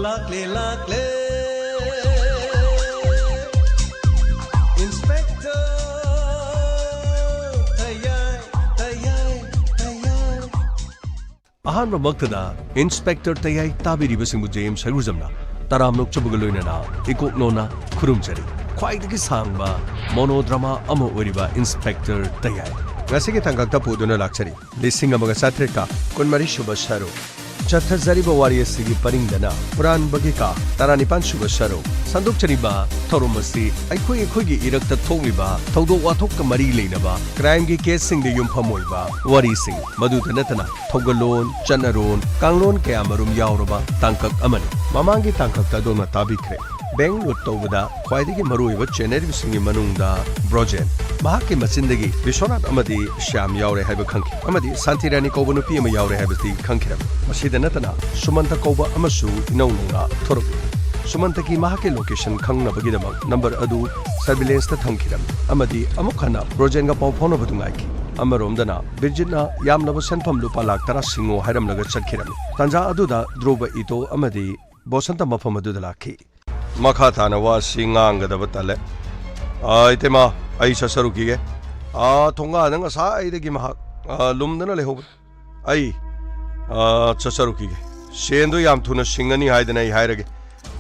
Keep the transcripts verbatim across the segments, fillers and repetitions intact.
ꯂꯥꯛꯂꯦ, ꯂꯥꯛꯂꯦ, Inspector ꯇꯌꯥꯏ, ꯇꯌꯥꯏ, ꯇꯌꯥꯏ꯫ ꯑꯍꯥꯟꯕꯃꯛꯇꯗ Inspector ꯇꯌꯥꯏ ꯇꯥꯕꯤꯔꯤꯕꯁꯤꯡꯕꯨ J M ꯁꯩꯔꯨꯖꯝꯅ ꯇꯔꯥꯝꯅ ꯑꯣꯛꯆꯕꯒ ꯂꯣꯏꯅꯅ ꯏꯀꯣꯛ ꯅꯣꯟꯅ ꯈꯨꯔꯨꯝꯖꯔꯤ꯫ ꯈ꯭ꯋꯥꯏꯗꯒꯤ ꯁꯥꯡꯕ monodrama ꯑꯃ ꯑꯣꯏꯔꯤꯕ Inspector ꯇꯌꯥꯏ ꯉꯁꯤꯒꯤ ꯇꯥꯡꯀꯛꯇ ꯄꯨꯗꯨꯅ ꯂꯥꯛꯆꯔꯤ꯫ ꯂꯤꯁꯤꯡ ꯑꯃꯒ ꯆꯥꯇ꯭ꯔꯦꯠꯀ ꯀꯨꯟꯃꯔꯤ ꯁꯨꯕ ꯁꯔꯨꯛ꯫ ꯆꯠꯊꯖꯔꯤꯕ ꯋꯥꯔꯤ ꯑꯁꯤꯒꯤ ꯄꯔꯤꯡꯗꯅ ꯍꯨꯔꯥꯟꯕꯒꯤ ꯀꯥ, ꯇꯔꯥꯅꯤꯄꯥꯟ ꯁꯨꯕ ꯁꯔꯨꯛ꯫ ꯁꯟꯗꯣꯛꯆꯔꯤꯕ ꯊꯧꯔꯝ ꯑꯁꯤ ꯑꯩꯈꯣꯏ ꯑꯩꯈꯣꯏꯒꯤ ꯏꯔꯛꯇ ꯊꯣꯛꯂꯤꯕ ꯊꯧꯗꯣꯛ ꯋꯥꯊꯣꯛꯀ ꯃꯔꯤ ꯂꯩꯅꯕ crimeꯒꯤ caseꯁꯤꯡꯗ ꯌꯨꯝꯐꯝ ꯑꯣꯏꯕ ꯋꯥꯔꯤꯁꯤꯡ, ꯃꯗꯨꯗ ꯅꯠꯇꯅ ꯊꯧꯒꯜꯂꯣꯟ, ꯆꯠꯅꯔꯣꯟ, ꯀꯥꯡꯂꯣꯟ ꯀꯌꯥꯃꯔꯨꯝ ꯌꯥꯎꯔꯕ ꯇꯥꯡꯀꯛ ꯑꯃꯅꯤ꯫ ꯃꯃꯥꯡꯒꯤ ꯇꯥꯡꯀꯛꯇ ꯑꯗꯣꯝꯅ ꯇꯥꯕꯤꯈ꯭ꯔꯦ꯫ Bank loot ꯇꯧꯕꯗ ꯈ꯭ꯋꯥꯏꯗꯒꯤ ꯃꯔꯨꯑꯣꯏꯕ channelꯁꯤꯡꯒꯤ ꯃꯅꯨꯡꯗ ꯕ꯭ꯔꯣꯖꯦꯟ, ꯃꯍꯥꯛꯀꯤ ꯃꯆꯤꯟꯗꯒꯤ ꯕꯤꯁ꯭ꯋꯅꯥꯊ ꯑꯃꯗꯤ ꯁ꯭ꯌꯥꯝ ꯌꯥꯎꯔꯦ ꯍꯥꯏꯕ ꯈꯪꯈꯤ, ꯑꯃꯗꯤ ꯁꯥꯟꯇꯤꯔꯥꯅꯤ ꯀꯧꯕ ꯅꯨꯄꯤ ꯑꯃ ꯌꯥꯎꯔꯦ ꯍꯥꯏꯕꯁꯤ ꯈꯪꯈꯤꯔꯝꯃꯤ꯫ ꯃꯁꯤꯗ ꯅꯠꯇꯅ ꯁꯨꯃꯟꯇ ꯀꯧꯕ ꯑꯃꯁꯨ ꯏꯅꯧ ꯅꯧꯅ ꯊꯣꯔꯛꯂꯤ꯫ ꯁꯨꯃꯟꯇꯒꯤ ꯃꯍꯥꯛꯀꯤ location ꯈꯪꯅꯕꯒꯤꯗꯃꯛ number ꯑꯗꯨ surveillanceꯇ ꯊꯝꯈꯤꯔꯝꯃꯤ, ꯑꯃꯗꯤ ꯑꯃꯨꯛ ꯍꯟꯅ ꯕ꯭ꯔꯣꯖꯦꯟꯒ ꯄꯥꯎ ꯐꯥꯎꯅꯕꯗꯨ ꯉꯥꯏꯈꯤ꯫ ꯑꯃꯔꯣꯝꯗꯅ ꯕꯤꯔꯖꯤꯠꯅ ꯌꯥꯝꯂꯕ ꯁꯦꯟꯐꯝ ꯂꯨꯄꯥ ꯂꯥꯈ ꯇꯔꯥ ꯁꯤꯡꯉꯣ ꯍꯥꯏꯔꯝꯂꯒ ꯆꯠꯈꯤꯔꯝꯃꯤ꯫ ꯇꯥꯟꯖꯥ ꯑꯗꯨꯗ ꯙ꯭ꯔꯨꯕ, ꯏꯇꯣ ꯑꯃꯗꯤ ꯕꯣꯁꯟꯇ ꯃꯐꯝ ꯑꯗꯨꯗ ꯂꯥꯛꯈꯤ꯫ ꯃꯈꯥ ꯇꯥꯅ ꯋꯥꯁꯤ ꯉꯥꯡꯒꯗꯕ ꯇꯜꯂꯦ꯫ ꯑꯥ, ꯏꯇꯩꯃ, ꯑꯩ ꯆꯠꯆꯔꯨꯈꯤꯒꯦ꯫ ꯑꯥ, ꯊꯣꯡꯒꯥꯟꯗ ꯉꯁꯥꯏꯗꯒꯤ ꯃꯍꯥꯛ, ꯑꯥ, ꯂꯨꯝꯗꯅ ꯂꯩꯍꯧꯕꯅꯤ꯫ ꯑꯩ, ꯑꯥ, ꯆꯠꯆꯔꯨꯈꯤꯒꯦ꯫ ꯁꯦꯟꯗꯣ ꯌꯥꯝ ꯊꯨꯅ ꯁꯤꯡꯉꯅꯤ ꯍꯥꯏꯗꯅ ꯑꯩ ꯍꯥꯏꯔꯒꯦ꯫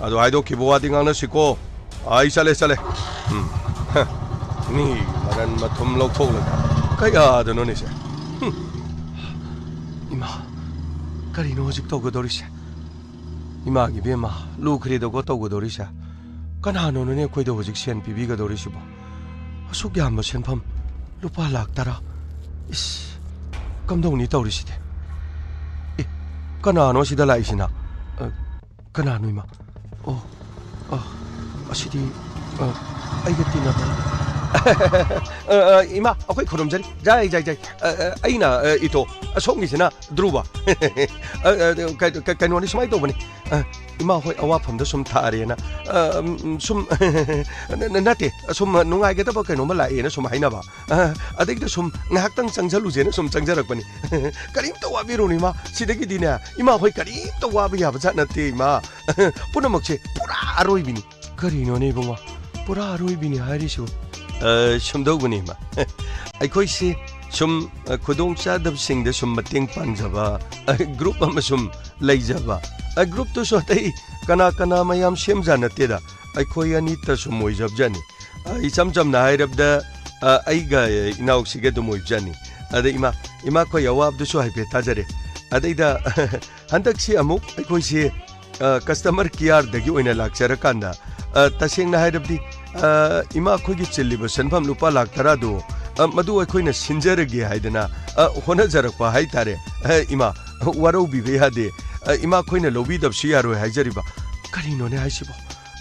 ꯑꯗꯨ ꯍꯥꯏꯗꯣꯛꯈꯤꯕ ꯋꯥꯗꯤ ꯉꯥꯡꯅꯁꯤꯀꯣ꯫ ꯑꯩ ꯆꯠꯂꯦ, ꯆꯠꯂꯦ꯫ ꯎꯝ꯫ ꯃꯤ ꯃꯔꯟ ꯃꯊꯨꯝ ꯂꯧꯊꯣꯛꯂꯒ ꯀꯌꯥꯗꯅꯣꯅꯦꯁꯦ? ꯍꯨꯝ꯫ ꯏꯃꯥ, ꯀꯔꯤꯅꯣ ꯍꯧꯖꯤꯛ ꯇꯧꯒꯗꯧꯔꯤꯁꯦ? ꯏꯃꯥꯒꯤ ꯏꯕꯦꯝꯃ, ꯂꯨꯈ꯭ꯔꯦꯗꯀꯣ ꯇꯧꯒꯗꯧꯔꯤꯁꯦ꯫ ꯀꯅꯥꯅꯣꯅꯅꯦ ꯑꯩꯈꯣꯏꯗ ꯍꯧꯖꯤꯛ ꯁꯦꯟ ꯄꯤꯕꯤꯒꯗꯧꯔꯤꯁꯤꯕꯣ? ꯑꯁꯨꯛ ꯌꯥꯝꯕ ꯁꯦꯟꯐꯝ, ꯂꯨꯄꯥ ꯂꯥꯈ ꯇꯔꯥ꯫ ꯏꯁ, ꯀꯝꯗꯧꯅꯤ ꯇꯧꯔꯤꯁꯤꯗꯤ? ꯑꯦ, ꯀꯅꯥꯅꯣ ꯁꯤꯗ ꯂꯥꯛꯏꯁꯤꯅ? ꯑ, ꯀꯅꯥꯅꯣ ꯏꯃꯥ? ꯑꯣ, ꯑ, ꯑꯁꯤꯗꯤ, ꯑ, ꯑꯩꯒ ꯇꯤꯟꯅꯕ꯫ ꯑ, ꯑ, ꯏꯃꯥ, ꯑꯩꯈꯣꯏ ꯈꯨꯔꯨꯝꯖꯔꯤ꯫ ꯖꯥꯏ, ꯖꯥꯏ, ꯖꯥꯏ꯫ ꯑ, ꯑ, ꯑꯩꯅ, ꯑ, ꯏꯇꯣ, ꯑꯁꯣꯝꯒꯤꯁꯤꯅ ꯙ꯭ꯔꯨꯕ꯫ ꯑ, ꯑ, ꯀ-, ꯀ-, ꯀꯩꯅꯣꯅꯤ, ꯁꯨꯃꯥꯏꯅ ꯇꯧꯕꯅꯤ꯫ ꯑ, ꯏꯃꯥ ꯍꯣꯏ ꯑꯋꯥꯐꯝꯗ ꯁꯨꯝ ꯊꯥꯔꯦꯅ, ꯑ, ꯎꯝ, ꯁꯨꯝ, ꯅ-, ꯅ-, ꯅꯠꯇꯦ, ꯁꯨꯝ ꯅꯨꯡꯉꯥꯏꯒꯗꯕ ꯀꯩꯅꯣꯝꯃ ꯂꯥꯛꯑꯦꯅ ꯁꯨꯝ ꯍꯥꯏꯅꯕ꯫ ꯑ, ꯑꯗꯩꯗ ꯁꯨꯝ ꯉꯥꯏꯍꯥꯛꯇꯪ ꯆꯪꯁꯜꯂꯨꯁꯦꯅ ꯁꯨꯝ ꯆꯪꯖꯔꯛꯄꯅꯤ꯫ ꯀꯔꯤꯝꯇ ꯋꯥꯕꯤꯔꯨꯅꯨ ꯏꯃꯥ, ꯁꯤꯗꯒꯤꯗꯤꯅꯦ, ꯏꯃꯥ ꯍꯣꯏ ꯀꯔꯤꯝꯇ ꯋꯥꯕ ꯌꯥꯕ ꯖꯥꯠ ꯅꯠꯇꯦ ꯏꯃꯥ꯫ ꯄꯨꯝꯅꯃꯛꯁꯦ ꯄꯨꯔꯥ ꯑꯔꯣꯏꯕꯤꯅꯤ꯫ ꯀꯔꯤꯅꯣꯅꯦ ꯏꯕꯨꯡꯉꯣ? ꯄꯨꯔꯥ ꯑꯔꯣꯏꯕꯤꯅꯤ ꯍꯥꯏꯔꯤꯁꯤꯕꯨ? ꯑ, ꯁꯨꯝꯗꯧꯕꯅꯤ ꯏꯃꯥ꯫ ꯑꯩꯈꯣꯏꯁꯤ ꯁꯨꯝ, ꯑ, ꯈꯨꯗꯣꯡꯆꯥꯗꯕꯁꯤꯡꯗ ꯁꯨꯝ ꯃꯇꯦꯡ ꯄꯥꯡꯖꯕ, ꯑ, group ꯑꯃ ꯁꯨꯝ ꯂꯩꯖꯕ꯫ ꯑ, groupꯇꯨꯁꯨ ꯑꯇꯩ ꯀꯅꯥ ꯀꯅꯥ ꯃꯌꯥꯝ ꯁꯦꯝꯖꯥ ꯅꯠꯇꯦꯗ꯫ ꯑꯩꯈꯣꯏ ꯑꯅꯤꯇ ꯁꯨꯝ ꯑꯣꯏꯖꯕꯖꯥꯠꯅꯤ꯫ ꯑ, ꯏꯆꯝ ꯆꯝꯅ ꯍꯥꯏꯔꯕꯗ, ꯑ, ꯑꯩꯒ ꯏꯅꯥꯎꯁꯤꯒ ꯑꯗꯨꯝ ꯑꯣꯏꯕꯖꯥꯠꯅꯤ꯫ ꯑꯗ ꯏꯃꯥ, ꯏꯃꯥ ꯑꯩꯈꯣꯏ ꯑꯋꯥꯕꯗꯨꯁꯨ ꯍꯥꯏꯐꯦꯠ ꯇꯥꯖꯔꯦ꯫ ꯑꯗꯩꯗ ꯍꯟꯗꯛꯁꯤ ꯑꯃꯨꯛ ꯑꯩꯈꯣꯏꯁꯤ, ꯑ, customer careꯗꯒꯤ ꯑꯣꯏꯅ ꯂꯥꯛꯆꯔꯀꯥꯟꯗ, ꯑ, ꯇꯁꯦꯡꯅ ꯍꯥꯏꯔꯕꯗꯤ, ꯑ, ꯏꯃꯥ ꯑꯩꯈꯣꯏꯒꯤ ꯆꯤꯜꯂꯤꯕ ꯁꯦꯟꯐꯝ ꯂꯨꯄꯥ ꯂꯥꯛ ꯇꯔꯥꯗꯣ, ꯑ, ꯃꯗꯨ ꯑꯩꯈꯣꯏꯅ ꯁꯤꯟꯖꯔꯒꯦ ꯍꯥꯏꯗꯅ, ꯑ, ꯍꯣꯠꯅꯖꯔꯛꯄ ꯍꯥꯏꯇꯥꯔꯦ꯫ ꯑ, ꯏꯃꯥ, ꯋꯥꯔꯧꯕꯤꯕ ꯌꯥꯗꯦ꯫ ꯑ, ꯏꯃꯥ ꯑꯩꯈꯣꯏꯅ ꯂꯧꯕꯤꯗꯕꯁꯨ ꯌꯥꯔꯣꯏ ꯍꯥꯏꯖꯔꯤꯕ꯫ ꯀꯔꯤꯅꯣꯅꯦ ꯍꯥꯏꯁꯤꯕꯣ?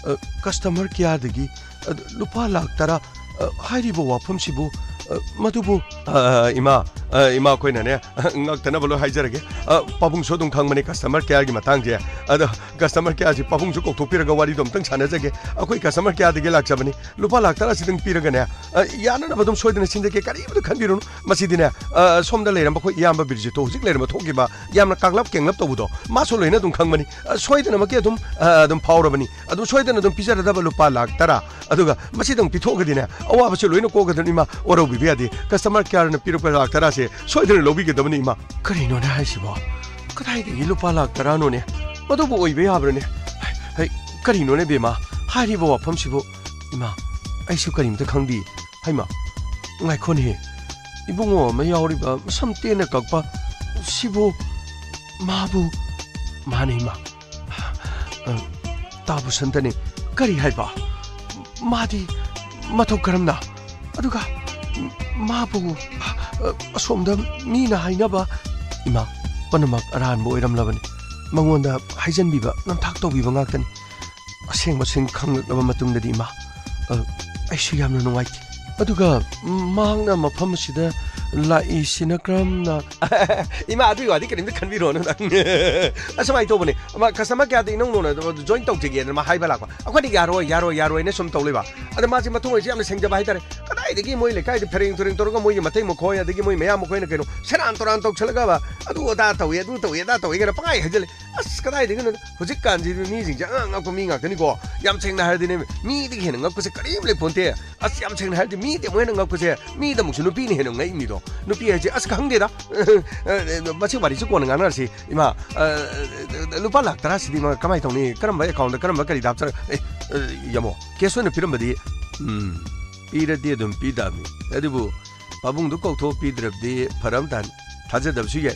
ꯑ, customer careꯗꯒꯤ, ꯑ, ꯂꯨꯄꯥ ꯂꯥꯛ ꯇꯔꯥ, ꯑ, ꯍꯥꯏꯔꯤꯕ ꯋꯥꯐꯝꯁꯤꯕꯨ, ꯑ, ꯃꯗꯨꯕꯨ, ꯑ, ꯏꯃꯥ, ꯑ, ꯏꯃꯥ ꯑꯩꯈꯣꯏꯅꯅꯦ, ꯉꯥꯛꯇꯅꯕ ꯂꯣꯏ ꯍꯥꯏꯖꯔꯒꯦ꯫ ꯑ, ꯄꯥꯕꯨꯡꯁꯨ ꯑꯗꯨꯝ ꯈꯪꯕꯅꯦ customer careꯒꯤ ꯃꯇꯥꯡꯁꯦ꯫ ꯑꯗꯣ customer careꯁꯤ ꯄꯥꯕꯨꯡꯁꯨ ꯀꯧꯊꯣꯛꯄꯤꯔꯒ ꯋꯥꯔꯤꯗꯣ ꯑꯝꯇꯪ ꯁꯥꯟꯅꯖꯒꯦ꯫ ꯑꯩꯈꯣꯏ customer careꯗꯒꯤ ꯂꯥꯛꯆꯕꯅꯤ꯫ ꯂꯨꯄꯥ ꯂꯥꯛ ꯇꯔꯥꯁꯤꯗꯪ ꯄꯤꯔꯒꯅꯦ, ꯑ, ꯌꯥꯅꯅꯕ ꯑꯗꯨꯝ ꯁꯣꯏꯗꯅ ꯁꯤꯟꯖꯒꯦ꯫ ꯀꯔꯤꯝꯇ ꯈꯟꯕꯤꯔꯨꯅꯨ꯫ ꯃꯁꯤꯗꯤꯅꯦ, ꯑ, ꯁꯣꯝꯗ ꯂꯩꯔꯝꯕ ꯑꯩꯈꯣꯏ ꯏꯌꯥꯝꯕ ꯕꯤꯔꯖꯤꯠꯇꯣ, ꯍꯧꯖꯤꯛ ꯂꯩꯔꯝꯕ ꯊꯣꯛꯈꯤꯕ, ꯌꯥꯝꯅ ꯀꯥꯛꯂꯞ ꯀꯦꯡꯂꯞ ꯇꯧꯕꯗꯣ, ꯃꯥꯁꯨ ꯂꯣꯏꯅ ꯑꯗꯨꯝ ꯈꯪꯕꯅꯤ꯫ ꯑ, ꯁꯣꯏꯗꯅꯃꯛꯀꯤ ꯑꯗꯨꯝ, ꯑ, ꯑꯗꯨꯝ ꯐꯥꯎꯔꯕꯅꯤ꯫ ꯑꯗꯨꯝ ꯁꯣꯏꯗꯅ ꯑꯗꯨꯝ ꯄꯤꯖꯔꯗꯕ ꯂꯨꯄꯥ ꯂꯥꯛ ꯇꯔꯥ꯫ ꯑꯗꯨꯒ ꯃꯁꯤꯗꯪ ꯄꯤꯊꯣꯛꯑꯒꯗꯤꯅꯦ, ꯑꯋꯥꯕꯁꯨ ꯂꯣꯏꯅ ꯀꯣꯛꯀꯗꯕꯅꯤ ꯏꯃꯥ, ꯋꯥꯔꯧꯕꯤꯕ ꯌꯥꯗꯦ꯫ Customer careꯅ ꯄꯤꯔꯛꯄ ꯂꯥꯛ ꯇꯔꯥꯁꯦ ꯁꯣꯏꯗꯅ ꯂꯧꯕꯤꯒꯗꯕꯅꯤ ꯏꯃꯥ꯫ ꯀꯔꯤꯅꯣꯅꯦ ꯍꯥꯏꯁꯤꯕꯣ? ꯀꯗꯥꯏꯗꯒꯤ ꯂꯨꯄꯥ ꯂꯥꯛ ꯇꯔꯥꯅꯣꯅꯦ? ꯃꯗꯨꯕꯨ ꯑꯣꯏꯕ ꯌꯥꯕ꯭ꯔꯅꯦ? ꯍꯩ, ꯀꯔꯤꯅꯣꯅꯦ ꯕꯦꯝꯃ? ꯍꯥꯏꯔꯤꯕ ꯋꯥꯐꯝꯁꯤꯕꯨ? ꯏꯃꯥ, ꯑꯩꯁꯨ ꯀꯔꯤꯝꯇ ꯈꯪꯗꯦ꯫ ꯍꯩꯃꯥ, ꯉꯥꯏꯈꯣꯅꯦꯍꯦ꯫ ꯏꯕꯨꯡꯉꯣ ꯑꯃ ꯌꯥꯎꯔꯤꯕ ꯃꯁꯝ ꯇꯦꯟꯅ ꯀꯛꯄ ꯁꯤꯕꯨ ꯃꯥꯕꯨ? ꯃꯥꯅꯦ ꯏꯃꯥ꯫ ꯑ, ꯇꯥꯕꯨ ꯁꯟꯇꯅꯤ꯫ ꯀꯔꯤ ꯍꯥꯏꯕ? ꯃꯥꯗꯤ ꯃꯇꯧ ꯀꯔꯝꯅ? ꯑꯗꯨꯒ ꯃꯥꯕꯨ, ꯑ, ꯑꯁꯣꯝꯗ ꯃꯤꯅ ꯍꯥꯏꯅꯕ? ꯏꯃꯥ, ꯄꯨꯝꯅꯃꯛ ꯑꯔꯥꯟꯕ ꯑꯣꯏꯔꯝꯂꯕꯅꯤ꯫ ꯃꯉꯣꯟꯗ ꯍꯥꯏꯖꯟꯕꯤꯕ, ꯅꯝꯊꯥꯛ ꯇꯧꯕꯤꯕ ꯉꯥꯛꯇꯅꯤ꯫ ꯑꯁꯦꯡꯕꯁꯤꯡ ꯈꯪꯂꯛꯂꯕ ꯃꯇꯨꯡꯗꯗꯤ ꯏꯃꯥ, ꯑ, ꯑꯩꯁꯨ ꯌꯥꯝꯅ ꯅꯨꯡꯉꯥꯏꯇꯦ꯫ ꯑꯗꯨꯒ ꯃꯍꯥꯛꯅ ꯃꯐꯝ ꯑꯁꯤꯗ ꯂꯥꯛꯏꯁꯤꯅ ꯀꯔꯝꯅ? ꯏꯃꯥ, ꯑꯗꯨꯒꯤ ꯋꯥꯗꯤ ꯀꯔꯤꯝꯇ ꯈꯟꯕꯤꯔꯣꯅꯨ ꯅꯪ꯫ ꯑꯁꯨꯃꯥꯏꯅ ꯇꯧꯕꯅꯦ, ꯑꯃ customer careꯗ ꯏꯅꯧ ꯅꯧꯅ join ꯇꯧꯖꯒꯦꯅ ꯑꯃ ꯍꯥꯏꯕ ꯂꯥꯛꯄ꯫ ꯑꯩꯈꯣꯏꯅ "ꯌꯥꯔꯣꯏ, ꯌꯥꯔꯣꯏ, ꯌꯥꯔꯣꯏꯅ" ꯁꯨꯝ ꯇꯧ ꯂꯩꯕ꯫ ꯑꯗ ꯃꯥꯁꯦ ꯃꯊꯧ ꯑꯣꯏꯁꯦ ꯌꯥꯝꯅ ꯁꯦꯡꯖꯕ ꯍꯥꯏꯇꯥꯔꯦ꯫ ꯀꯗꯥꯏꯗꯒꯤ ꯃꯣꯏ ꯂꯩꯀꯥꯏꯗ ꯐꯦꯔꯦꯡ ꯇꯨꯔꯦꯡ ꯇꯧꯔꯒ ꯃꯣꯏꯒꯤ ꯃꯇꯩ ꯃꯈꯣꯏ, ꯑꯗꯒꯤ ꯃꯣꯏ ꯃꯌꯥꯝ ꯃꯈꯣꯏꯅ ꯀꯩꯅꯣ ꯁꯦꯔꯥꯟ ꯇꯨꯔꯥꯟ ꯇꯧꯁꯜꯂꯒꯕ, "ꯑꯗꯨ ꯑꯗꯥ ꯇꯧꯏ, ꯑꯗꯨ ꯇꯧꯏ, ꯑꯗꯥ ꯇꯧꯏ" ꯀꯥꯏꯅ ꯄꯪꯍꯥꯏ ꯍꯥꯏꯖꯜꯂꯦ꯫ ꯑꯁ, ꯀꯗꯥꯏꯗꯒꯤꯅꯣꯗ? ꯍꯧꯖꯤꯛꯀꯥꯟꯁꯤꯗꯤ ꯃꯤꯁꯤꯡꯁꯦ ꯑꯉꯛ ꯑꯉꯛꯄ ꯃꯤ ꯉꯥꯛꯇꯅꯤꯀꯣ꯫ ꯌꯥꯝ ꯁꯦꯡꯅ ꯍꯥꯏꯔꯗꯤꯅꯦ, ꯃꯤꯗꯒꯤ ꯍꯦꯟꯅ ꯉꯛꯄꯁꯦ ꯀꯔꯤꯝ ꯂꯩꯄꯣꯟꯇꯦ꯫ ꯑꯁ, ꯌꯥꯝ ꯁꯦꯡꯅ ꯍꯥꯏꯔꯗꯤ ꯃꯤꯗꯤ ꯑꯃꯨꯛ ꯍꯦꯟꯅ ꯉꯛꯄꯁꯦ, ꯃꯤꯗ ꯑꯃꯨꯛꯁꯨ ꯅꯨꯄꯤꯅ ꯍꯦꯟꯅ ꯉꯛꯏꯝꯅꯤꯗꯣ꯫ ꯅꯨꯄꯤ ꯍꯥꯏꯁꯦ, ꯑꯁ, ꯈꯪꯗꯦꯗ꯫ ꯃꯁꯤ ꯋꯥꯔꯤꯁꯤ ꯀꯣꯟꯅ ꯉꯥꯡꯅꯔꯁꯤ꯫ ꯏꯃꯥ, ꯑ, ꯂꯨꯄꯥ ꯂꯥꯛ ꯇꯔꯥꯁꯤꯗꯤ ꯏꯃꯥ ꯀꯃꯥꯏꯅ ꯇꯧꯅꯤ? ꯀꯔꯝꯕ accountꯇ ꯀꯔꯝꯕ ꯀꯔꯤꯗ ꯍꯥꯞꯆꯔ-, ꯑꯦ, ꯑ, ꯌꯥꯝꯃꯣ, cash ꯑꯣꯏꯅ ꯄꯤꯔꯝꯕꯗꯤ, ꯎꯝ, ꯄꯤꯔꯗꯤ ꯑꯗꯨꯝ ꯄꯤ ꯇꯥꯕꯅꯤ꯫ ꯑꯗꯨꯕꯨ ꯄꯥꯕꯨꯡꯗꯨ ꯀꯧꯊꯣꯛ ꯄꯤꯗ꯭ꯔꯕꯗꯤ ꯐꯔꯝ ꯇꯥꯅꯤ꯫ ꯊꯥꯖꯗꯕꯁꯨ ꯌꯥꯏ꯫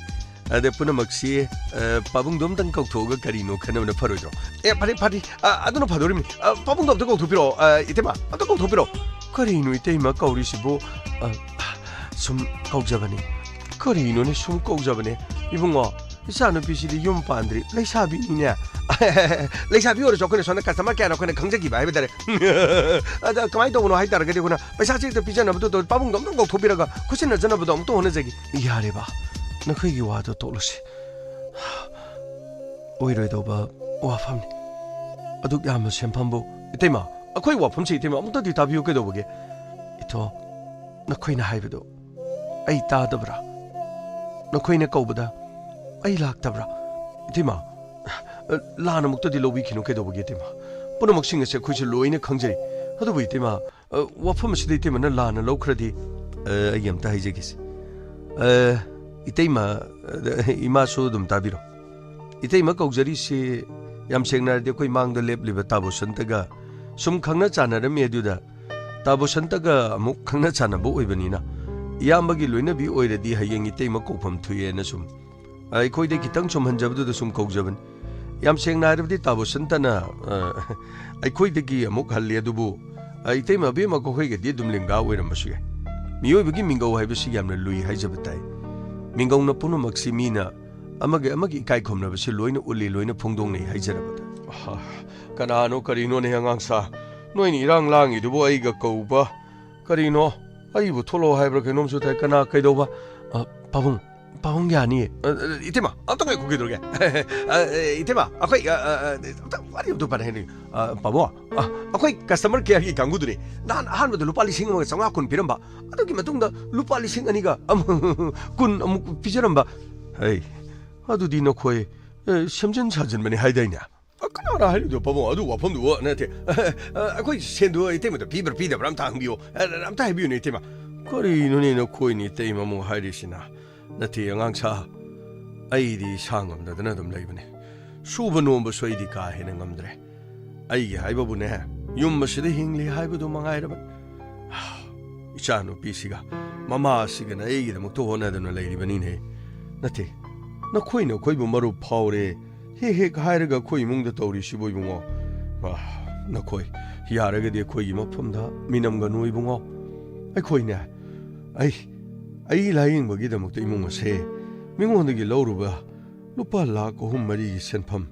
ꯑꯗ ꯄꯨꯝꯅꯃꯛꯁꯤ, ꯑ, ꯄꯥꯕꯨꯡꯗꯣ ꯑꯝꯇꯪ ꯀꯧꯊꯣꯛꯑꯒ ꯀꯔꯤꯅꯣ ꯈꯟꯅꯕꯅ ꯐꯔꯣꯏꯗ꯭ꯔꯣ? ꯑꯦ, ꯐꯔꯦ, ꯐꯔꯦ꯫ ꯑ, ꯑꯗꯨꯅ ꯐꯗꯣꯔꯤꯕꯅꯤ꯫ ꯑ, ꯄꯥꯕꯨꯡꯗꯣ ꯑꯝꯇ ꯀꯧꯊꯣꯛꯄꯤꯔꯛꯑꯣ꯫ ꯑ, ꯏꯇꯩꯃ, ꯑꯝꯇ ꯀꯧꯊꯣꯛꯄꯤꯔꯛꯑꯣ꯫ ꯀꯔꯤꯅꯣ ꯏꯇꯩꯃ ꯀꯧꯔꯤꯁꯤꯕꯨ? ꯑ, ꯁꯨꯝ ꯀꯧꯖꯕꯅꯤ꯫ ꯀꯔꯤꯅꯣꯅꯦ ꯁꯨꯝ ꯀꯧꯖꯕꯅꯦ? ꯏꯕꯨꯡꯉꯣ, ꯏꯆꯥꯅꯨꯄꯤꯁꯤꯗꯤ ꯌꯨꯝ ꯄꯥꯟꯗ꯭ꯔꯤ, ꯂꯩꯁꯥꯕꯤꯅꯤꯅꯦ꯫ ꯂꯩꯁꯥꯕꯤ ꯑꯣꯏꯔꯁꯨ ꯑꯩꯈꯣꯏꯅ ꯁꯣꯝꯗ customer careꯅ ꯑꯩꯈꯣꯏꯅ ꯈꯪꯖꯈꯤꯕ ꯍꯥꯏꯕ ꯇꯥꯔꯦ꯫ ꯑꯗ ꯀꯃꯥꯏꯅ ꯇꯧꯕꯅꯣ ꯍꯥꯏ ꯇꯥꯔꯒꯗꯤ ꯑꯩꯈꯣꯏꯅ ꯄꯩꯁꯥꯁꯦ ꯍꯦꯛꯇ ꯄꯤꯖꯅꯕꯗꯣ ꯇꯧ-, ꯄꯥꯕꯨꯡꯗꯣ ꯑꯝꯇꯪ ꯀꯧꯊꯣꯛꯄꯤꯔꯒ ꯈꯨꯠꯁꯤꯟꯅꯖꯅꯕꯗꯣ ꯑꯝꯇ ꯍꯣꯠꯅꯖꯒꯦ꯫ ꯌꯥꯔꯦꯕ, ꯅꯈꯣꯏꯒꯤ ꯋꯥꯗꯣ ꯇꯣꯛꯂꯁꯤ꯫ ꯑꯣꯏꯔꯣꯏꯗꯧꯕ ꯋꯥꯐꯝꯅꯤ꯫ ꯑꯗꯨꯛ ꯌꯥꯝꯕ ꯁꯦꯟꯐꯝꯕꯨ, ꯏꯇꯩꯃ, ꯑꯩꯈꯣꯏ ꯋꯥꯐꯝꯁꯤ ꯏꯇꯩꯃ ꯑꯃꯨꯛꯇꯗꯤ ꯇꯥꯕꯤꯌꯨ ꯀꯩꯗꯧꯕꯒꯦ? ꯏꯊꯣ, ꯅꯈꯣꯏꯅ ꯍꯥꯏꯕꯗꯣ ꯑꯩ ꯇꯥꯗꯕ꯭ꯔꯥ? ꯅꯈꯣꯏꯅ ꯀꯧꯕꯗ ꯑꯩ ꯂꯥꯛꯇꯕ꯭ꯔꯥ? ꯏꯇꯩꯃ, ꯂꯥꯟꯅ ꯑꯃꯨꯛꯇꯗꯤ ꯂꯧꯕꯤꯈꯤꯅꯨ ꯀꯩꯗꯧꯕꯒꯦ ꯏꯇꯩꯃ? ꯄꯨꯝꯅꯃꯛꯁꯤꯡ ꯑꯁꯦ ꯑꯩꯈꯣꯏꯁꯨ ꯂꯣꯏꯅ ꯈꯪꯖꯩ꯫ ꯑꯗꯨꯕꯨ ꯏꯇꯩꯃ, ꯑ, ꯋꯥꯐꯝ ꯑꯁꯤꯗ ꯏꯇꯩꯃꯅ ꯂꯥꯟꯅ ꯂꯧꯈ꯭ꯔꯗꯤ, ꯑ, ꯑꯩ ꯑꯝꯇ ꯍꯥꯏꯖꯒꯦꯁꯦ꯫ ꯑ, ꯏꯇꯩꯃ, ꯑ, ꯏꯃꯥꯁꯨ ꯑꯗꯨꯝ ꯇꯥꯕꯤꯔꯣ꯫ ꯏꯇꯩꯃ ꯀꯧꯖꯔꯤꯁꯤ ꯌꯥꯝ ꯁꯦꯡꯅ ꯍꯥꯏꯔꯗꯤ ꯑꯩꯈꯣꯏ ꯃꯥꯡꯗ ꯂꯦꯞꯂꯤꯕ ꯇꯥ ꯕꯣꯁꯟꯇꯒ ꯁꯨꯝ ꯈꯪꯅ ꯆꯥꯟꯅꯔꯝꯃꯤ ꯑꯗꯨꯗ ꯇꯥ ꯕꯣꯁꯟꯇꯒ ꯑꯃꯨꯛ ꯈꯪꯅ ꯆꯥꯟꯅꯕ ꯑꯣꯏꯕꯅꯤꯅ ꯏꯌꯥꯝꯕꯒꯤ ꯂꯣꯏꯅꯕꯤ ꯑꯣꯏꯔꯗꯤ ꯍꯌꯦꯡ ꯏꯇꯩꯃ ꯀꯧꯐꯝ ꯊꯣꯛꯑꯦꯅ ꯁꯨꯝ ꯑꯩꯈꯣꯏꯗꯩ ꯈꯤꯇꯪ ꯁꯨꯝ ꯍꯟꯖꯕꯗꯨꯗ ꯁꯨꯝ ꯀꯧꯖꯕꯅꯤ꯫ ꯌꯥꯝ ꯁꯦꯡꯅ ꯍꯥꯏꯔꯕꯗꯤ ꯇꯥ ꯕꯣꯁꯟꯇꯅ, ꯑ, ꯑꯩꯈꯣꯏꯗꯒꯤ ꯑꯃꯨꯛ ꯍꯜꯂꯤ ꯑꯗꯨꯕꯨ, ꯑ, ꯏꯇꯩꯃ ꯑꯕꯦꯝꯃ ꯈꯣꯏꯒꯗꯤ ꯑꯗꯨꯝ ꯂꯦꯡꯒꯥ ꯑꯣꯏꯔꯝꯕꯁꯨ ꯌꯥꯏ꯫ ꯃꯤꯑꯣꯏꯕꯒꯤ ꯃꯤꯡꯒꯧ ꯍꯥꯏꯕꯁꯤ ꯌꯥꯝꯅ ꯂꯨꯏ ꯍꯥꯏꯖꯕ ꯇꯥꯏ꯫ ꯃꯤꯡꯒꯧꯅ ꯄꯨꯝꯅꯃꯛꯁꯤ ꯃꯤꯅ ꯑꯃꯒ ꯑꯃꯒꯤ ꯏꯀꯥꯏ ꯈꯨꯝꯅꯕꯁꯤ ꯂꯣꯏꯅ ꯎꯠꯂꯤ, ꯂꯣꯏꯅ ꯐꯣꯡꯗꯣꯛꯅꯩ ꯍꯥꯏꯖꯔꯕꯗ꯫ ꯑꯍ, ꯀꯅꯥꯅꯣ ꯀꯔꯤꯅꯣꯅꯦ ꯑꯉꯥꯡꯁꯥ? ꯅꯣꯏꯅ ꯏꯔꯥꯡ ꯂꯥꯡꯉꯤꯗꯨꯕꯨ ꯑꯩꯒ ꯀꯧꯕ ꯀꯔꯤꯅꯣ? ꯑꯩꯕꯨ ꯊꯣꯛꯂꯛꯑꯣ ꯍꯥꯏꯕ꯭ꯔꯥ ꯀꯩꯅꯣꯝꯁꯨ ꯇꯥꯏ꯫ ꯀꯅꯥ ꯀꯩꯗꯧꯕ? ꯑ, ꯄꯥꯕꯨꯡ, ꯄꯥꯕꯨꯡ ꯌꯥꯅꯤꯌꯦ꯫ ꯑ, ꯑ, ꯏꯇꯩꯃ, ꯑꯝꯇ ꯉꯥꯏꯈꯣ ꯀꯩꯗꯧꯔꯒꯦ? ꯑ, ꯑ, ꯏꯇꯩꯃ, ꯑꯩꯈꯣꯏ, ꯑ, ꯑ, ꯑ, ꯑꯝꯇ ꯋꯥꯔꯤ ꯑꯝꯇ ꯄꯥꯟꯅ ꯍꯥꯏꯅꯤꯡꯉꯤ꯫ ꯑ, ꯄꯥꯕꯨꯡ, ꯑ, ꯑꯩꯈꯣꯏ customer careꯒꯤ ꯀꯥꯡꯕꯨꯗꯨꯅꯤ꯫ ꯅꯍꯥꯟ ꯑꯍꯥꯟꯕꯗ ꯂꯨꯄꯥ ꯂꯤꯁꯤꯡ ꯑꯃꯒ ꯆꯥꯝꯃꯉꯥ ꯀꯨꯟ ꯄꯤꯔꯝꯕ, ꯑꯗꯨꯒꯤ ꯃꯇꯨꯡꯗ ꯂꯨꯄꯥ ꯂꯤꯁꯤꯡ ꯑꯅꯤꯒ ꯀꯨꯟ ꯑꯃꯨꯛ ꯄꯤꯖꯔꯝꯕ꯫ ꯍꯩ, ꯑꯗꯨꯗꯤ ꯅꯈꯣꯏ, ꯑ, ꯁꯦꯝꯖꯤꯟ ꯁꯥꯖꯤꯟꯕꯅꯤ ꯍꯥꯏꯗꯥꯏꯅꯦ? ꯑ, ꯀꯅꯥꯅ ꯍꯥꯏꯔꯤꯗꯣ, ꯄꯥꯕꯨꯡ? ꯑꯗꯨ ꯋꯥꯐꯝꯗꯨꯕꯨ ꯅꯠꯇꯦ꯫ ꯑ, ꯑ, ꯑꯩꯈꯣꯏ ꯁꯦꯟꯗꯣ ꯏꯇꯩꯃꯗ ꯄꯤꯕ꯭ꯔꯥ ꯄꯤꯗꯕ꯭ꯔꯥ ꯑꯝꯇ ꯍꯪꯕꯤꯌꯣ꯫ ꯑ, ꯑ, ꯑꯝꯇ ꯍꯥꯏꯕꯤꯌꯨꯅꯦ, ꯏꯇꯩꯃ꯫ ꯀꯔꯤꯅꯣꯅꯦ ꯅꯈꯣꯏꯅ ꯏꯇꯩꯃ ꯑꯃꯨꯛ ꯍꯥꯏꯔꯤꯁꯤꯅ? ꯅꯠꯇꯦ, ꯑꯉꯥꯡ ꯁꯥ, ꯑꯩꯗꯤ ꯏꯁꯥ ꯉꯝꯗꯗꯅ ꯑꯗꯨꯝ ꯂꯩꯕꯅꯦ꯫ ꯁꯨꯕ ꯅꯣꯝꯕꯁꯨ ꯑꯩꯗꯤ ꯀꯥ ꯍꯦꯟꯅ ꯉꯝꯗ꯭ꯔꯦ꯫ ꯑꯩꯒꯤ ꯍꯥꯏꯕꯕꯨꯅꯦ, ꯌꯨꯝ ꯑꯁꯤꯗ ꯍꯤꯡꯂꯤ ꯍꯥꯏꯕꯗꯨ ꯃꯉꯥꯏꯔꯕꯅꯤ꯫ ꯏꯆꯥꯅꯨꯄꯤꯁꯤꯒ ꯃꯃꯥꯁꯤꯒꯅ ꯑꯩꯒꯤꯗꯃꯛꯇ ꯍꯣꯠꯅꯗꯨꯅ ꯂꯩꯔꯤꯕꯅꯤꯅꯦ꯫ ꯅꯠꯇꯦ, ꯅꯈꯣꯏꯅ ꯑꯩꯈꯣꯏꯕꯨ ꯃꯔꯨꯞ ꯐꯥꯎꯔꯦ ꯍꯦꯛ ꯍꯦꯛ ꯍꯥꯏꯔꯒ ꯑꯩꯈꯣꯏ ꯏꯃꯨꯡꯗ ꯇꯧꯔꯤꯁꯤꯕꯨ, ꯏꯕꯨꯡꯉꯣ? ꯑꯥ, ꯅꯈꯣꯏ ꯌꯥꯔꯒꯗꯤ ꯑꯩꯈꯣꯏꯒꯤ ꯃꯐꯝꯗ ꯃꯤꯅꯝꯒꯅꯨ, ꯏꯕꯨꯡꯉꯣ꯫ ꯑꯩꯈꯣꯏꯅꯦ, ꯑꯩ, ꯑꯩ ꯂꯥꯌꯦꯡꯕꯒꯤꯗꯃꯛꯇ ꯏꯃꯨꯡ ꯑꯁꯦ ꯃꯤꯉꯣꯟꯗꯒꯤ ꯂꯧꯔꯨꯕ ꯂꯨꯄꯥ ꯂꯥꯈ ꯑꯍꯨꯝ ꯃꯔꯤꯒꯤ ꯁꯦꯟꯐꯝ,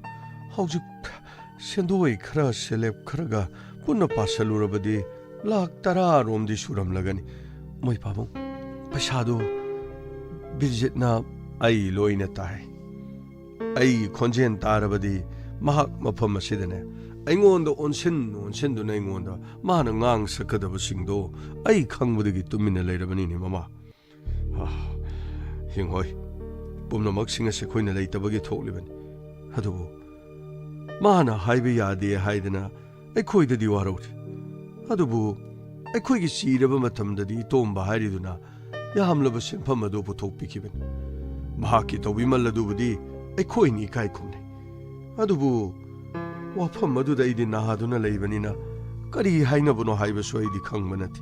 ꯍꯧꯖꯤꯛ ꯁꯦꯟꯗꯣꯏ ꯈꯔ, ꯁꯦꯂꯦꯞ ꯈꯔꯒ ꯄꯨꯟꯅ ꯄꯥꯁꯜꯂꯨꯔꯕꯗꯤ ꯂꯥꯈ ꯇꯔꯥ ꯔꯣꯝꯗꯤ ꯁꯨꯔꯝꯂꯒꯅꯤ꯫ ꯃꯣꯏ ꯄꯥꯕꯨꯡ, ꯄꯩꯁꯥꯗꯨ ꯕꯤꯔꯖꯤꯠꯅ ꯑꯩ ꯂꯣꯏꯅ ꯇꯥꯏ꯫ ꯑꯩꯒꯤ ꯈꯣꯟꯖꯦꯜ ꯇꯥꯔꯕꯗꯤ ꯃꯍꯥꯛ ꯃꯐꯝ ꯑꯁꯤꯗꯅꯦ ꯑꯩꯉꯣꯟꯗ ꯑꯣꯟꯁꯤꯟ ꯑꯣꯟꯁꯤꯟꯗꯨꯅ ꯑꯩꯉꯣꯟꯗ ꯃꯥꯅ ꯉꯥꯡ ꯁꯛꯀꯗꯕꯁꯤꯡꯗꯣ ꯑꯩ ꯈꯪꯕꯗꯒꯤ ꯇꯨꯃꯤꯟꯅ ꯂꯩꯔꯕꯅꯤꯅꯦ, ꯃꯃꯥ꯫ ꯑꯥ, ꯍꯤꯡꯍꯣꯏ, ꯄꯨꯝꯅꯃꯛꯁꯤꯡ ꯑꯁꯤ ꯑꯩꯈꯣꯏꯅ ꯂꯩꯇꯕꯒꯤ ꯊꯣꯛꯂꯤꯕꯅꯤ꯫ ꯑꯗꯨꯕꯨ ꯃꯥꯅ ꯍꯥꯏꯕ ꯌꯥꯗꯦ ꯍꯥꯏꯗꯅ ꯑꯩꯈꯣꯏꯗꯗꯤ ꯋꯥꯔꯧꯔꯤ꯫ ꯑꯗꯨꯕꯨ ꯑꯩꯈꯣꯏꯒꯤ ꯁꯤꯔꯕ ꯃꯇꯝꯗꯗꯤ ꯏꯇꯣꯝꯕ ꯍꯥꯏꯔꯤꯗꯨꯅ ꯌꯥꯝꯂꯕ ꯁꯦꯟꯐꯝ ꯑꯗꯨ ꯄꯨꯊꯣꯛꯄꯤꯈꯤꯕꯅꯤ꯫ ꯃꯍꯥꯛꯀꯤ ꯇꯧꯕꯤꯃꯜ ꯑꯗꯨꯕꯨꯗꯤ ꯑꯩꯈꯣꯏꯅ ꯏꯀꯥꯏ ꯈꯨꯝꯅꯩ꯫ ꯑꯗꯨꯕꯨ ꯋꯥꯐꯝ ꯑꯗꯨꯗ ꯑꯩꯗꯤ ꯅꯥꯗꯨꯅ ꯂꯩꯕꯅꯤꯅ ꯀꯔꯤ ꯍꯥꯏꯅꯕꯅꯣ ꯍꯥꯏꯕꯁꯨ ꯑꯩꯗꯤ ꯈꯪꯕ ꯅꯠꯇꯦ꯫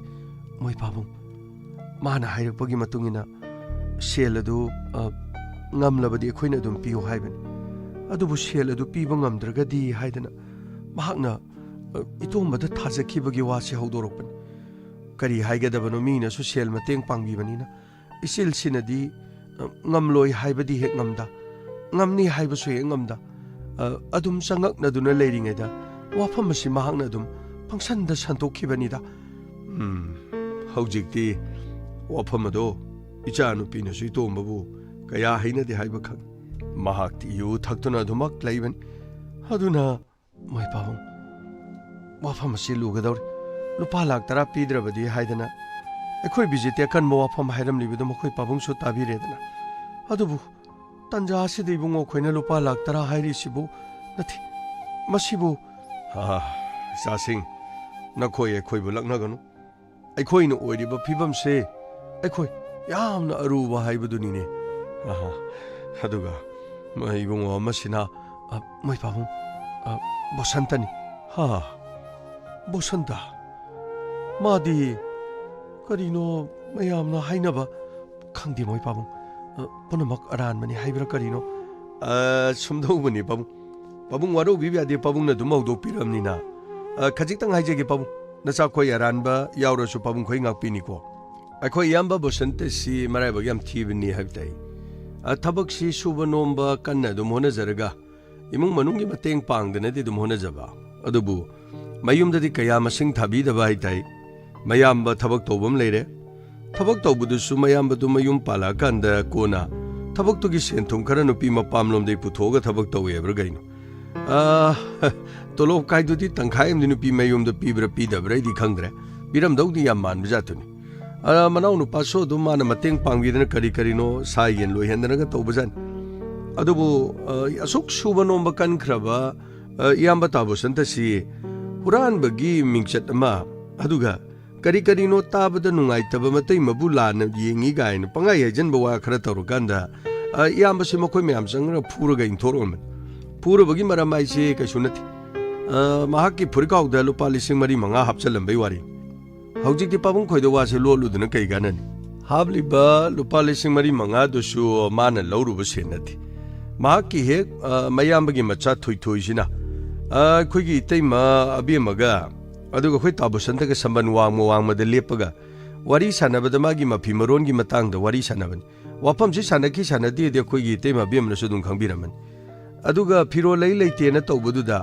ꯃꯣꯏ ꯄꯥꯕꯨꯡ, ꯃꯥꯅ ꯍꯥꯏꯔꯛꯄꯒꯤ ꯃꯇꯨꯡ ꯏꯟꯅ ꯁꯦꯜ ꯑꯗꯨ, ꯑ, ꯉꯝꯂꯕꯗꯤ ꯑꯩꯈꯣꯏꯅ ꯑꯗꯨꯝ ꯄꯤꯌꯨ ꯍꯥꯏꯕꯅꯤ꯫ ꯑꯗꯨꯕꯨ ꯁꯦꯜ ꯑꯗꯨ ꯄꯤꯕ ꯉꯝꯗ꯭ꯔꯒꯗꯤ ꯍꯥꯏꯗꯅ ꯃꯍꯥꯛꯅ, ꯑ, ꯏꯇꯣꯝꯕꯗ ꯊꯥꯖꯈꯤꯕꯒꯤ ꯋꯥꯁꯦ ꯍꯧꯗꯣꯔꯛꯄꯅꯤ꯫ ꯀꯔꯤ ꯍꯥꯏꯒꯗꯕꯅꯣ, ꯃꯤꯅꯁꯨ ꯁꯦꯜ ꯃꯇꯦꯡ ꯄꯥꯡꯕꯤꯕꯅꯤꯅ꯫ ꯏꯆꯤꯜꯁꯤꯅꯗꯤ, ꯑ, ꯉꯝꯂꯣꯏ ꯍꯥꯏꯕꯗꯤ ꯍꯦꯛ ꯉꯝꯗ, ꯉꯝꯅꯤ ꯍꯥꯏꯕꯁꯨ ꯍꯦꯛ ꯉꯝꯗ, ꯑ, ꯑꯗꯨꯝ ꯆꯉꯛꯅꯗꯨꯅ ꯂꯩꯔꯤꯉꯩꯗ ꯋꯥꯐꯝ ꯑꯁꯤ ꯃꯍꯥꯛꯅ ꯑꯗꯨꯝ ꯄꯪꯁꯟꯗ ꯁꯟꯗꯣꯛꯈꯤꯕꯅꯤꯗ꯫ ꯎꯝ, ꯍꯧꯖꯤꯛꯇꯤ ꯋꯥꯐꯝ ꯑꯗꯣ ꯏꯆꯥꯅꯨꯄꯤꯅꯁꯨ ꯏꯇꯣꯝꯕꯕꯨ ꯀꯌꯥ ꯍꯩꯅꯗꯦ ꯍꯥꯏꯕ ꯈꯪꯏ꯫ ꯃꯍꯥꯛꯇꯤ ꯌꯨ ꯊꯛꯇꯨꯅ ꯑꯗꯨꯃꯛ ꯂꯩꯕꯅꯤ꯫ ꯑꯗꯨꯅ ꯃꯣꯏ ꯄꯥꯕꯨꯡ, ꯋꯥꯐꯝ ꯑꯁꯤ ꯂꯨꯒꯗꯧꯔꯤ꯫ ꯂꯨꯄꯥ ꯂꯥꯈ ꯇꯔꯥ ꯄꯤꯗ꯭ꯔꯕꯗꯤ ꯍꯥꯏꯗꯅ ꯑꯩꯈꯣꯏ ꯕꯤꯖꯤꯠꯇꯤ ꯑꯀꯟꯕ ꯋꯥꯐꯝ ꯍꯥꯏꯔꯝꯂꯤꯕꯗꯨ ꯃꯈꯣꯏ ꯄꯥꯕꯨꯡꯁꯨ ꯇꯥꯕꯤꯔꯦꯗꯅ꯫ ꯑꯗꯨꯕꯨ ꯇꯟꯖꯥ ꯑꯁꯤꯗ ꯏꯕꯨꯡꯉꯣ ꯑꯩꯈꯣꯏꯅ ꯂꯨꯄꯥ ꯂꯥꯈ ꯇꯔꯥ ꯍꯥꯏꯔꯤꯁꯤꯕꯨ, ꯅꯠꯇꯦ, ꯃꯁꯤꯕꯨ꯫ ꯍꯥ, ꯏꯆꯥꯁꯤꯡ, ꯅꯈꯣꯏ ꯑꯩꯈꯣꯏꯕꯨ ꯂꯛꯅꯒꯅꯨ꯫ ꯑꯩꯈꯣꯏꯅ ꯑꯣꯏꯔꯤꯕ ꯐꯤꯕꯝꯁꯦ ꯑꯩꯈꯣꯏ ꯌꯥꯝꯅ ꯑꯔꯨꯕ ꯍꯥꯏꯕꯗꯨꯅꯤꯅꯦ꯫ ꯑꯍꯥ, ꯑꯗꯨꯒ ꯃ-, ꯏꯕꯨꯡꯉꯣ ꯑꯃꯁꯤꯅ, ꯑ, ꯃꯣꯏ ꯄꯥꯕꯨꯡ, ꯑ, ꯕꯣꯁꯟꯇꯅꯤ꯫ ꯍꯥ, ꯕꯣꯁꯟꯇ? ꯃꯥꯗꯤ ꯀꯔꯤꯅꯣ ꯃꯌꯥꯝꯅ ꯍꯥꯏꯅꯕ, ꯈꯪꯗꯦ ꯃꯣꯏ ꯄꯥꯕꯨꯡ꯫ ꯑ, ꯄꯨꯝꯅꯃꯛ ꯑꯔꯥꯟꯕꯅꯤ ꯍꯥꯏꯕ꯭ꯔꯥ ꯀꯔꯤꯅꯣ? ꯑ, ꯁꯨꯝꯗꯧꯕꯅꯤ ꯄꯥꯕꯨꯡ꯫ ꯄꯥꯕꯨꯡ ꯋꯥꯔꯧꯕꯤꯕ ꯌꯥꯗꯦ, ꯄꯥꯕꯨꯡꯅ ꯑꯗꯨꯝ ꯍꯧꯗꯣꯛꯄꯤꯔꯕꯅꯤꯅ꯫ ꯑ, ꯈꯖꯤꯛꯇꯪ ꯍꯥꯏꯖꯒꯦ ꯄꯥꯕꯨꯡ꯫ ꯅꯆꯥꯈꯣꯏ ꯑꯔꯥꯟꯕ ꯌꯥꯎꯔꯁꯨ ꯄꯥꯕꯨꯡꯈꯣꯏ ꯉꯥꯛꯄꯤꯅꯤꯀꯣ꯫ ꯑꯩꯈꯣꯏ ꯏꯌꯥꯝꯕ ꯕꯁꯟꯇ ꯁꯤ ꯃꯔꯥꯏꯕꯛ ꯌꯥꯝ ꯊꯤꯕꯅꯤ ꯍꯥꯏꯕ ꯇꯥꯏ꯫ ꯑ, ꯊꯕꯛꯁꯤ ꯁꯨꯕ ꯅꯣꯝꯕ ꯀꯟꯅ ꯑꯗꯨꯝ ꯍꯣꯠꯅꯖꯔꯒ ꯏꯃꯨꯡ ꯃꯅꯨꯡꯒꯤ ꯃꯇꯦꯡ ꯄꯥꯡꯗꯅꯗꯤ ꯑꯗꯨꯝ ꯍꯣꯠꯅꯖꯕ꯫ ꯑꯗꯨꯕꯨ ꯃꯌꯨꯝꯗꯗꯤ ꯀꯌꯥ ꯃꯁꯤꯡ ꯊꯥꯕꯤꯗꯕ ꯍꯥꯏ ꯇꯥꯏ꯫ ꯃꯌꯥꯝꯕ ꯊꯕꯛ ꯇꯧꯕ ꯑꯃ ꯂꯩꯔꯦ꯫ ꯊꯕꯛ ꯇꯧꯕꯗꯨꯁꯨ ꯃꯌꯥꯝꯕꯗꯨ ꯃꯌꯨꯝ ꯄꯥꯜꯂꯛꯑꯀꯥꯟꯗ ꯀꯣꯟꯅ ꯊꯕꯛꯇꯨꯒꯤ ꯁꯦꯟꯊꯨꯝ ꯈꯔ ꯅꯨꯄꯤ ꯃꯄꯥꯝꯂꯣꯝꯗꯒꯤ ꯄꯨꯊꯣꯛꯑꯒ ꯊꯕꯛ ꯇꯧꯋꯦ ꯍꯥꯏꯕ꯭ꯔꯥ ꯀꯩꯅꯣ? ꯑꯥ, ꯇꯣꯂꯣꯞ ꯀꯥꯏꯗꯨꯗꯤ ꯇꯪꯈꯥꯏ ꯑꯃꯗꯤ ꯅꯨꯄꯤ ꯃꯌꯨꯝꯗ ꯄꯤꯕ꯭ꯔꯥ ꯄꯤꯗꯕ꯭ꯔꯥ ꯑꯩꯗꯤ ꯈꯪꯗ꯭ꯔꯦ꯫ ꯄꯤꯔꯝꯗꯧꯗꯤ ꯌꯥꯝ ꯃꯥꯟꯕ ꯖꯥꯠꯇꯨꯅꯤ꯫ ꯑꯥ, ꯃꯅꯥꯎ ꯅꯨꯄꯥꯁꯨ ꯑꯗꯨꯝ ꯃꯥꯅ ꯃꯇꯦꯡ ꯄꯥꯡꯕꯤꯗꯅ ꯀꯔꯤ ꯀꯔꯤꯅꯣ ꯁꯥ ꯌꯦꯟ ꯂꯣꯏꯍꯟꯗꯅꯒ ꯇꯧꯕꯖꯥꯠꯅꯤ꯫ ꯑꯗꯨꯕꯨ, ꯑꯥ, ꯑꯁꯨꯛ ꯁꯨꯕ ꯅꯣꯝꯕ ꯀꯟꯈ꯭ꯔꯕ, ꯑꯥ, ꯏꯌꯥꯝꯕ ꯇꯥꯕꯣꯁꯟꯇ ꯁꯤ ꯍꯨꯔꯥꯟꯕꯒꯤ ꯃꯤꯡꯆꯠ ꯑꯃ, ꯑꯗꯨꯒ ꯀꯔꯤ ꯀꯔꯤꯅꯣ ꯇꯥꯕꯗ ꯅꯨꯡꯉꯥꯏꯇꯕ, ꯃꯇꯩ ꯃꯕꯨ ꯂꯥꯟꯅ ꯌꯦꯡꯉꯤ ꯀꯥꯏꯅ ꯄꯪꯍꯥꯏ ꯍꯥꯏꯖꯟꯕ ꯋꯥ ꯈꯔ ꯇꯧꯔꯀꯥꯟꯗ, ꯑ, ꯏꯌꯥꯝꯕꯁꯤ ꯃꯈꯣꯏ ꯃꯌꯥꯝ ꯆꯪꯉꯒ ꯐꯨꯔꯒ ꯏꯟꯊꯣꯔꯛꯑꯝꯕꯅꯤ꯫ ꯐꯨꯔꯕꯒꯤ ꯃꯔꯝ ꯍꯥꯏꯁꯦ ꯀꯩꯁꯨ ꯅꯠꯇꯦ꯫ ꯑ, ꯃꯍꯥꯛꯀꯤ ꯐꯨꯔꯤꯠꯈꯥꯎꯗ ꯂꯨꯄꯥ ꯂꯤꯁꯤꯡ ꯃꯔꯤ ꯃꯉꯥ ꯍꯥꯞꯆꯜꯂꯝꯕꯩ ꯋꯥꯔꯤ꯫ ꯍꯧꯖꯤꯛꯇꯤ ꯄꯥꯕꯨꯡ ꯈꯣꯏꯗ ꯋꯥꯁꯦ ꯂꯣꯠꯂꯨꯗꯅ ꯀꯩ ꯀꯥꯟꯅꯅꯤ? ꯍꯥꯞꯂꯤꯕ ꯂꯨꯄꯥ ꯂꯤꯁꯤꯡ ꯃꯔꯤ ꯃꯉꯥꯗꯨꯁꯨ ꯃꯥꯅ ꯂꯧꯔꯨꯕ ꯁꯦꯟ ꯅꯠꯇꯦ꯫ ꯃꯍꯥꯛꯀꯤ ꯍꯦꯛ, ꯑ, ꯃꯌꯥꯝꯕꯒꯤ ꯃꯆꯥ ꯊꯣꯏꯊꯣꯏꯁꯤꯅ, ꯑ, ꯑꯩꯈꯣꯏꯒꯤ ꯏꯇꯩꯃ ꯑꯕꯦꯝꯃꯒ ꯑꯗꯨꯒ ꯑꯩꯈꯣꯏ ꯇꯥꯕꯨꯁꯟꯇꯒ ꯁꯝꯕꯟ ꯋꯥꯡꯃ ꯋꯥꯡꯃꯗ ꯂꯦꯞꯄꯒ ꯋꯥꯔꯤ ꯁꯥꯟꯅꯕꯗ ꯃꯥꯒꯤ ꯃꯐꯤ ꯃꯔꯣꯟꯒꯤ ꯃꯇꯥꯡꯗ ꯋꯥꯔꯤ ꯁꯥꯟꯅꯕꯅꯤ꯫ ꯋꯥꯐꯝꯁꯤ ꯁꯥꯟꯅꯈꯤ ꯁꯥꯟꯅꯗꯦꯗꯤ ꯑꯩꯈꯣꯏꯒꯤ ꯏꯇꯩꯃ ꯑꯕꯦꯝꯃꯅꯁꯨ ꯑꯗꯨꯝ ꯈꯪꯕꯤꯔꯝꯃꯅꯤ꯫ ꯑꯗꯨꯒ ꯐꯤꯔꯣꯜ ꯂꯩ ꯂꯩꯇꯦꯅ ꯇꯧꯕꯗꯨꯗ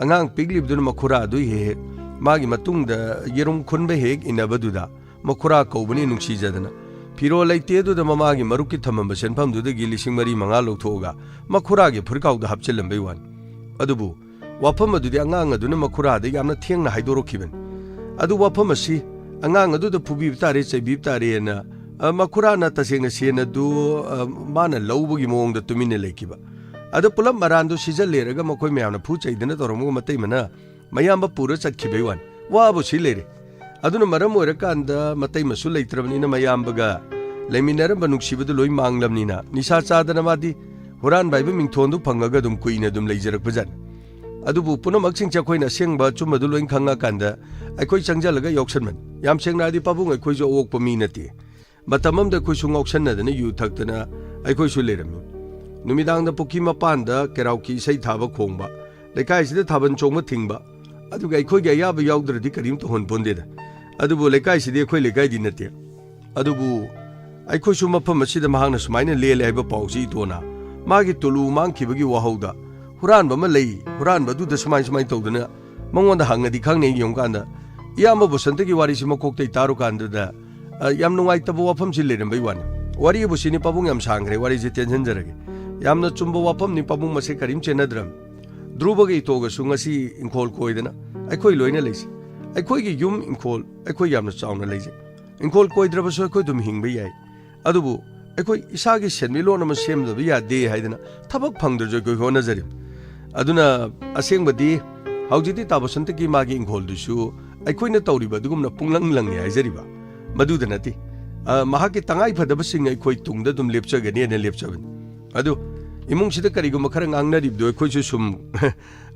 ꯑꯉꯥꯡ ꯄꯤꯛꯂꯤꯕꯗꯨꯅ ꯃꯈꯨꯔꯥꯗꯨ ꯍꯦꯛ ꯍꯦꯛ ꯃꯥꯒꯤ ꯃꯇꯨꯡꯗ ꯌꯦꯔꯨꯝ ꯈꯨꯟꯕ ꯍꯦꯛ ꯏꯟꯅꯕꯗꯨꯗ ꯃꯈꯨꯔꯥ ꯀꯧꯕꯅꯤ ꯅꯨꯡꯁꯤꯖꯗꯅ꯫ ꯐꯤꯔꯣꯜ ꯂꯩꯇꯦ ꯑꯗꯨꯗ ꯃꯃꯥꯒꯤ ꯃꯔꯨꯞꯀꯤ ꯊꯝꯃꯝꯕ ꯁꯦꯟꯐꯝꯗꯨꯗꯒꯤ ꯂꯤꯁꯤꯡ ꯃꯔꯤ ꯃꯉꯥ ꯂꯧꯊꯣꯛꯑꯒ ꯃꯈꯨꯔꯥꯒꯤ ꯐꯨꯔꯤꯠꯈꯥꯎꯗ ꯍꯥꯞꯆꯤꯜꯂꯝꯕꯩ ꯋꯥꯅꯤ꯫ ꯑꯗꯨꯕꯨ ꯋꯥꯐꯝ ꯑꯗꯨꯗꯤ ꯑꯉꯥꯡ ꯑꯗꯨꯅ ꯃꯈꯨꯔꯥꯗ ꯌꯥꯝꯅ ꯊꯦꯡꯅ ꯍꯥꯏꯗꯣꯔꯛꯈꯤꯕꯅꯤ꯫ ꯑꯗꯨ ꯋꯥꯐꯝ ꯑꯁꯤ ꯑꯉꯥꯡ ꯑꯗꯨꯗ ꯐꯨꯕꯤꯕ ꯇꯥꯔꯦ, ꯆꯩꯕꯤꯕ ꯇꯥꯔꯦꯅ, ꯑ, ꯃꯈꯨꯔꯥꯅ ꯇꯁꯦꯡꯅ ꯁꯦꯟ ꯑꯗꯨ, ꯑ, ꯃꯥꯅ ꯂꯧꯕꯒꯤ ꯃꯑꯣꯡꯗ ꯇꯨꯃꯤꯟꯅ ꯂꯩꯈꯤꯕ꯫ ꯑꯗ ꯄꯨꯂꯞ ꯃꯔꯥꯟꯗꯨ ꯁꯤꯖꯜꯂꯦꯔꯒ ꯃꯈꯣꯏ ꯃꯌꯥꯝꯅ ꯐꯨ ꯆꯩꯗꯅ ꯇꯧꯔꯝꯃꯒ ꯃꯇꯩꯃꯅ ꯃꯌꯥꯝꯕ ꯄꯨꯔ ꯆꯠꯈꯤꯕꯩ ꯋꯥꯅꯤ꯫ ꯋꯥꯕꯨ ꯁꯤ ꯂꯩꯔꯦ꯫ ꯑꯗꯨꯅ ꯃꯔꯝ ꯑꯣꯏꯔꯀꯥꯟꯗ ꯃꯇꯩꯃꯁꯨ ꯂꯩꯇ꯭ꯔꯕꯅꯤꯅ ꯃꯌꯥꯝꯕꯒ ꯂꯩꯃꯤꯟꯅꯔꯝꯕ ꯅꯨꯡꯁꯤꯕꯗꯨ ꯂꯣꯏ ꯃꯥꯡꯂꯕꯅꯤꯅ ꯅꯤꯁꯥ ꯆꯥꯗꯅ ꯃꯥꯗꯤ ꯍꯨꯔꯥꯟꯕ ꯍꯥꯏꯕ ꯃꯤꯡꯊꯣꯟꯗꯨ ꯐꯪꯉꯒ ꯑꯗꯨꯝ ꯀꯨꯏꯅ ꯑꯗꯨꯝ ꯂꯩꯖꯔꯛꯄꯖꯥꯠꯅꯤ꯫ ꯑꯗꯨꯕꯨ ꯄꯨꯝꯅꯃꯛꯁꯤꯡꯁꯦ ꯑꯩꯈꯣꯏꯅ ꯑꯁꯦꯡꯕ ꯑꯆꯨꯝꯕꯗꯨ ꯂꯣꯏ ꯈꯪꯉꯀꯥꯟꯗ ꯑꯩꯈꯣꯏ ꯆꯪꯁꯤꯜꯂꯒ ꯌꯥꯎꯁꯟꯕꯅꯤ꯫ ꯌꯥꯝ ꯁꯦꯡꯅ ꯍꯥꯏꯔꯗꯤ ꯄꯥꯕꯨꯡ ꯑꯩꯈꯣꯏꯁꯨ ꯑꯑꯣꯛꯄ ꯃꯤ ꯅꯠꯇꯦ꯫ ꯃꯇꯝ ꯑꯃꯗ ꯑꯩꯈꯣꯏꯁꯨ ꯉꯥꯎꯁꯟꯅꯗꯅ ꯌꯨ ꯊꯛꯇꯅ ꯑꯩꯈꯣꯏꯁꯨ ꯂꯩꯔꯝꯃꯤ꯫ ꯅꯨꯃꯤꯗꯥꯡꯗ ꯄꯨꯈ꯭ꯔꯤ ꯃꯄꯥꯟꯗ ꯀꯦꯔꯥꯎꯀꯤ ꯏꯁꯩ ꯊꯥꯕ ꯈꯣꯡꯕ, ꯂꯩꯀꯥꯏꯁꯤꯗ ꯊꯥꯕꯜ ꯆꯣꯡꯕ ꯊꯤꯡꯕ, ꯑꯗꯨꯒ ꯑꯩꯈꯣꯏꯒꯤ ꯑꯌꯥꯕ ꯌꯥꯎꯗ꯭ꯔꯗꯤ ꯀꯔꯤꯝꯇ ꯍꯣꯟꯄꯣꯟꯗꯦꯗ꯫ ꯑꯗꯨꯕꯨ ꯂꯩꯀꯥꯏꯁꯤꯗꯤ ꯑꯩꯈꯣꯏ ꯂꯩꯀꯥꯏꯗꯤ ꯅꯠꯇꯦ꯫ ꯑꯗꯨꯕꯨ ꯑꯩꯈꯣꯏꯁꯨ ꯃꯐꯝ ꯑꯁꯤꯗ ꯃꯍꯥꯛꯅ ꯁꯨꯃꯥꯏꯅ ꯂꯦꯜꯂꯦ ꯍꯥꯏꯕ ꯄꯥꯎꯁꯤ ꯏꯇꯣꯅ ꯃꯥꯒꯤ ꯇꯨꯂꯨ ꯃꯥꯡꯈꯤꯕꯒꯤ ꯋꯥꯍꯧꯗ ꯍꯨꯔꯥꯟꯕ ꯑꯃ ꯂꯩ, ꯍꯨꯔꯥꯟꯕ ꯑꯗꯨꯗ ꯁꯨꯃꯥꯏ ꯁꯨꯃꯥꯏꯅ ꯇꯧꯗꯅ ꯃꯉꯣꯟꯗ ꯍꯪꯉꯗꯤ ꯈꯪꯅꯤ ꯌꯦꯡꯉꯨꯀꯥꯟꯗ ꯏꯌꯥꯝꯕ ꯕꯁꯟꯇꯒꯤ ꯋꯥꯔꯤꯁꯤ ꯃꯀꯣꯛꯇꯩ ꯇꯥꯔꯨꯀꯥꯟꯗꯨꯗ, ꯑ, ꯌꯥꯝ ꯅꯨꯡꯉꯥꯏꯇꯕ ꯋꯥꯐꯝꯁꯤ ꯂꯩꯔꯝꯕꯩ ꯋꯥꯅꯤ꯫ ꯋꯥꯔꯤꯕꯨ ꯁꯤꯅꯤ ꯄꯥꯕꯨꯡ ꯌꯥꯝ ꯁꯥꯡꯈ꯭ꯔꯦ, ꯋꯥꯔꯤꯁꯦ ꯇꯦꯟꯁꯤꯟꯖꯔꯒꯦ꯫ ꯌꯥꯝꯅ ꯆꯨꯝꯕ ꯋꯥꯐꯝꯅꯤ ꯄꯥꯕꯨꯡ, ꯃꯁꯤ ꯀꯔꯤꯝ ꯆꯦꯟꯅꯗ꯭ꯔꯕꯅꯤ꯫ ꯙ꯭ꯔꯨꯕꯒ ꯏꯇꯣꯒꯁꯨ ꯉꯁꯤ ꯏꯪꯈꯣꯜ ꯀꯣꯏꯗꯅ ꯑꯩꯈꯣꯏ ꯂꯣꯏꯅ ꯂꯩꯖꯩ꯫ ꯑꯩꯈꯣꯏꯒꯤ ꯌꯨꯝ ꯏꯪꯈꯣꯜ ꯑꯩꯈꯣꯏ ꯌꯥꯝꯅ ꯆꯥꯎꯅ ꯂꯩꯖꯩ꯫ ꯏꯪꯈꯣꯜ ꯀꯣꯏꯗ꯭ꯔꯕꯁꯨ ꯑꯩꯈꯣꯏ ꯑꯗꯨꯝ ꯍꯤꯡꯕ ꯌꯥꯏ꯫ ꯑꯗꯨꯕꯨ ꯑꯩꯈꯣꯏ ꯏꯁꯥꯒꯤ ꯁꯦꯟꯃꯤꯠꯂꯣꯟ ꯑꯃ ꯁꯦꯝꯗꯕ ꯌꯥꯗꯦ ꯍꯥꯏꯗꯅ ꯊꯕꯛ ꯐꯪꯗ꯭ꯔꯁꯨ ꯑꯩꯈꯣꯏ ꯍꯣꯠꯅꯖꯔꯤ꯫ ꯑꯗꯨꯅ ꯑꯁꯦꯡꯕꯗꯤ ꯍꯧꯖꯤꯛꯇꯤ ꯇꯥ ꯕꯁꯟꯇꯒꯤ ꯃꯥꯒꯤ ꯏꯪꯈꯣꯜꯗꯨꯁꯨ ꯑꯩꯈꯣꯏꯅ ꯇꯧꯔꯤꯕ ꯑꯗꯨꯒꯨꯝꯅ ꯄꯨꯡꯂꯪ ꯂꯪꯉꯦ ꯍꯥꯏꯖꯔꯤꯕ꯫ ꯃꯗꯨꯗ ꯅꯠꯇꯦ꯫ ꯑ, ꯃꯍꯥꯛꯀꯤ ꯇꯉꯥꯏ ꯐꯗꯕꯁꯤꯡ ꯑꯩꯈꯣꯏ ꯇꯨꯡꯗ ꯑꯗꯨꯝ ꯂꯦꯞꯆꯒꯅꯤ ꯍꯥꯏꯅ ꯂꯦꯞꯆꯕꯅꯤ꯫ ꯑꯗꯨ ꯏꯃꯨꯡꯁꯤꯗ ꯀꯔꯤꯒꯨꯝꯕ ꯈꯔ ꯉꯥꯡꯅꯔꯤꯕꯗꯣ ꯑꯩꯈꯣꯏꯁꯨ ꯁꯨꯝ,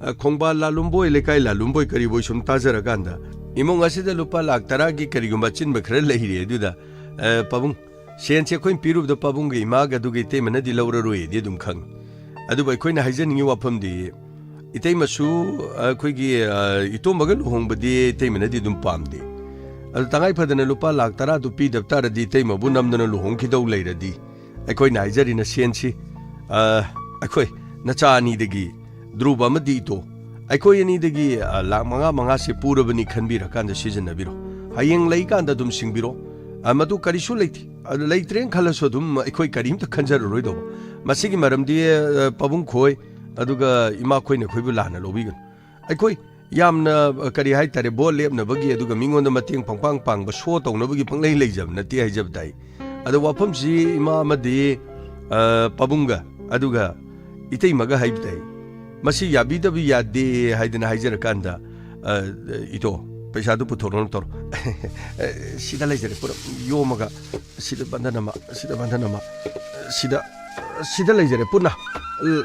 ꯑ, ꯈꯣꯡꯕꯥꯜ ꯂꯥꯂꯨꯝꯕꯣꯏ, ꯂꯩꯀꯥꯏ ꯂꯥꯂꯨꯝꯕꯣꯏ ꯀꯔꯤꯕꯣꯏ ꯁꯨꯝ ꯇꯥꯖꯔꯀꯥꯟꯗ ꯏꯃꯨꯡ ꯑꯁꯤꯗ ꯂꯨꯄꯥ ꯂꯥꯈ ꯇꯔꯥꯒꯤ ꯀꯔꯤꯒꯨꯝꯕ ꯑꯆꯤꯟꯕ ꯈꯔ ꯂꯩꯔꯦ ꯑꯗꯨꯗ, ꯑ, ꯄꯥꯕꯨꯡ, ꯁꯦꯟꯁꯦ ꯑꯩꯈꯣꯏꯅ ꯄꯤꯔꯨꯕꯗ ꯄꯥꯕꯨꯡꯒ ꯏꯃꯥꯒ ꯑꯗꯨꯒ ꯏꯇꯩꯃꯅꯗꯤ ꯂꯧꯔꯔꯣꯏꯗꯤ ꯑꯗꯨꯝ ꯈꯪꯉꯤ꯫ ꯑꯗꯨꯕꯨ ꯑꯩꯈꯣꯏꯅ ꯍꯥꯏꯖꯅꯤꯡꯉꯤ ꯋꯥꯐꯝꯗꯤ, ꯏꯇꯩꯃꯁꯨ ꯑꯩꯈꯣꯏꯒꯤ, ꯑ, ꯏꯇꯣꯝꯕꯒ ꯂꯨꯍꯣꯡꯕꯗꯤ ꯏꯇꯩꯃꯅꯗꯤ ꯑꯗꯨꯝ ꯄꯥꯝꯗꯦ꯫ ꯑꯗꯨ ꯇꯉꯥꯏ ꯐꯗꯅ ꯂꯨꯄꯥ ꯂꯥꯈ ꯇꯔꯥꯗꯨ ꯄꯤꯗꯕ ꯇꯥꯔꯗꯤ ꯏꯇꯩꯃꯕꯨ ꯅꯝꯗꯅ ꯂꯨꯍꯣꯡꯈꯤꯗꯧ ꯂꯩꯔꯗꯤ ꯑꯩꯈꯣꯏꯅ ꯍꯥꯏꯖꯔꯤꯅ ꯁꯦꯟꯁꯤ, ꯑ, ꯑꯩꯈꯣꯏ ꯅꯆꯥ ꯑꯅꯤꯗꯒꯤ ꯙ꯭ꯔꯨꯕ ꯑꯃꯗꯤ ꯏꯇꯣ, ꯑꯩꯈꯣꯏ ꯑꯅꯤꯗꯒꯤ, ꯑ, ꯂꯥꯈ ꯃꯉꯥ ꯃꯉꯥꯁꯦ ꯄꯨꯔꯕꯅꯤ ꯈꯟꯕꯤꯔꯀꯥꯟꯗ ꯁꯤꯖꯤꯟꯅꯕꯤꯔꯣ꯫ ꯍꯌꯦꯡ ꯂꯩꯀꯥꯟꯗ ꯑꯗꯨꯝ ꯁꯤꯡꯕꯤꯔꯣ꯫ ꯑ, ꯃꯗꯨ ꯀꯔꯤꯁꯨ ꯂꯩꯇꯦ꯫ ꯑꯗꯨ ꯂꯩꯇ꯭ꯔꯦꯅ ꯈꯜꯂꯁꯨ ꯑꯗꯨꯝ ꯑꯩꯈꯣꯏ ꯀꯔꯤꯝꯇ ꯈꯟꯖꯔꯔꯣꯏꯗꯧꯕ꯫ ꯃꯁꯤꯒꯤ ꯃꯔꯝꯗꯤ, ꯑ, ꯄꯥꯕꯨꯡ ꯈꯣꯏ ꯑꯗꯨꯒ ꯏꯃꯥ ꯈꯣꯏꯅ ꯑꯩꯈꯣꯏꯕꯨ ꯂꯥꯟꯅ ꯂꯧꯕꯤꯒꯅꯨ꯫ ꯑꯩꯈꯣꯏ ꯌꯥꯝꯅ, ꯑ, ꯀꯔꯤ ꯍꯥꯏꯇꯥꯔꯦ, ꯚꯣꯠ ꯂꯦꯞꯅꯕꯒꯤ ꯑꯗꯨꯒ ꯃꯤꯉꯣꯟꯗ ꯃꯇꯦꯡ ꯄꯪꯄꯥꯡ ꯄꯥꯡꯕ, ꯁꯣ ꯇꯧꯅꯕꯒꯤ ꯄꯪꯂꯩ ꯂꯩꯖꯕ ꯅꯠꯇꯦ ꯍꯥꯏꯖꯕ ꯇꯥꯏ꯫ ꯑꯗꯣ ꯋꯥꯐꯝꯁꯤ ꯏꯃꯥ ꯑꯃꯗꯤ, ꯑ, ꯄꯥꯕꯨꯡꯒ ꯑꯗꯨꯒ ꯏꯇꯩꯃꯒ ꯍꯥꯏꯕ ꯇꯥꯏ꯫ ꯃꯁꯤ ꯌꯥꯕꯤꯗꯕ ꯌꯥꯗꯦ ꯍꯥꯏꯗꯅ ꯍꯥꯏꯖꯔꯀꯥꯟꯗ, ꯑ, ꯏꯇꯣ, ꯄꯩꯁꯥꯗꯨ ꯄꯨꯊꯣꯔꯛꯑꯣꯅ ꯇꯧꯔꯣ꯫ ꯁꯤꯗ ꯂꯩꯖꯔꯦ, ꯄꯨꯔꯞ ꯌꯣꯝꯃꯒ, ꯁꯤꯗ ꯕꯟꯙꯟ ꯑꯃ, ꯁꯤꯗ ꯕꯟꯙꯟ ꯑꯃ, ꯁꯤꯗ, ꯁꯤꯗ ꯂꯩꯖꯔꯦ ꯄꯨꯟꯅ,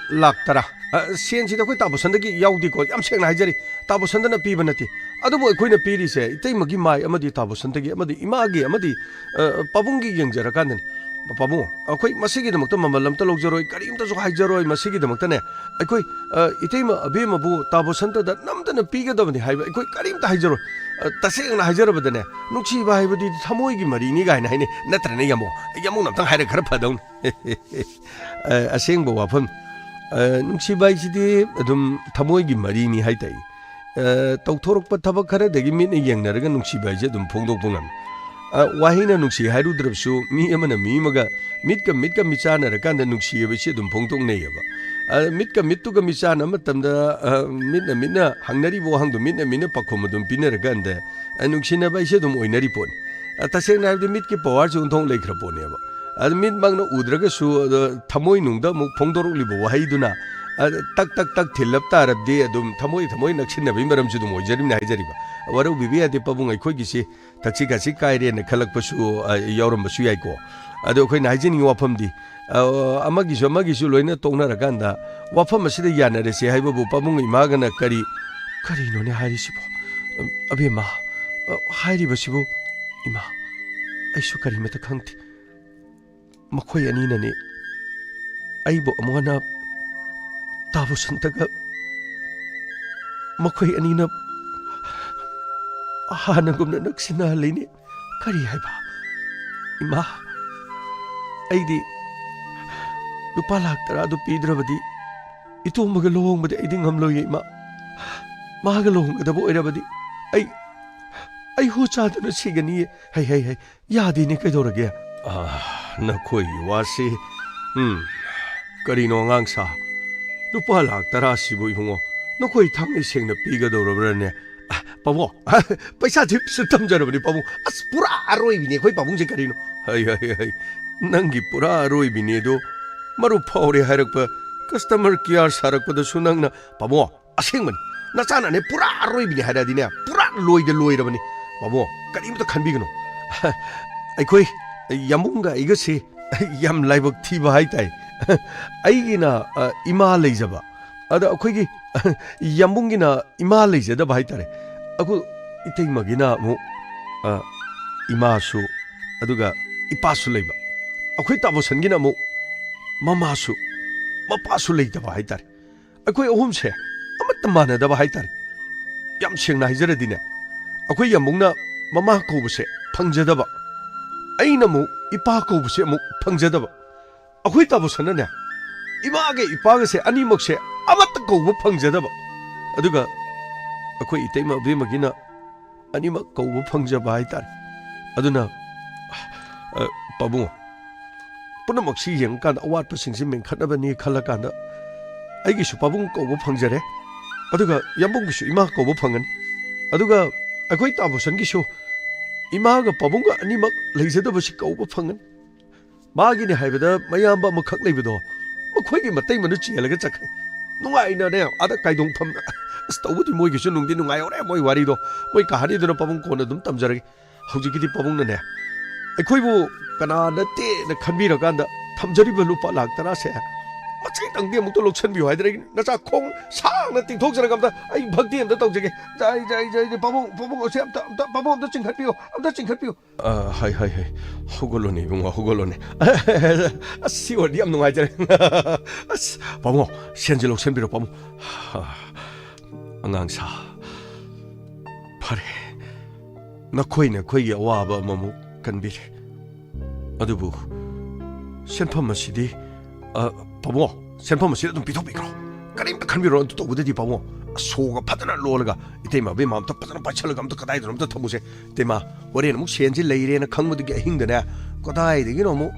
ꯂꯥꯛ ꯇꯔꯥ꯫ ꯑ, ꯁꯦꯟꯁꯤꯗꯤ ꯑꯩꯈꯣꯏ ꯇꯥ ꯕꯣꯁꯟꯗꯒꯤ ꯌꯥꯎꯗꯦꯀꯣ, ꯌꯥꯝ ꯁꯦꯡꯅ ꯍꯥꯏꯖꯔꯤ, ꯇꯥ ꯕꯣꯁꯟꯗꯅ ꯄꯤꯕ ꯅꯠꯇꯦ꯫ ꯑꯗꯨꯕꯨ ꯑꯩꯈꯣꯏꯅ ꯄꯤꯔꯤꯁꯦ ꯏꯇꯩꯃꯒꯤ ꯃꯥꯏ ꯑꯃꯗꯤ ꯇꯥ ꯕꯣꯁꯟꯗꯒꯤ ꯑꯃꯗꯤ ꯏꯃꯥꯒꯤ ꯑꯃꯗꯤ, ꯑ, ꯄꯥꯕꯨꯡꯒꯤ ꯌꯦꯡꯖꯔꯀꯥꯟꯗꯅꯤ꯫ ꯄꯥꯕꯨꯡ, ꯑꯩꯈꯣꯏ ꯃꯁꯤꯒꯤꯗꯃꯛꯇ ꯃꯃꯜ ꯑꯝꯇ ꯂꯧꯖꯔꯣꯏ, ꯀꯔꯤꯝꯇꯁꯨ ꯍꯥꯏꯖꯔꯣꯏ꯫ ꯃꯁꯤꯒꯤꯗꯃꯛꯇꯅꯦ ꯑꯩꯈꯣꯏ, ꯑ, ꯏꯇꯩꯃ ꯑꯕꯦꯝꯃꯕꯨ ꯇꯥ ꯕꯣꯁꯟꯇꯗ ꯅꯝꯗꯅ ꯄꯤꯒꯗꯕꯅꯤ ꯍꯥꯏꯕ ꯑꯩꯈꯣꯏ ꯀꯔꯤꯝꯇ ꯍꯥꯏꯖꯔꯣꯏ꯫ ꯑ, ꯇꯁꯦꯡꯅ ꯍꯥꯏꯖꯔꯕꯗꯅꯦ, ꯅꯨꯡꯁꯤꯕ ꯍꯥꯏꯕꯗꯤ ꯊꯃꯣꯏꯒꯤ ꯃꯔꯤꯅꯤ ꯀꯥꯏꯅ ꯍꯥꯏꯅꯩ, ꯅꯠꯇ꯭ꯔꯅꯦ ꯌꯥꯝꯕꯨꯡ? ꯌꯥꯝꯕꯨꯡꯅ ꯑꯝꯇꯪ ꯍꯥꯏꯔꯒ ꯈꯔ ꯐꯗꯧꯅꯤ꯫ ꯑ, ꯑꯁꯦꯡꯕ ꯋꯥꯐꯝ꯫ ꯑ, ꯅꯨꯡꯁꯤꯕ ꯍꯥꯏꯁꯤꯗꯤ ꯑꯗꯨꯝ ꯊꯃꯣꯏꯒꯤ ꯃꯔꯤꯅꯤ ꯍꯥꯏ ꯇꯥꯏ꯫ ꯑ, ꯇꯧꯊꯣꯔꯛꯄ ꯊꯕꯛ ꯈꯔꯗꯒꯤ ꯃꯤꯠꯅ ꯌꯦꯡꯅꯔꯒ ꯅꯨꯡꯁꯤꯕ ꯍꯥꯏꯁꯦ ꯑꯗꯨꯝ ꯐꯣꯡꯗꯣꯛꯄ ꯉꯝꯃꯤ꯫ ꯑ, ꯋꯥꯍꯩꯅ ꯅꯨꯡꯁꯤ ꯍꯥꯏꯔꯨꯗ꯭ꯔꯕꯁꯨ ꯃꯤ ꯑꯃꯅ ꯃꯤ ꯑꯃꯒ ꯃꯤꯠꯀ ꯃꯤꯠꯀ ꯃꯤꯆꯥꯟꯅꯔꯀꯥꯟꯗ ꯅꯨꯡꯁꯤ ꯍꯥꯏꯕꯁꯤ ꯑꯗꯨꯝ ꯐꯣꯡꯗꯣꯛꯅꯩꯌꯦꯕ꯫ ꯑ, ꯃꯤꯠꯀ ꯃꯤꯠꯇꯨꯒ ꯃꯤꯆꯥꯟꯅꯕ ꯃꯇꯝꯗ, ꯑ, ꯃꯤꯠꯅ ꯃꯤꯠꯅ ꯍꯪꯅꯔꯤꯕ ꯋꯥꯍꯪꯗꯣ ꯃꯤꯠꯅ ꯃꯤꯠꯅ ꯄꯥꯎꯈꯨꯝ ꯑꯗꯨꯝ ꯄꯤꯅꯔꯀꯥꯟꯗ, ꯑ, ꯅꯨꯡꯁꯤꯅꯕ ꯍꯥꯏꯁꯦ ꯑꯗꯨꯝ ꯑꯣꯏꯅꯔꯤ ꯄꯣꯠꯅꯤ꯫ ꯑ, ꯇꯁꯦꯡꯅ ꯍꯥꯏꯔꯕꯗꯤ ꯃꯤꯠꯀꯤ ꯄꯋꯥꯔꯁꯨ ꯑꯣꯟꯊꯣꯛ ꯂꯩꯈ꯭ꯔ ꯄꯣꯠꯅꯦꯕ꯫ ꯑꯗ ꯃꯤꯠꯃꯛꯅ ꯎꯗ꯭ꯔꯒꯁꯨ, ꯑꯗ ꯊꯃꯣꯏꯅꯨꯡꯗ ꯑꯃꯨꯛ ꯐꯣꯡꯗꯣꯔꯛꯂꯤꯕ ꯋꯥꯍꯩꯗꯨꯅ, ꯑ, ꯇꯛ ꯇꯛ ꯇꯛ ꯊꯤꯜꯂꯞ ꯇꯥꯔꯕꯗꯤ ꯑꯗꯨꯝ ꯊꯃꯣꯏ ꯊꯃꯣꯏ ꯅꯛꯁꯤꯟꯅꯕꯒꯤ ꯃꯔꯝꯁꯨ ꯑꯗꯨꯝ ꯑꯣꯏꯖꯔꯤꯕꯅꯤ ꯍꯥꯏꯖꯔꯤꯕ꯫ ꯋꯥꯔꯧꯕꯤꯕ ꯌꯥꯗꯦ ꯄꯥꯕꯨꯡ, ꯑꯩꯈꯣꯏꯒꯤꯁꯤ ꯊꯛꯁꯤ ꯈꯥꯁꯤ ꯀꯥꯏꯔꯦꯅ ꯈꯜꯂꯛꯄꯁꯨ, ꯑ, ꯌꯥꯎꯔꯝꯕꯁꯨ ꯌꯥꯏꯀꯣ꯫ ꯑꯗꯣ ꯑꯩꯈꯣꯏꯅ ꯍꯥꯏꯖꯅꯤꯡꯉꯤ ꯋꯥꯐꯝꯗꯤ, ꯑ, ꯑꯃꯒꯤꯁꯨ ꯑꯃꯒꯤꯁꯨ ꯂꯣꯏꯅ ꯇꯣꯛꯅꯔꯀꯥꯟꯗ ꯋꯥꯐꯝ ꯑꯁꯤꯗ ꯌꯥꯅꯔꯁꯦ ꯍꯥꯏꯕꯕꯨ ꯄꯥꯕꯨꯡ ꯏꯃꯥꯒꯅ ꯀꯔꯤ, ꯀꯔꯤꯅꯣꯅꯦ ꯍꯥꯏꯔꯤꯁꯤꯕꯣ? ꯑꯕꯦꯝꯃ, ꯑ, ꯍꯥꯏꯔꯤꯕꯁꯤꯕꯨ? ꯏꯃꯥ, ꯑꯩꯁꯨ ꯀꯔꯤꯃꯇ ꯈꯪꯗꯦ꯫ ꯃꯈꯣꯏ ꯑꯅꯤꯅꯅꯦ ꯑꯩꯕꯨ ꯑꯃꯨꯛ ꯍꯟꯅ ꯇꯥ ꯕꯁꯟꯇꯒ ꯃꯈꯣꯏ ꯑꯅꯤꯅ ꯍꯥꯟꯅꯒꯨꯝꯅ ꯅꯛꯁꯤꯟꯅꯍꯜꯂꯤꯅꯦ꯫ ꯀꯔꯤ ꯍꯥꯏꯕ? ꯏꯃꯥ, ꯑꯩꯗꯤ ꯂꯨꯄꯥ ꯂꯥꯛ ꯇꯔꯥꯗꯨ ꯄꯤꯗ꯭ꯔꯕꯗꯤ ꯏꯇꯣꯝꯕꯒ ꯂꯨꯍꯣꯡꯕꯗꯤ ꯑꯩꯗꯤ ꯉꯝꯂꯣꯏꯌꯦ, ꯏꯃꯥ꯫ ꯃꯥꯒ ꯂꯨꯍꯣꯡꯒꯗꯕ ꯑꯣꯏꯔꯕꯗꯤ ꯑꯩ, ꯑꯩ ꯍꯨ ꯆꯥꯗꯨꯅ ꯁꯤꯒꯅꯤꯌꯦ꯫ ꯍꯩ, ꯍꯩ, ꯍꯩ, ꯌꯥꯗꯦꯅꯦ, ꯀꯩꯗꯧꯔꯒꯦ? ꯑꯥ, ꯅꯈꯣꯏꯒꯤ ꯋꯥꯁꯤ, ꯎꯝ, ꯀꯔꯤꯅꯣ ꯑꯉꯥꯡ ꯁꯥ? ꯂꯨꯄꯥ ꯂꯥꯛ ꯇꯔꯥ ꯁꯤꯕꯨ ꯏꯕꯨꯡꯉꯣ, ꯅꯈꯣꯏ ꯊꯥꯡꯅꯩ ꯁꯦꯡꯅ ꯄꯤꯒꯗꯧꯔꯕ꯭ꯔꯥꯅꯦ? ꯑꯥ, ꯄꯥꯕꯨꯡ, ꯄꯩꯁꯥ ꯊꯤꯕꯁꯨ ꯊꯝꯖꯔꯕꯅꯤ ꯄꯥꯕꯨꯡ꯫ ꯑꯁ, ꯄꯨꯔꯥ ꯑꯔꯣꯏꯕꯤꯅꯤ ꯑꯩꯈꯣꯏ ꯄꯥꯕꯨꯡꯁꯦ ꯀꯔꯤꯅꯣ? ꯍꯩ, ꯍꯩ, ꯍꯩ, ꯅꯪꯒꯤ ꯄꯨꯔꯥ ꯑꯔꯣꯏꯕꯤꯅꯤ ꯑꯗꯣ, ꯃꯔꯨꯞ ꯐꯥꯎꯔꯦ ꯍꯥꯏꯔꯛꯄ, customer care ꯁꯥꯔꯛꯄꯗꯁꯨ ꯅꯪꯅ, ꯄꯥꯕꯨꯡ, ꯑꯁꯦꯡꯕꯅꯤ, ꯅꯆꯥꯅꯅꯦ ꯄꯨꯔꯥ ꯑꯔꯣꯏꯕꯤꯅꯤ ꯍꯥꯏꯔꯛꯑꯗꯤꯅꯦ, ꯄꯨꯔꯥ ꯂꯣꯏꯗ ꯂꯣꯏꯔꯕꯅꯤ꯫ ꯄꯥꯕꯨꯡ, ꯀꯔꯤꯝꯇ ꯈꯟꯕꯤꯒꯅꯨ꯫ ꯑꯩꯈꯣꯏ ꯌꯥꯝꯕꯨꯡꯒ ꯑꯩꯒꯁꯤ ꯌꯥꯝ ꯂꯥꯏꯕꯛ ꯊꯤꯕ ꯍꯥꯏꯇꯥꯏ꯫ ꯑꯩꯒꯤꯅ, ꯑ, ꯏꯃꯥ ꯂꯩꯖꯕ, ꯑꯗ ꯑꯩꯈꯣꯏꯒꯤ ꯌꯥꯝꯕꯨꯡꯒꯤꯅ ꯏꯃꯥ ꯂꯩꯖꯗꯕ ꯍꯥꯏꯇꯥꯔꯦ꯫ ꯑꯩꯈꯣꯏ ꯏꯇꯩꯃꯒꯤꯅ ꯑꯃꯨꯛ, ꯑ, ꯏꯃꯥꯁꯨ ꯑꯗꯨꯒ ꯏꯄꯥꯁꯨ ꯂꯩꯕ꯫ ꯑꯩꯈꯣꯏ ꯇꯥꯃꯣꯁꯟꯒꯤꯅ ꯑꯃꯨꯛ ꯃꯃꯥꯁꯨ ꯃꯄꯥꯁꯨ ꯂꯩꯇꯕ ꯍꯥꯏꯇꯥꯔꯦ꯫ ꯑꯩꯈꯣꯏ ꯑꯍꯨꯝꯁꯦ ꯑꯃꯠꯇ ꯃꯥꯟꯅꯗꯕ ꯍꯥꯏꯇꯥꯔꯦ꯫ ꯌꯥꯝ ꯁꯦꯡꯅ ꯍꯥꯏꯖꯔꯗꯤꯅꯦ, ꯑꯩꯈꯣꯏ ꯌꯥꯝꯕꯨꯡꯅ ꯃꯃꯥ ꯀꯧꯕꯁꯦ ꯐꯪꯖꯗꯕ, ꯑꯩꯅ ꯑꯃꯨꯛ ꯏꯄꯥ ꯀꯧꯕꯁꯦ ꯑꯃꯨꯛ ꯐꯪꯖꯗꯕ꯫ ꯑꯩꯈꯣꯏ ꯇꯥꯃꯣꯁꯟꯅꯅꯦ, ꯏꯃꯥꯒ ꯏꯄꯥꯒꯁꯦ ꯑꯅꯤꯃꯛꯁꯦ ꯑꯃꯠꯇ ꯀꯧꯕ ꯐꯪꯖꯗꯕ꯫ ꯑꯗꯨꯒ ꯑꯩꯈꯣꯏ ꯏꯇꯩꯃ ꯑꯕꯦꯝꯃꯒꯤꯅ ꯑꯅꯤꯃꯛ ꯀꯧꯕ ꯐꯪꯖꯕ ꯍꯥꯏꯇꯥꯔꯦ꯫ ꯑꯗꯨꯅ, ꯑ, ꯄꯥꯕꯨꯡ, ꯄꯨꯝꯅꯃꯛꯁꯤ ꯌꯦꯡꯉꯀꯥꯟꯗ, ꯑꯋꯥꯠꯄꯁꯤꯡꯁꯤ ꯃꯦꯟꯈꯠꯅꯕꯅꯤ ꯈꯜꯂꯀꯥꯟꯗ, ꯑꯩꯒꯤꯁꯨ ꯄꯥꯕꯨꯡ ꯀꯧꯕ ꯐꯪꯖꯔꯦ, ꯑꯗꯨꯒ ꯌꯥꯝꯕꯨꯡꯒꯤꯁꯨ ꯏꯃꯥ ꯀꯧꯕ ꯐꯪꯒꯅꯤ, ꯑꯗꯨꯒ ꯑꯩꯈꯣꯏ ꯇꯥꯃꯣꯁꯟꯒꯤꯁꯨ ꯏꯃꯥꯒ ꯄꯥꯕꯨꯡꯒ ꯑꯅꯤꯃꯛ ꯂꯩꯖꯗꯕꯁꯤ ꯀꯧꯕ ꯐꯪꯒꯅꯤ꯫ ꯃꯥꯒꯤꯅꯤ ꯍꯥꯏꯕꯗ ꯃꯌꯥꯝꯕ ꯑꯃꯈꯛ ꯂꯩꯕꯗꯣ, ꯃꯈꯣꯏꯒꯤ ꯃꯇꯩ ꯃꯅꯨ ꯆꯦꯜꯂꯒ ꯆꯠꯈ꯭ꯔꯦ꯫ ꯅꯨꯡꯉꯥꯏꯅꯅꯦ, ꯑꯥꯗ ꯀꯥꯏꯗꯣꯡꯐꯝ, ꯑꯁ, ꯇꯧꯕꯗꯤ ꯃꯣꯏꯒꯤꯁꯨ ꯅꯨꯡꯗꯤ ꯅꯨꯡꯉꯥꯏꯍꯧꯔꯦ, ꯃꯣꯏ ꯋꯥꯔꯤꯗꯣ, ꯃꯣꯏ ꯀꯍꯥꯅꯤꯗꯨꯅ ꯄꯥꯕꯨꯡ ꯀꯣꯟꯅ ꯑꯗꯨꯝ ꯇꯝꯖꯔꯒꯦ꯫ ꯍꯧꯖꯤꯛꯀꯤꯗꯤ ꯄꯥꯕꯨꯡꯅꯅꯦ, ꯑꯩꯈꯣꯏꯕꯨ ꯀꯅꯥ ꯅꯠꯇꯦꯅ ꯈꯟꯕꯤꯔꯀꯥꯟꯗ ꯊꯝꯖꯔꯤꯕ ꯂꯨꯄꯥ ꯂꯥꯛ ꯇꯔꯥꯁꯦ ꯃꯆꯦꯇꯪꯗꯤ ꯑꯃꯨꯛꯇ ꯂꯧꯁꯟꯕꯤꯌꯨ ꯍꯥꯏꯗꯅ ꯑꯩ ꯅꯆꯥ ꯈꯣꯡ ꯁꯥꯡꯅ ꯇꯤꯡꯊꯣꯛꯆꯔꯒ ꯑꯝꯇ ꯑꯩ ꯚꯛꯇꯤ ꯑꯝꯇ ꯇꯧꯖꯒꯦ꯫ ꯖꯥꯏ, ꯖꯥꯏ, ꯖꯥꯏ, ꯖꯥꯏ, ꯄꯥꯕꯨꯡ, ꯄꯥꯕꯨꯡ, ꯑꯁꯤ ꯑꯝꯇ, ꯑꯝꯇ, ꯄꯥꯕꯨꯡ ꯑꯝꯇ ꯆꯤꯡꯈꯠꯄꯤꯌꯨ, ꯑꯝꯇ ꯆꯤꯡꯈꯠꯄꯤꯌꯨ꯫ ꯑ, ꯍꯥꯏ, ꯍꯥꯏ, ꯍꯥꯏ꯫ ꯍꯧꯒꯠꯂꯣꯅꯦ ꯏꯕꯨꯡꯉꯣ, ꯍꯧꯒꯠꯂꯣꯅꯦ꯫ ꯑꯁ, ꯁꯤ ꯑꯣꯏꯔꯗꯤ ꯌꯥꯝ ꯅꯨꯡꯉꯥꯏꯖꯔꯦ꯫ ꯑꯁ, ꯄꯥꯕꯨꯡ, ꯁꯦꯟꯁꯦ ꯂꯧꯁꯟꯕꯤꯔꯣ, ꯄꯥꯕꯨꯡ꯫ ꯑꯉꯥꯡ ꯁꯥ, ꯐꯔꯦ, ꯅꯈꯣꯏꯅ ꯑꯩꯈꯣꯏꯒꯤ ꯑꯋꯥꯕ ꯑꯃꯃꯨꯛ ꯀꯟꯕꯤꯔꯦ, ꯑꯗꯨꯕꯨ ꯁꯦꯟꯐꯝ ꯑꯁꯤꯗꯤ, ꯑ, ꯄꯥꯕꯨꯡ, ꯁꯦꯟꯐꯝ ꯑꯁꯤ ꯑꯗꯨꯝ ꯄꯤꯊꯣꯛꯄꯤꯈ꯭ꯔꯣ, ꯀꯔꯤꯝꯇ ꯈꯟꯕꯤꯔꯣ꯫ ꯑꯗꯨ ꯇꯧꯕꯗꯗꯤ, ꯄꯥꯕꯨꯡ, ꯁꯣꯒ ꯐꯖꯅ ꯂꯣꯜꯂꯒ, "ꯏꯇꯩꯃ, ꯑꯕꯦꯝꯃ ꯑꯝꯇ ꯐꯖꯅ ꯄꯥꯏꯁꯜꯂꯒ ꯑꯝꯇ ꯀꯗꯥꯏꯗꯅꯣ ꯑꯝꯇ ꯊꯝꯃꯨꯁꯦ, ꯏꯇꯩꯃ, ꯍꯣꯔꯦꯟ ꯑꯃꯨꯛ ꯁꯦꯟꯁꯤ ꯂꯩꯔꯦꯅ ꯈꯪꯕꯗꯒꯤ ꯑꯍꯤꯡꯗꯅꯦ, ꯀꯗꯥꯏꯗꯒꯤꯅꯣ ꯑꯃꯨꯛ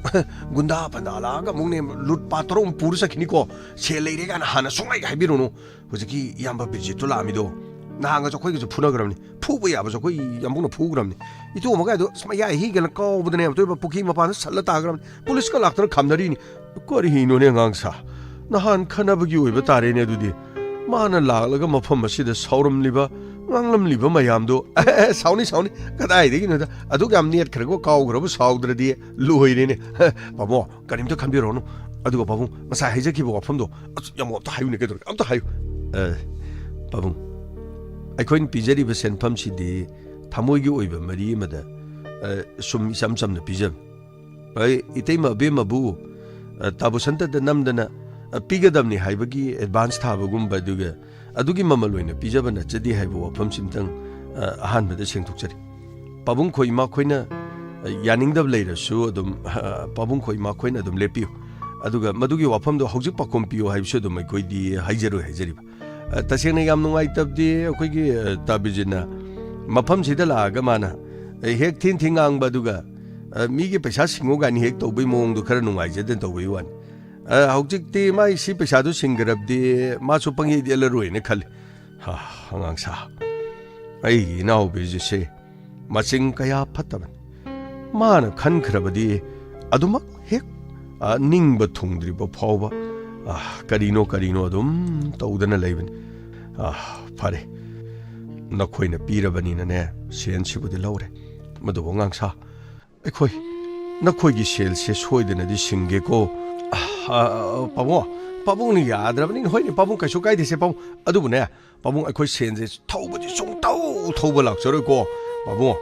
ꯒꯨꯟꯗꯥ ꯐꯟꯗꯥ ꯂꯥꯛꯑꯒ ꯑꯃꯨꯛꯅꯦ, ꯂꯨꯠ ꯄꯥꯠ ꯇꯧꯔ ꯑꯃꯨꯛ ꯄꯨꯔ ꯆꯠꯈꯤꯅꯤꯀꯣ꯫ ꯁꯦꯜ ꯂꯩꯔꯦ ꯀꯥꯏꯅ ꯍꯥꯟꯅ ꯁꯨꯡꯍꯥꯏ ꯍꯥꯏꯕꯤꯔꯨꯅꯨ꯫ ꯍꯧꯖꯤꯛꯀꯤ ꯏꯌꯥꯝꯕ ꯕꯤꯔꯖꯤꯠꯇꯨ ꯂꯥꯛꯑꯝꯃꯤꯗꯣ, ꯅꯍꯥꯟꯒꯁꯨ ꯑꯩꯈꯣꯏꯒꯁꯨ ꯐꯨꯅꯈ꯭ꯔꯕꯅꯤ, ꯐꯨꯕ ꯌꯥꯕꯁꯨ ꯑꯩꯈꯣꯏ ꯌꯥꯝꯕꯨꯡꯅ ꯐꯨꯈ꯭ꯔꯕꯅꯤ꯫ ꯏꯇꯨ ꯑꯃꯒꯥꯏꯗꯣ ꯑꯁ ꯃꯌꯥꯏ ꯍꯤꯒꯅ ꯀꯥꯎꯕꯗꯅꯦ, ꯑꯇꯣꯏꯕ ꯄꯨꯈ꯭ꯔꯤ ꯃꯄꯥꯟꯗ ꯁꯜꯂ ꯇꯥꯈ꯭ꯔꯕꯅꯤ꯫ ꯄꯨꯂꯤꯁꯀ ꯂꯥꯛꯇꯅ ꯈꯥꯝꯅꯔꯤꯅꯤ꯫ ꯀꯔꯤꯅꯣꯅꯦ ꯑꯉꯥꯡ ꯁꯥ? ꯅꯍꯥꯟ ꯈꯟꯅꯕꯒꯤ ꯑꯣꯏꯕ ꯇꯥꯔꯦꯅꯦ ꯑꯗꯨꯗꯤ꯫ ꯃꯥꯅ ꯂꯥꯛꯂꯒ ꯃꯐꯝ ꯑꯁꯤꯗ ꯁꯥꯎꯔꯝꯂꯤꯕ, ꯉꯥꯡꯂꯝꯂꯤꯕ ꯃꯌꯥꯝꯗꯣ꯫ ꯑꯦ, ꯁꯥꯎꯅꯤ, ꯁꯥꯎꯅꯤ꯫ ꯀꯗꯥꯏꯗꯒꯤꯅꯣꯗ? ꯑꯗꯨꯛ ꯌꯥꯝ ꯅꯦꯠꯈ꯭ꯔꯒ ꯀꯥꯎꯈ꯭ꯔꯕ ꯁꯥꯎꯗ꯭ꯔꯗꯤ ꯂꯣꯏꯔꯦꯅꯦ꯫ ꯄꯥꯕꯨꯡ, ꯀꯔꯤꯝꯇ ꯈꯟꯕꯤꯔꯨꯔꯅꯨ꯫ ꯑꯗꯨꯒ ꯄꯥꯕꯨꯡ, ꯉꯁꯥꯏ ꯍꯥꯏꯖꯈꯤꯕ ꯋꯥꯐꯝꯗꯣ, ꯑꯁ, ꯌꯥꯝ ꯑꯝꯇ ꯍꯥꯏꯌꯨꯅꯦ, ꯀꯩꯗꯧꯔꯒꯦ? ꯑꯝꯇ ꯍꯥꯏꯌꯨ꯫ ꯑ, ꯄꯥꯕꯨꯡ, ꯑꯩꯈꯣꯏꯅ ꯄꯤꯖꯔꯤꯕ ꯁꯦꯟꯐꯝꯁꯤꯗꯤ ꯊꯃꯣꯏꯒꯤ ꯑꯣꯏꯕ ꯃꯔꯤ ꯑꯃꯗ, ꯑ, ꯁꯨꯝ ꯏꯆꯝ ꯆꯝꯅ ꯄꯤꯖꯕꯅꯤ꯫ ꯑꯩ ꯏꯇꯩꯃ ꯑꯕꯦꯝꯃꯕꯨ, ꯑ, ꯇꯥ ꯕꯁꯟꯇꯗ ꯅꯝꯗꯅ, ꯑ, ꯄꯤꯒꯗꯕꯅꯤ ꯍꯥꯏꯕꯒꯤ ꯑꯦꯗꯚꯥꯟꯁ ꯊꯥꯕꯒꯨꯝꯕ, ꯑꯗꯨꯒ ꯑꯗꯨꯒꯤ ꯃꯃꯜ ꯑꯣꯏꯅ ꯄꯤꯖꯕ ꯅꯠꯆꯗꯦ ꯍꯥꯏꯕ ꯋꯥꯐꯝꯁꯤꯝꯇꯪ, ꯑ, ꯑꯍꯥꯟꯕꯗ ꯁꯦꯡꯗꯣꯛꯆꯔꯤ꯫ ꯄꯥꯕꯨꯡ ꯈꯣꯏ ꯏꯃꯥ ꯈꯣꯏꯅ, ꯑ, ꯌꯥꯅꯤꯡꯗꯕ ꯂꯩꯔꯁꯨ ꯑꯗꯨꯝ, ꯑ, ꯄꯥꯕꯨꯡ ꯈꯣꯏ ꯏꯃꯥ ꯈꯣꯏꯅ ꯑꯗꯨꯝ ꯂꯦꯞꯄꯤꯌꯨ꯫ ꯑꯗꯨꯒ ꯃꯗꯨꯒꯤ ꯋꯥꯐꯝꯗꯣ ꯍꯧꯖꯤꯛ ꯄꯥꯎꯈꯨꯝ ꯄꯤꯌꯨ ꯍꯥꯏꯕꯁꯨ ꯑꯗꯨꯝ ꯑꯩꯈꯣꯏꯗꯤ ꯍꯥꯏꯖꯔꯣꯏ, ꯍꯥꯏꯖꯔꯤꯕ꯫ ꯑ, ꯇꯁꯦꯡꯅ ꯌꯥꯝ ꯅꯨꯡꯉꯥꯏꯇꯕꯗꯤ ꯑꯩꯈꯣꯏꯒꯤ, ꯑ, ꯇꯥ ꯕꯤꯔꯖꯤꯠꯅ ꯃꯐꯝꯁꯤꯗ ꯂꯥꯛꯑꯒ ꯃꯥꯅ, ꯑ, ꯍꯦꯛ ꯊꯤꯟ ꯊꯤꯟ ꯉꯥꯡꯕ, ꯑꯗꯨꯒ, ꯑ, ꯃꯤꯒꯤ ꯄꯩꯁꯥ ꯁꯤꯡꯉꯨ ꯀꯥꯏꯅ ꯍꯦꯛ ꯇꯧꯕꯒꯤ ꯃꯑꯣꯡꯗꯣ ꯈꯔ ꯅꯨꯡꯉꯥꯏꯖꯗꯅ ꯇꯧꯕꯒꯤ ꯋꯥꯅꯤ꯫ ꯑ, ꯍꯧꯖꯤꯛꯇꯤ ꯃꯥꯏ ꯁꯤ ꯄꯩꯁꯥꯗꯨ ꯁꯤꯡꯈ꯭ꯔꯕꯗꯤ ꯃꯥꯁꯨ ꯄꯪꯌꯦꯠ ꯌꯦꯠꯂꯔꯣꯏꯅ ꯈꯜꯂꯤ꯫ ꯍꯥ, ꯑꯉꯥꯡ ꯁꯥ, ꯑꯩꯒꯤ ꯏꯅꯥꯎ ꯕꯤꯔꯖꯤꯠꯁꯦ ꯃꯆꯤꯡ ꯀꯌꯥ ꯐꯠꯇꯕꯅꯤ꯫ ꯃꯥꯅ ꯈꯟꯈ꯭ꯔꯕꯗꯤ ꯑꯗꯨꯃꯛ ꯍꯦꯛ, ꯑ, ꯅꯤꯡꯕ ꯊꯨꯡꯗ꯭ꯔꯤꯕ ꯐꯥꯎꯕ, ꯑ, ꯀꯔꯤꯅꯣ ꯀꯔꯤꯅꯣ ꯑꯗꯨꯝ ꯇꯧꯗꯅ ꯂꯩꯕꯅꯤ꯫ ꯑ, ꯐꯔꯦ, ꯅꯈꯣꯏꯅ ꯄꯤꯔꯕꯅꯤꯅꯅꯦ, ꯁꯦꯟꯁꯤꯕꯨꯗꯤ ꯂꯧꯔꯦ꯫ ꯃꯗꯨꯕꯨ ꯑꯉꯥꯡ ꯁꯥ, ꯑꯩꯈꯣꯏ ꯅꯈꯣꯏꯒꯤ ꯁꯦꯜꯁꯦ ꯁꯣꯏꯗꯅꯗꯤ ꯁꯤꯡꯒꯦꯀꯣ꯫ ꯑ, ꯑ, ꯄꯥꯕꯨꯡ, ꯄꯥꯕꯨꯡꯅ ꯌꯥꯗ꯭ꯔꯕꯅꯤꯅ, ꯍꯣꯏꯅꯦ ꯄꯥꯕꯨꯡ, ꯀꯩꯁꯨ ꯀꯥꯏꯗꯦꯁꯦ ꯄꯥꯕꯨꯡ꯫ ꯑꯗꯨꯕꯨꯅꯦ, ꯄꯥꯕꯨꯡ, ꯑꯩꯈꯣꯏ ꯁꯦꯟꯁꯦ ꯊꯧꯕꯗꯤ ꯁꯨꯡꯊꯧ ꯊꯧꯕ ꯂꯥꯛꯆꯔꯣꯏꯀꯣ꯫ ꯄꯥꯕꯨꯡ,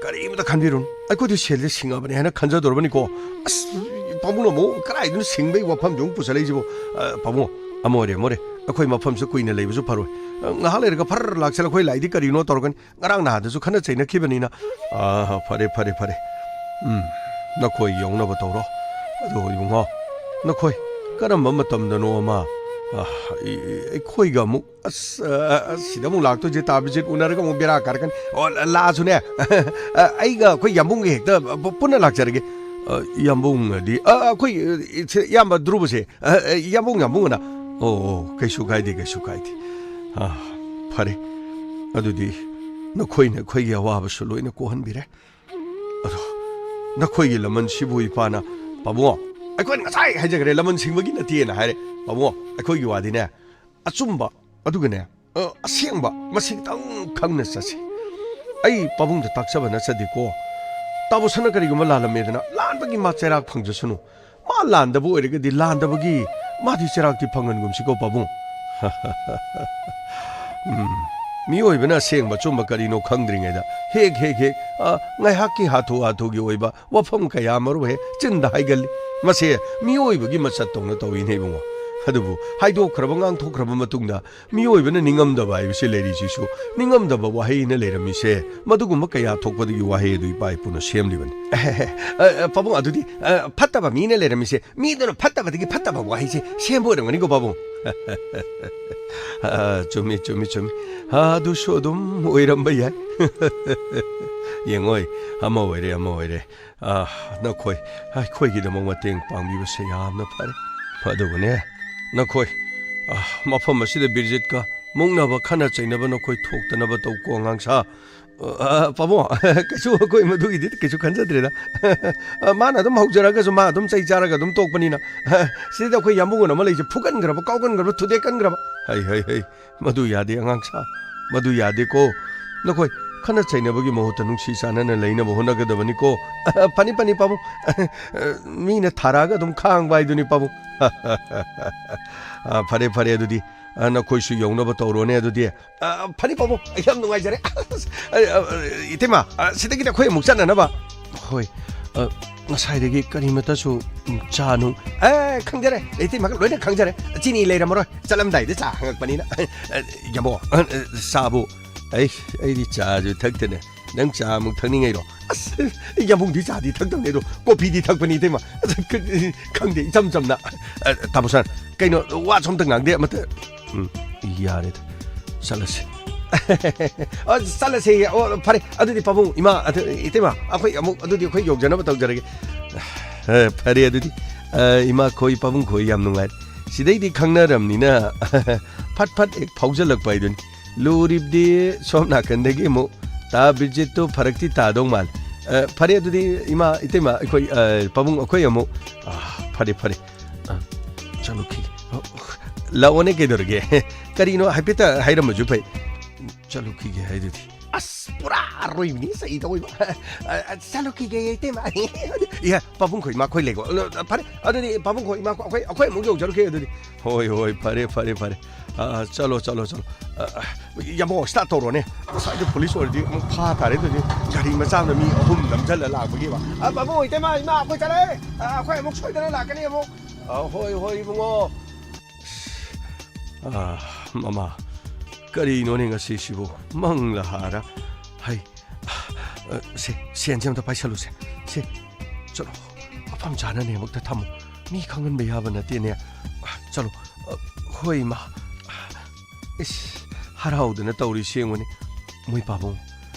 ꯀꯔꯤꯃꯇ ꯈꯟꯕꯤꯔꯨꯅꯨ, ꯑꯩꯈꯣꯏꯗꯤ ꯁꯦꯟꯁꯦ ꯁꯤꯡꯉꯕꯅꯤ ꯍꯥꯏꯅ ꯈꯟꯖꯗꯧꯔꯕꯅꯤꯀꯣ꯫ ꯑꯁ, ꯄꯥꯕꯨꯡꯅ ꯑꯃꯨꯛ ꯀꯗꯥꯏꯗꯅꯣ ꯁꯤꯡꯕꯒꯤ ꯋꯥꯐꯝꯁꯦ ꯑꯃꯨꯛ ꯄꯨꯁꯜꯂꯛꯏꯁꯤꯕꯣ? ꯑ, ꯄꯥꯕꯨꯡ, ꯑꯃ ꯑꯣꯏꯔꯦ, ꯑꯃ ꯑꯣꯏꯔꯦ, ꯑꯩꯈꯣꯏ ꯃꯐꯝꯁꯤꯗ ꯀꯨꯏꯅ ꯂꯩꯕꯁꯨ ꯐꯔꯣꯏ꯫ ꯑ, ꯉꯥꯏꯍꯥꯛ ꯂꯩꯔꯒ ꯐꯔ ꯂꯥꯛꯁꯜꯂ ꯑꯩꯈꯣꯏ ꯂꯥꯛꯏꯗꯤ ꯀꯔꯤꯅꯣ ꯇꯧꯔꯛꯀꯅꯤ꯫ ꯉꯔꯥꯡ ꯅꯍꯥꯟꯗꯁꯨ ꯈꯠꯅ ꯆꯩꯅꯈꯤꯕꯅꯤꯅ꯫ ꯑ, ꯐꯔꯦ, ꯐꯔꯦ, ꯐꯔꯦ꯫ ꯎꯝ, ꯅꯈꯣꯏ ꯌꯧꯅꯕ ꯇꯧꯔꯣ꯫ ꯑꯗꯣ ꯏꯕꯨꯡꯉꯣ, ꯅꯈꯣꯏ ꯀꯔꯝꯕ ꯃꯇꯝꯗꯅꯣ ꯑꯃ, ꯑ, ꯑꯩ-, ꯑꯩꯈꯣꯏꯒ ꯑꯃꯨꯛ, ꯑꯁ, ꯑ, ꯑ, ꯁꯤꯗ ꯑꯃꯨꯛ ꯂꯥꯛꯇꯣꯏꯁꯦ, ꯇꯥ ꯕꯤꯖꯤꯠ ꯎꯅꯔꯒ ꯑꯃꯨꯛ ꯕꯦꯔꯥ ꯀꯥꯔꯛꯀꯅꯤ꯫ ꯑꯣ, ꯂ-, ꯂꯥꯛꯑꯁꯨꯅꯦ, ꯑ, ꯑꯩꯒ ꯑꯩꯈꯣꯏ ꯌꯥꯝꯕꯨꯡꯒ ꯍꯦꯛꯇ ꯄꯨ-, ꯄꯨꯟꯅ ꯂꯥꯛꯆꯔꯒꯦ꯫ ꯑ, ꯌꯥꯝꯕꯨꯡ ꯑꯗꯤ, ꯑ, ꯑꯩꯈꯣꯏ, ꯑ, ꯏꯆꯦ, ꯏꯌꯥꯝꯕ ꯗ꯭ꯔꯨꯕꯁꯦ, ꯑ, ꯑ, ꯌꯥꯝꯕꯨꯡ, ꯌꯥꯝꯕꯨꯡ ꯑꯅ꯫ ꯑꯣ, ꯑꯣ, ꯀꯩꯁꯨ ꯀꯥꯏꯗꯦ, ꯀꯩꯁꯨ ꯀꯥꯏꯗꯦ꯫ ꯑ, ꯐꯔꯦ꯫ ꯑꯗꯨꯗꯤ ꯅꯈꯣꯏꯅ ꯑꯩꯈꯣꯏꯒꯤ ꯑꯋꯥꯕꯁꯨ ꯂꯣꯏꯅ ꯀꯣꯛꯍꯟꯕꯤꯔꯦ꯫ ꯑꯗꯣ ꯅꯈꯣꯏꯒꯤ ꯂꯃꯟꯁꯤꯕꯨ ꯏꯄꯥꯅ, "ꯄꯥꯕꯨꯡ, ꯑꯩꯈꯣꯏꯅ ꯉꯁꯥꯏ ꯍꯥꯏꯖꯈ꯭ꯔꯦ, ꯂꯃꯟ ꯁꯤꯡꯕꯒꯤ ꯅꯠꯇꯦꯅ ꯍꯥꯏꯔꯦ꯫ ꯄꯥꯕꯨꯡ, ꯑꯩꯈꯣꯏꯒꯤ ꯋꯥꯗꯤꯅꯦ, ꯑꯆꯨꯝꯕ, ꯑꯗꯨꯒꯅꯦ, ꯑ, ꯑꯁꯦꯡꯕ, ꯃꯁꯤ ꯈꯤꯇꯪ ꯈꯪꯅ ꯆꯠꯁꯤ꯫ ꯑꯩ ꯄꯥꯕꯨꯡꯗ ꯇꯥꯛꯆꯕ ꯅꯠꯆꯗꯦꯀꯣ꯫ ꯇꯥꯃꯣꯁꯅ ꯀꯔꯤꯒꯨꯝꯕ ꯂꯥꯜꯂꯝꯃꯦꯗꯅ, ꯂꯥꯟꯕꯒꯤ ꯃꯥ ꯆꯩꯔꯥꯛ ꯐꯪꯖꯁꯅꯨ꯫ ꯃꯥ ꯂꯥꯟꯗꯕ ꯑꯣꯏꯔꯒꯗꯤ ꯂꯥꯟꯗꯕꯒꯤ ꯃꯥꯗꯤ ꯆꯩꯔꯥꯛꯇꯤ ꯐꯪꯍꯟꯒꯨꯝꯁꯤꯀꯣ, ꯄꯥꯕꯨꯡ꯫" ꯎꯝ, ꯃꯤꯑꯣꯏꯕꯅ ꯑꯁꯦꯡꯕ ꯑꯆꯨꯝꯕ ꯀꯔꯤꯅꯣ ꯈꯪꯗ꯭ꯔꯤꯉꯩꯗ ꯍꯦꯛ, ꯍꯦꯛ, ꯍꯦꯛ, ꯑ, ꯉꯥꯏꯍꯥꯛꯀꯤ ꯍꯥꯊꯨ ꯍꯥꯊꯨꯒꯤ ꯑꯣꯏꯕ ꯋꯥꯐꯝ ꯀꯌꯥ ꯑꯃꯔꯣꯝ ꯍꯦꯛ ꯆꯤꯟꯗ ꯍꯥꯏꯒꯜꯂꯤ꯫ ꯃꯁꯦ ꯃꯤꯑꯣꯏꯕꯒꯤ ꯃꯆꯠ ꯇꯧꯅ ꯇꯧꯏꯅꯦ, ꯏꯕꯨꯡꯉꯣ꯫ ꯑꯗꯨꯕꯨ ꯍꯥꯏꯗꯣꯛꯈ꯭ꯔꯕ, ꯉꯥꯡꯊꯣꯛꯈ꯭ꯔꯕ ꯃꯇꯨꯡꯗ ꯃꯤꯑꯣꯏꯕꯅ ꯅꯤꯡꯉꯝꯗꯕ ꯍꯥꯏꯕꯁꯤ ꯂꯩꯔꯤꯁꯤꯁꯨ, ꯅꯤꯡꯉꯝꯗꯕ ꯋꯥꯍꯩꯅ ꯂꯩꯔꯝꯃꯤꯁꯦ, ꯃꯗꯨꯒꯨꯝꯕ ꯀꯌꯥ ꯊꯣꯛꯄꯗꯒꯤ ꯋꯥꯍꯩ ꯑꯗꯨ ꯏꯄꯥ ꯏꯄꯨꯅ ꯁꯦꯝꯂꯤꯕꯅꯤ꯫ ꯑ, ꯑ, ꯄꯥꯕꯨꯡ, ꯑꯗꯨꯗꯤ, ꯑ, ꯐꯠꯇꯕ ꯃꯤꯅ ꯂꯩꯔꯝꯃꯤꯁꯦ, ꯃꯤꯗꯨꯅ ꯐꯠꯇꯕꯗꯒꯤ ꯐꯠꯇꯕ ꯋꯥꯍꯩꯁꯦ ꯁꯦꯝꯕ ꯑꯣꯏꯔꯝꯒꯅꯤꯀꯣ, ꯄꯥꯕꯨꯡ? ꯑ, ꯆꯨꯝꯃꯤ, ꯆꯨꯝꯃꯤ, ꯆꯨꯝꯃꯤ꯫ ꯑ, ꯑꯗꯨꯁꯨ ꯑꯗꯨꯝ ꯑꯣꯏꯔꯝꯕ ꯌꯥꯏ꯫ ꯌꯦꯡꯉꯣꯏ, ꯑꯃ ꯑꯣꯏꯔꯦ, ꯑꯃ ꯑꯣꯏꯔꯦ꯫ ꯑ, ꯅꯈꯣꯏ ꯑꯩꯈꯣꯏꯒꯤꯗꯃꯛ ꯃꯇꯦꯡ ꯄꯥꯡꯕꯤꯕꯁꯦ ꯌꯥꯝꯅ ꯐꯔꯦ꯫ ꯑꯗꯨꯕꯨꯅꯦ, ꯅꯈꯣꯏ, ꯑ, ꯃꯐꯝ ꯑꯁꯤꯗ ꯕꯤꯔꯖꯤꯠꯀ ꯃꯨꯛꯅꯕ, ꯈꯠꯅ ꯆꯩꯅꯕ ꯅꯈꯣꯏ ꯊꯣꯛꯇꯅꯕ ꯇꯧꯀꯣ, ꯑꯉꯥꯡꯁꯥ꯫ ꯑ, ꯄꯥꯕꯨꯡ, ꯀꯩꯁꯨ, ꯑꯩꯈꯣꯏ ꯃꯗꯨꯒꯤꯗꯤ ꯀꯩꯁꯨ ꯈꯟꯖꯗ꯭ꯔꯦꯗ꯫ ꯑ, ꯃꯥꯅ ꯑꯗꯨꯝ ꯍꯧꯖꯔꯒꯁꯨ ꯃꯥ ꯑꯗꯨꯝ ꯆꯩ ꯆꯥꯔꯒ ꯑꯗꯨꯝ ꯇꯣꯛꯄꯅꯤꯅ꯫ ꯁꯤꯗ ꯑꯩꯈꯣꯏ ꯌꯥꯝꯕꯨꯡ ꯑꯃ ꯂꯩꯁꯦ, ꯐꯨꯒꯟꯈ꯭ꯔꯕ, ꯀꯥꯎꯒꯟꯈ꯭ꯔꯕ, ꯊꯨꯗꯦꯛꯀꯟꯈ꯭ꯔꯕ꯫ ꯍꯩ, ꯍꯩ, ꯍꯩ, ꯃꯗꯨ ꯌꯥꯗꯦ, ꯑꯉꯥꯡꯁꯥ, ꯃꯗꯨ ꯌꯥꯗꯦꯀꯣ꯫ ꯅꯈꯣꯏ ꯈꯠꯅ ꯆꯩꯅꯕꯒꯤ ꯃꯍꯨꯠꯇ ꯅꯨꯡꯁꯤ ꯆꯥꯟꯅꯅ ꯂꯩꯅꯕ ꯍꯣꯠꯅꯒꯗꯕꯅꯤꯀꯣ꯫ ꯐꯅꯤ, ꯐꯅꯤ, ꯄꯥꯕꯨꯡ꯫ ꯃꯤꯅ ꯊꯥꯔꯛꯑꯒ ꯑꯗꯨꯝ ꯈꯥꯡꯕ ꯍꯥꯏꯗꯨꯅꯤ, ꯄꯥꯕꯨꯡ꯫ ꯑ, ꯐꯔꯦ, ꯐꯔꯦ, ꯑꯗꯨꯗꯤ, ꯑ, ꯅꯈꯣꯏꯁꯨ ꯌꯧꯅꯕ ꯇꯧꯔꯣꯅꯦ, ꯑꯗꯨꯗꯤ꯫ ꯑ, ꯐꯅꯤ, ꯄꯥꯕꯨꯡ, ꯑꯩ ꯌꯥꯝ ꯅꯨꯡꯉꯥꯏꯖꯔꯦ꯫ ꯑ, ꯑ, ꯏꯇꯩꯃ, ꯑ, ꯁꯤꯗꯒꯤꯗꯤ ꯑꯩꯈꯣꯏ ꯑꯃꯨꯛ ꯆꯠꯅꯅꯕ꯫ ꯍꯣꯏ, ꯑ, ꯉꯁꯥꯏꯗꯒꯤ ꯀꯔꯤꯃꯠꯇꯁꯨ, ꯎꯝ, ꯆꯥ ꯅꯨꯡ, ꯑꯦ, ꯈꯪꯖꯔꯦ, ꯏꯇꯩꯃꯒ ꯂꯣꯏꯅ ꯈꯪꯖꯔꯦ꯫ ꯆꯤꯅꯤ ꯂꯩꯔꯝꯃꯔꯣꯏ, ꯆꯠꯂꯝꯗꯥꯏꯗ ꯆꯥ ꯍꯪꯉꯛꯄꯅꯤꯅ꯫ ꯑ, ꯌꯥꯝꯕꯣ, ꯑ, ꯑ, ꯆꯥꯕꯨ, ꯑꯩ, ꯑꯩꯗꯤ ꯆꯥꯁꯨ ꯊꯛꯇꯅꯦ꯫ ꯅꯪ ꯆꯥ ꯑꯃꯨꯛ ꯊꯛꯅꯤꯡꯉꯩꯔꯣ? ꯑꯁ, ꯌꯥꯝꯕꯨꯡꯗꯤ ꯆꯥꯗꯤ ꯊꯛꯇꯕꯅꯦ, ꯑꯗꯣ ꯀꯣꯐꯤꯗꯤ ꯊꯛꯄꯅꯤ, ꯏꯇꯩꯃ꯫ ꯑꯁ, ꯈꯪꯗꯦ, ꯏꯆꯝ ꯆꯝꯅ꯫ ꯑ, ꯇꯥꯃꯣ ꯁꯥꯔ, ꯀꯩꯅꯣ, ꯋꯥꯁꯨ ꯑꯝꯇ ꯉꯥꯡꯗꯦ, ꯑꯃꯇ꯫ ꯎꯝ, ꯌꯥꯔꯦꯗ, ꯆꯠꯂꯁꯤ꯫ ꯑ, ꯆꯠꯂꯁꯦ꯫ ꯑꯣ, ꯐꯔꯦ, ꯑꯗꯨꯗꯤ ꯄꯥꯕꯨꯡ, ꯏꯃꯥ, ꯑꯗꯨ, ꯏꯇꯩꯃ, ꯑꯩꯈꯣꯏ ꯑꯃꯨꯛ, ꯑꯗꯨꯗꯤ ꯑꯩꯈꯣꯏ ꯌꯧꯖꯅꯕ ꯇꯧꯖꯔꯒꯦ꯫ ꯑ, ꯐꯔꯦ ꯑꯗꯨꯗꯤ꯫ ꯑ, ꯏꯃꯥ ꯈꯣꯏ, ꯄꯥꯕꯨꯡ ꯈꯣꯏ, ꯌꯥꯝ ꯅꯨꯡꯉꯥꯏꯔꯦ꯫ ꯁꯤꯗꯩꯗꯤ ꯈꯪꯅꯔꯝꯅꯤꯅ ꯐꯠ ꯐꯠ ꯍꯦꯛ ꯐꯥꯎꯖꯜꯂꯛꯄ ꯍꯥꯏꯗꯨꯅꯤ꯫ ꯂꯨꯔꯤꯕꯗꯤ ꯁꯣꯝ ꯅꯥꯀꯟꯗꯒꯤ ꯑꯃꯨꯛ ꯇꯥ ꯕꯤꯔꯖꯤꯠꯇꯨ ꯐꯔꯛꯇꯤ ꯇꯥꯗꯧ ꯃꯥꯜꯂꯦ꯫ ꯑ, ꯐꯔꯦ ꯑꯗꯨꯗꯤ ꯏꯃꯥ, ꯏꯇꯩꯃ, ꯑꯩꯈꯣꯏ, ꯑ, ꯄꯥꯕꯨꯡ ꯑꯩꯈꯣꯏ ꯑꯃꯨꯛ, ꯑ, ꯐꯔꯦ, ꯐꯔꯦ꯫ ꯑ, ꯆꯠꯂꯨꯈꯤꯒꯦ꯫ ꯑ, ꯂꯥꯛꯑꯣꯅꯦ, ꯀꯩꯗꯧꯔꯒꯦ? ꯀꯔꯤꯅꯣ ꯍꯥꯏꯐꯦꯠꯇ ꯍꯥꯏꯔꯝꯃꯁꯨ ꯐꯩ꯫ ꯆꯠꯂꯨꯈꯤꯒꯦ ꯍꯥꯏꯗꯨꯗꯤ꯫ ꯑꯁ, ꯄꯨꯔꯥ ꯑꯔꯣꯏꯕꯅꯤ ꯆꯩꯗꯧꯔꯤꯕ꯫ ꯑ, ꯑ, ꯆꯠꯂꯨꯈꯤꯒꯦ, ꯏꯇꯩꯃ꯫ ꯏꯍꯦ, ꯄꯥꯕꯨꯡ ꯈꯣꯏ, ꯏꯃꯥ ꯈꯣꯏ ꯂꯩꯀꯣ꯫ ꯑ, ꯐꯔꯦ, ꯑꯗꯨꯗꯤ ꯄꯥꯕꯨꯡ ꯈꯣꯏ, ꯏꯃꯥ ꯈꯣꯏ, ꯑꯩꯈꯣꯏ, ꯑꯩꯈꯣꯏ ꯑꯃꯨꯛ ꯌꯧꯖꯔꯨꯀꯦ ꯑꯗꯨꯗꯤ꯫ ꯍꯣꯏ, ꯍꯣꯏ, ꯐꯔꯦ, ꯐꯔꯦ, ꯐꯔꯦ꯫ ꯑ, ꯑ, ꯆꯠꯂꯣ, ꯆꯠꯂꯣ, ꯆꯠꯂꯣ꯫ ꯑ, ꯑ, ꯌꯥꯝꯕꯨꯡ, start ꯇꯧꯔꯣꯅꯦ꯫ ꯉꯁꯥꯏꯗ ꯄꯨꯂꯤꯁ ꯑꯣꯏꯔꯗꯤ ꯑꯃꯨꯛ ꯐꯥ ꯇꯥꯔꯦ, ꯑꯗꯨꯗꯤ ꯒꯥꯔꯤ ꯃꯆꯥ ꯑꯃꯅ ꯃꯤ ꯑꯍꯨꯝ ꯅꯝꯁꯤꯜꯂ ꯂꯥꯛꯄꯒꯤꯕ꯫ ꯑ, ꯄꯥꯕꯨꯡ, ꯏꯇꯩꯃ, ꯏꯃꯥ, ꯑꯩꯈꯣꯏ ꯆꯠꯂꯦ꯫ ꯑ, ꯑꯩꯈꯣꯏ ꯑꯃꯨꯛ ꯁꯣꯏꯗꯅ ꯂꯥꯛꯀꯅꯤ ꯑꯃꯨꯛ꯫ ꯑ, ꯍꯣꯏ, ꯍꯣꯏ, ꯏꯕꯨꯡꯉꯣ꯫ ꯑ, ꯃꯃꯥ, ꯀꯔꯤꯅꯣꯅꯦ ꯉꯁꯤꯁꯤꯕꯨ? ꯃꯪꯂ ꯍꯥꯔ꯫ ꯍꯩ, ꯑ, ꯁꯦ, ꯁꯦꯟꯁꯦ ꯑꯝꯇ ꯄꯥꯏꯁꯜꯂꯨꯁꯦ꯫ ꯁꯦ, ꯆꯠꯂꯣ꯫ ꯃꯐꯝ ꯆꯥꯅꯅꯦ ꯑꯃꯨꯛꯇ ꯊꯝꯃꯨ꯫ ꯃꯤ ꯈꯪꯍꯟꯕ ꯌꯥꯕ ꯅꯠꯇꯦꯅꯦ꯫ ꯆꯠꯂꯣ꯫ ꯑ, ꯍꯣꯏ, ꯏꯃꯥ꯫ ꯏꯁ, ꯍꯔꯥꯎꯗꯅ ꯇꯧꯔꯤꯁꯤ ꯌꯦꯡꯉꯨꯅꯦ꯫ ꯃꯣꯏ ꯄꯥꯕꯨꯡ,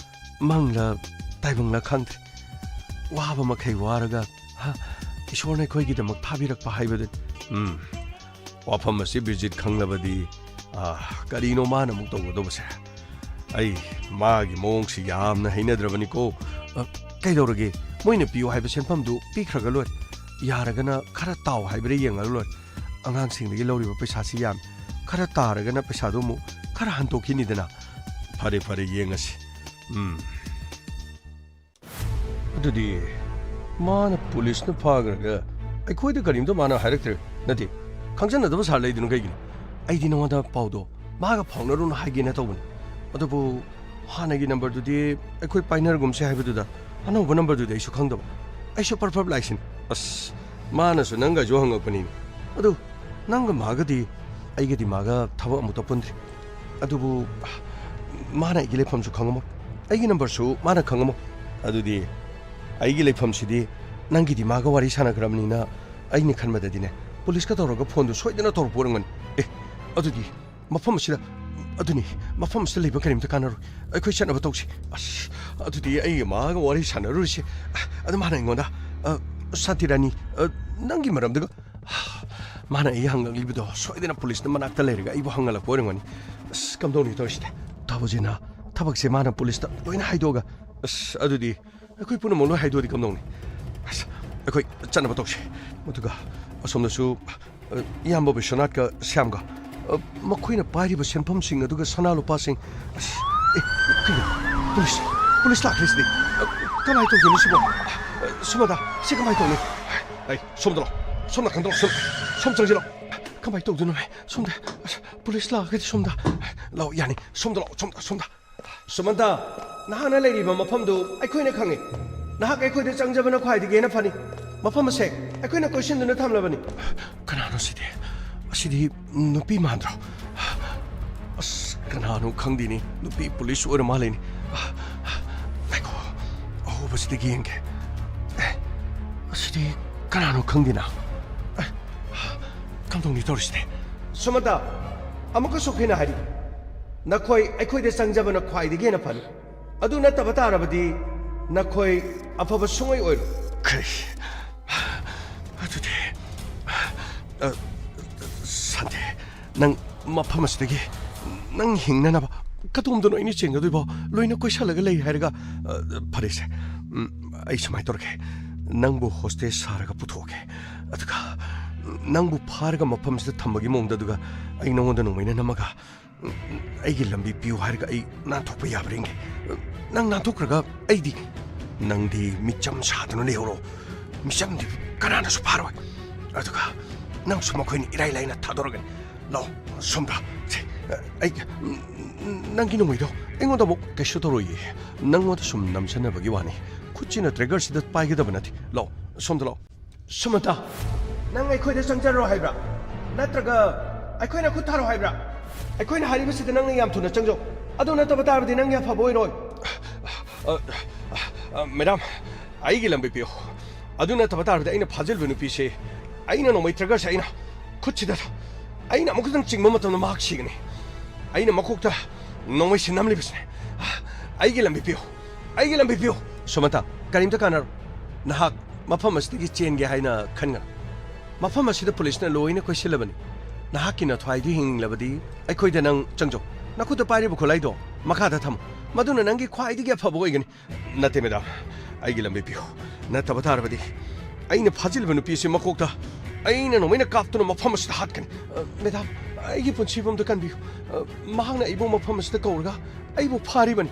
ꯃꯪꯂ ꯇꯥꯏꯕꯪꯂ ꯈꯪꯗ꯭ꯔꯦ꯫ ꯋꯥꯕ ꯃꯈꯩ ꯋꯥꯔꯒ, ꯍ, ꯏꯁꯣꯔꯅ ꯑꯩꯈꯣꯏꯒꯤꯗꯃꯛ ꯊꯥꯕꯤꯔꯛꯄ ꯍꯥꯏꯕꯗꯨꯅꯤ꯫ ꯎꯝ꯫ ꯋꯥꯐꯝ ꯑꯁꯤ ꯕꯤꯔꯖꯤꯠ ꯈꯪꯂꯕꯗꯤ, ꯑꯥ, ꯀꯔꯤꯅꯣ ꯃꯥꯅ ꯑꯃꯨꯛ ꯇꯧꯒꯗꯧꯕꯁꯦ? ꯑꯩ ꯃꯥꯒꯤ ꯃꯑꯣꯡꯁꯤ ꯌꯥꯝꯅ ꯍꯩꯅꯗ꯭ꯔꯕꯅꯤꯀꯣ꯫ ꯑ, ꯀꯩꯗꯧꯔꯒꯦ? ꯃꯣꯏꯅ ꯄꯤꯌꯨ ꯍꯥꯏꯕ ꯁꯦꯟꯐꯝꯗꯨ ꯄꯤꯈ꯭ꯔꯒ ꯂꯣꯏꯔꯦ꯫ ꯌꯥꯔꯒꯅ ꯈꯔ ꯇꯥꯎ ꯍꯥꯏꯕ꯭ꯔꯥ ꯌꯦꯡꯉꯒ ꯂꯣꯏꯔꯦ꯫ ꯑꯉꯥꯡꯁꯤꯡꯗꯒꯤ ꯂꯧꯔꯤꯕ ꯄꯩꯁꯥꯁꯤ ꯌꯥꯝꯃꯤ꯫ ꯈꯔ ꯇꯥꯔꯒꯅ ꯄꯩꯁꯥꯗꯨ ꯑꯃꯨꯛ ꯈꯔ ꯍꯟꯗꯣꯛꯈꯤꯅꯤꯗꯅ꯫ ꯐꯔꯦ, ꯐꯔꯦ, ꯌꯦꯡꯉꯁꯤ꯫ ꯎꯝ꯫ ꯑꯗꯨꯗꯤ ꯃꯥꯅ ꯄꯨꯂꯤꯁꯅ ꯐꯥꯈ꯭ꯔꯒ ꯑꯩꯈꯣꯏꯗ ꯀꯔꯤꯝꯇ ꯃꯥꯅ ꯍꯥꯏꯔꯛꯇ꯭ꯔꯦ? ꯅꯠꯇꯦ, ꯈꯪꯖꯟꯅꯗꯕ ꯁꯥꯔ ꯂꯩꯗꯨꯅ ꯀꯩꯒꯤꯅꯣ? ꯑꯩꯗꯤ ꯅꯉꯣꯟꯗ ꯄꯥꯎꯗꯣ ꯃꯥꯒ ꯐꯥꯎꯅꯔꯨꯅ ꯍꯥꯏꯒꯦꯅ ꯇꯧꯕꯅꯤ꯫ ꯑꯗꯨꯕꯨ ꯍꯥꯟꯅꯒꯤ ꯅꯝꯕꯔꯗꯨꯗꯤ ꯑꯩꯈꯣꯏ ꯄꯥꯏꯅꯔꯒꯨꯝꯁꯦ ꯍꯥꯏꯕꯗꯨꯗ ꯑꯅꯧꯕ ꯅꯝꯕꯔꯗꯨꯗꯤ ꯑꯩꯁꯨ ꯈꯪꯗꯕ꯫ ꯑꯩꯁꯨ ꯄꯔꯞ ꯄꯔꯞ ꯂꯥꯛꯏꯁꯤꯅꯤ꯫ ꯑꯁ, ꯃꯥꯅꯁꯨ ꯅꯪꯒꯁꯨ ꯍꯪꯉꯛꯄꯅꯤꯅꯦ꯫ ꯑꯗꯨ ꯅꯪꯒ ꯃꯥꯒꯗꯤ, ꯑꯩꯒꯗꯤ ꯃꯥꯒ ꯊꯕꯛ ꯑꯃꯨꯛꯇ ꯄꯨꯟꯗ꯭ꯔꯤ꯫ ꯑꯗꯨꯕꯨ ꯃꯥꯅ ꯑꯩꯒꯤ ꯂꯩꯐꯝꯁꯨ ꯈꯪꯉꯝꯃꯣꯏ꯫ ꯑꯩꯒꯤ ꯅꯝꯕꯔꯁꯨ ꯃꯥꯅ ꯈꯪꯉꯝꯃꯣ꯫ ꯑꯗꯨꯗꯤ ꯑꯩꯒꯤ ꯂꯩꯐꯝꯁꯤꯗꯤ ꯅꯪꯒꯤꯗꯤ ꯃꯥꯒ ꯋꯥꯔꯤ ꯁꯥꯟꯅꯈ꯭ꯔꯕꯅꯤꯅ, ꯑꯩꯅ ꯈꯟꯕꯗꯗꯤꯅꯦ, ꯄꯨꯂꯤꯁꯀ ꯇꯧꯔꯒ ꯐꯣꯟꯗꯨ ꯁꯣꯏꯗꯅ ꯇꯧꯔꯛꯄ ꯑꯣꯏꯔꯝꯒꯅꯤ꯫ ꯑꯦ, ꯑꯗꯨꯗꯤ ꯃꯐꯝ ꯑꯁꯤꯗ, ꯑꯗꯨꯅꯤ, ꯃꯐꯝ ꯑꯁꯤꯗ ꯂꯩꯕ ꯀꯔꯤꯝꯇ ꯀꯥꯟꯅꯔꯣꯏ꯫ ꯑꯩꯈꯣꯏ ꯆꯠꯅꯕ ꯇꯧꯁꯤ꯫ ꯑꯁ, ꯑꯗꯨꯗꯤ ꯑꯩꯒ ꯃꯥꯒ ꯋꯥꯔꯤ ꯁꯥꯟꯅꯔꯨꯔꯤꯁꯦ꯫ ꯑꯗꯨ ꯃꯥꯅ ꯑꯩꯉꯣꯟꯗ, "ꯑ, ꯁꯥꯟꯇꯤ ꯔꯥꯅꯤ, ꯑ, ꯅꯪꯒꯤ ꯃꯔꯝꯗꯒ", ꯃꯥꯅ ꯑꯩ ꯍꯪꯉꯛꯂꯤꯕꯗꯣ ꯁꯣꯏꯗꯅ ꯄꯨꯂꯤꯁꯅ ꯃꯅꯥꯛꯇ ꯂꯩꯔꯒ ꯑꯩꯕꯨ ꯍꯪꯍꯜꯂꯛꯄ ꯑꯣꯏꯔꯝꯒꯅꯤ꯫ ꯑꯁ, ꯀꯝꯗꯧꯅꯤ ꯇꯧꯔꯤꯁꯤꯗꯤ? ꯊꯕꯛꯁꯤꯅ, ꯊꯕꯛꯁꯦ ꯃꯥꯅ ꯄꯨꯂꯤꯁꯇ ꯂꯣꯏꯅ ꯍꯥꯏꯗꯣꯛꯑꯒ, ꯑꯁ, ꯑꯗꯨꯗꯤ ꯑꯩꯈꯣꯏ ꯄꯨꯝꯅꯃꯛ ꯂꯣꯏ ꯍꯥꯏꯗꯣꯛꯑꯗꯤ ꯀꯝꯗꯧꯅꯤ? ꯑꯁ, ꯑꯩꯈꯣꯏ ꯆꯠꯅꯕ ꯇꯧꯁꯤ꯫ ꯑꯗꯨꯒ ꯑꯁꯣꯝꯗꯁꯨ, ꯑ, ꯏꯌꯥꯝꯕ ꯕꯤꯁ꯭ꯋꯅꯥꯊꯀ ꯁ꯭ꯌꯥꯝꯒ, ꯑ, ꯃꯈꯣꯏꯅ ꯄꯥꯏꯔꯤꯕ ꯁꯦꯟꯐꯝꯁꯤꯡ ꯑꯗꯨꯒ ꯁꯅꯥ ꯂꯨꯄꯥꯁꯤꯡ, ꯑꯁ, ꯑꯦ, ꯀꯩꯅꯣ? ꯄꯨꯂꯤꯁ, ꯄꯨꯂꯤꯁ ꯂꯥꯛꯈ꯭ꯔꯦ ꯁꯤꯗꯤ꯫ ꯑ, ꯀꯃꯥꯏꯅ ꯇꯧꯗꯣꯏꯅꯣ ꯁꯤꯕꯣ? ꯑ, ꯁꯨꯃꯟꯇꯥ, ꯁꯤ ꯀꯃꯥꯏꯅ ꯇꯧꯅꯤ? ꯑꯩ, ꯁꯣꯝꯗ ꯂꯥꯛꯑꯣ꯫ ꯁꯣꯝ ꯅꯥꯀꯟꯗ ꯂꯥꯛꯑꯣ꯫ ꯁꯣꯝ, ꯁꯣꯝ ꯆꯪꯁꯤꯜꯂꯛꯑꯣ꯫ ꯀꯃꯥꯏꯅ ꯇꯧꯗꯣꯏꯅꯣ? ꯁꯣꯝꯗ, ꯑꯁ, ꯄꯨꯂꯤꯁ ꯂꯥꯛꯑꯒꯗꯤ ꯁꯣꯝꯗ꯫ ꯂꯥꯛꯑꯣ, ꯌꯥꯅꯤ꯫ ꯁꯣꯝꯗ ꯂꯥꯛꯑꯣ, ꯁꯣꯝꯗ, ꯁꯣꯝꯗ꯫ ꯁꯨꯃꯟꯇꯥ, ꯅꯍꯥꯛꯅ ꯂꯩꯔꯤꯕ ꯃꯐꯝꯗꯨ ꯑꯩꯈꯣꯏꯅ ꯈꯪꯏ꯫ ꯅꯍꯥꯛ ꯑꯩꯈꯣꯏꯗ ꯆꯪꯖꯕꯅ ꯈ꯭ꯋꯥꯏꯗꯒꯤ ꯍꯦꯟꯅ ꯐꯅꯤ꯫ ꯃꯐꯝ ꯑꯁꯦ ꯑꯩꯈꯣꯏꯅ ꯀꯣꯏꯁꯤꯟꯗꯨꯅ ꯊꯝꯂꯕꯅꯤ꯫ ꯀꯅꯥꯅꯣ ꯁꯤꯗꯤ? ꯑꯁꯤꯗꯤ ꯅꯨꯄꯤ ꯃꯥꯟꯗ꯭ꯔꯣ? ꯑꯁ, ꯀꯅꯥꯅꯣ ꯈꯪꯗꯦꯅꯦ꯫ ꯅꯨꯄꯤ ꯄꯨꯂꯤꯁ ꯑꯣꯏꯔ ꯃꯥꯜꯂꯦꯅꯦ꯫ ꯉꯥꯏꯈꯣ, ꯑꯍꯧꯕꯁꯤꯗꯒꯤ ꯌꯦꯡꯒꯦ꯫ ꯑꯦ, ꯑꯁꯤꯗꯤ ꯀꯅꯥꯅꯣ ꯈꯪꯗꯦꯅ꯫ ꯑꯦ, ꯀꯝꯗꯧꯅꯤ ꯇꯧꯔꯤꯁꯤꯗꯤ? ꯁꯨꯃꯟꯇꯥ, ꯑꯃꯨꯛꯀꯁꯨ ꯑꯩꯈꯣꯏꯅ ꯍꯥꯏꯔꯤ, ꯅꯈꯣꯏ ꯑꯩꯈꯣꯏꯗ ꯆꯪꯖꯕꯅ ꯈ꯭ꯋꯥꯏꯗꯒꯤ ꯍꯦꯟꯅ ꯐꯅꯤ꯫ ꯑꯗꯨ ꯅꯠꯇꯕ ꯇꯥꯔꯕꯗꯤ ꯅꯈꯣꯏ ꯑꯐꯕ ꯁꯨꯡꯑꯣꯏ ꯑꯣꯏꯔꯣꯏ꯫ ꯀꯔꯤ? ꯑꯗꯨꯗꯤ, ꯑ, ꯁꯥꯟꯇꯤ, ꯅꯪ ꯃꯐꯝ ꯑꯁꯤꯗꯒꯤ ꯅꯪ ꯍꯤꯡꯅꯅꯕ ꯀꯗꯣꯝꯗꯅꯣ ꯑꯩꯅ ꯆꯦꯟꯒꯗꯣꯏꯕꯣ? ꯂꯣꯏꯅ ꯀꯣꯏꯁꯜꯂꯒ ꯂꯩ ꯍꯥꯏꯔꯒ, ꯑ, ꯐꯔꯦꯁꯦ꯫ ꯎꯝ, ꯑꯩ ꯁꯨꯃꯥꯏꯅ ꯇꯧꯔꯒꯦ꯫ ꯅꯪꯕꯨ ꯍꯣꯁꯇꯦꯖ ꯁꯥꯔꯒ ꯄꯨꯊꯣꯛꯑꯒꯦ꯫ ꯑꯗꯨꯒ ꯅꯪꯕꯨ ꯐꯥꯔꯒ ꯃꯐꯝꯁꯤꯗ ꯊꯝꯕꯒꯤ ꯃꯑꯣꯡꯗ, ꯑꯗꯨꯒ ꯑꯩ ꯅꯉꯣꯟꯗ ꯅꯣꯡꯃꯩꯅ ꯅꯝꯃꯒ, ꯎꯝ, ꯑꯩꯒꯤ ꯂꯝꯕꯤ ꯄꯤꯌꯨ ꯍꯥꯏꯔꯒ ꯑꯩ ꯅꯥꯟꯊꯣꯛꯄ ꯌꯥꯕ꯭ꯔꯥ ꯌꯦꯡꯒꯦ꯫ ꯅꯪ ꯅꯥꯟꯊꯣꯛꯈ꯭ꯔꯒ ꯑꯩꯗꯤ? ꯅꯪꯗꯤ ꯃꯤꯆꯝ ꯁꯥꯗꯨꯅ ꯂꯩꯍꯧꯔꯣ꯫ ꯃꯤꯆꯝꯗꯤ ꯀꯅꯥꯅꯁꯨ ꯐꯥꯔꯣꯏ꯫ ꯑꯗꯨꯒ ꯅꯪꯁꯨ ꯃꯈꯣꯏꯅ ꯏꯔꯥꯏ ꯂꯥꯏꯅ ꯊꯥꯗꯣꯔꯛꯀꯅꯤ꯫ ꯂꯥꯛꯑꯣ, ꯁꯣꯝꯗ꯫ ꯁꯦ, ꯑꯩ, ꯅꯪꯒꯤ ꯅꯣꯡꯃꯩꯗꯣ ꯑꯩꯉꯣꯟꯗ ꯑꯃꯨꯛ ꯀꯩꯁꯨ ꯇꯧꯔꯣꯏꯌꯦ꯫ ꯅꯪꯉꯣꯟꯗ ꯁꯨꯝ ꯅꯝꯁꯤꯟꯅꯕꯒꯤ ꯋꯥꯅꯤ꯫ ꯈꯨꯠꯁꯤꯅ ꯇ꯭ꯔꯤꯒꯔꯁꯤꯗ ꯄꯥꯏꯒꯗꯕ ꯅꯠꯇꯦ꯫ ꯂꯥꯛꯑꯣ, ꯁꯣꯝꯗ ꯂꯥꯛꯑꯣ꯫ ꯁꯨꯃꯟꯇꯥ, ꯅꯪ ꯑꯩꯈꯣꯏꯗ ꯆꯪꯖꯔꯣ ꯍꯥꯏꯕ꯭ꯔꯥ? ꯅꯠꯇ꯭ꯔꯒ ꯑꯩꯈꯣꯏꯅ ꯈꯨꯠ ꯊꯥꯔꯣ ꯍꯥꯏꯕ꯭ꯔꯥ? ꯑꯩꯈꯣꯏꯅ ꯍꯥꯏꯔꯤꯕꯁꯤꯗ ꯅꯪꯅ ꯌꯥꯝ ꯊꯨꯅ ꯆꯪꯖꯧ꯫ ꯑꯗꯨ ꯅꯠꯇꯕ ꯇꯥꯔꯕꯗꯤ ꯅꯪꯒꯤ ꯑꯐꯕ ꯑꯣꯏꯔꯣꯏ꯫ ꯑ, ꯑ, ꯃꯦꯗꯥꯝ, ꯑꯩꯒꯤ ꯂꯝꯕꯤ ꯄꯤꯌꯨ꯫ ꯑꯗꯨ ꯅꯠꯇꯕ ꯇꯥꯔꯕꯗꯤ ꯑꯩꯅ ꯐꯥꯖꯤꯜꯂꯤꯕ ꯅꯨꯄꯤꯁꯤ ꯑꯩꯅ ꯅꯣꯡꯃꯩ triggerꯁꯦ ꯑꯩꯅ ꯈꯨꯠꯁꯤꯗ ꯑꯩꯅ ꯑꯃꯨꯛ ꯈꯛꯇꯪ ꯆꯤꯡꯕ ꯃꯇꯝꯗ ꯃꯍꯥꯛ ꯁꯤꯒꯅꯤ꯫ ꯑꯩꯅ ꯃꯀꯣꯛꯇ ꯅꯣꯡꯃꯩꯁꯤ ꯅꯝꯂꯤꯕꯁꯤꯅꯦ꯫ ꯑꯩꯒꯤ ꯂꯝꯕꯤ ꯄꯤꯌꯨ꯫ ꯑꯩꯒꯤ ꯂꯝꯕꯤ ꯄꯤꯌꯨ꯫ ꯁꯨꯃꯟꯇꯥ, ꯀꯔꯤꯝꯇ ꯀꯥꯟꯅꯔꯣꯏ꯫ ꯅꯍꯥꯛ ꯃꯐꯝ ꯑꯁꯤꯗꯒꯤ ꯆꯦꯟꯒꯦ ꯍꯥꯏꯅ ꯈꯟꯒꯅꯨ꯫ ꯃꯐꯝ ꯑꯁꯤꯗ ꯄꯨꯂꯤꯁꯅ ꯂꯣꯏꯅ ꯀꯣꯏꯁꯤꯜꯂꯕꯅꯤ꯫ ꯅꯍꯥꯛꯀꯤ ꯅꯊ꯭ꯋꯥꯏꯗꯨ ꯍꯤꯡꯂꯕꯗꯤ ꯑꯩꯈꯣꯏꯗ ꯅꯪ ꯆꯪꯖꯧ꯫ ꯅꯈꯨꯠꯇ ꯄꯥꯏꯔꯤꯕ ꯈꯨꯠꯂꯥꯏꯗꯣ ꯃꯈꯥꯗ ꯊꯝꯃꯨ꯫ ꯃꯗꯨꯅ ꯅꯪꯒꯤ ꯈ꯭ꯋꯥꯏꯗꯒꯤ ꯑꯐꯕ ꯑꯣꯏꯒꯅꯤ꯫ ꯅꯠꯇꯦ, ꯃꯦꯗꯥꯝ, ꯑꯩꯒꯤ ꯂꯝꯕꯤ ꯄꯤꯌꯨ꯫ ꯅꯠꯇꯕ ꯇꯥꯔꯕꯗꯤ ꯑꯩꯅ ꯐꯥꯖꯤꯜꯂꯤꯕ ꯅꯨꯄꯤ ꯑꯁꯤ ꯃꯀꯣꯛꯇ ꯑꯩꯅ ꯅꯣꯡꯃꯩꯅ ꯀꯥꯞꯇꯨꯅ ꯃꯐꯝ ꯑꯁꯤꯗ ꯍꯥꯠꯀꯅꯤ꯫ ꯑ, ꯃꯦꯗꯥꯝ, ꯑꯩꯒꯤ ꯄꯨꯟꯁꯤꯕꯨ ꯑꯝꯇ ꯀꯟꯕꯤꯌꯨ꯫ ꯑ, ꯃꯍꯥꯛꯅ ꯑꯩꯕꯨ ꯃꯐꯝ ꯑꯁꯤꯗ ꯀꯧꯔꯒ ꯑꯩꯕꯨ ꯐꯥꯔꯤꯕꯅꯤ꯫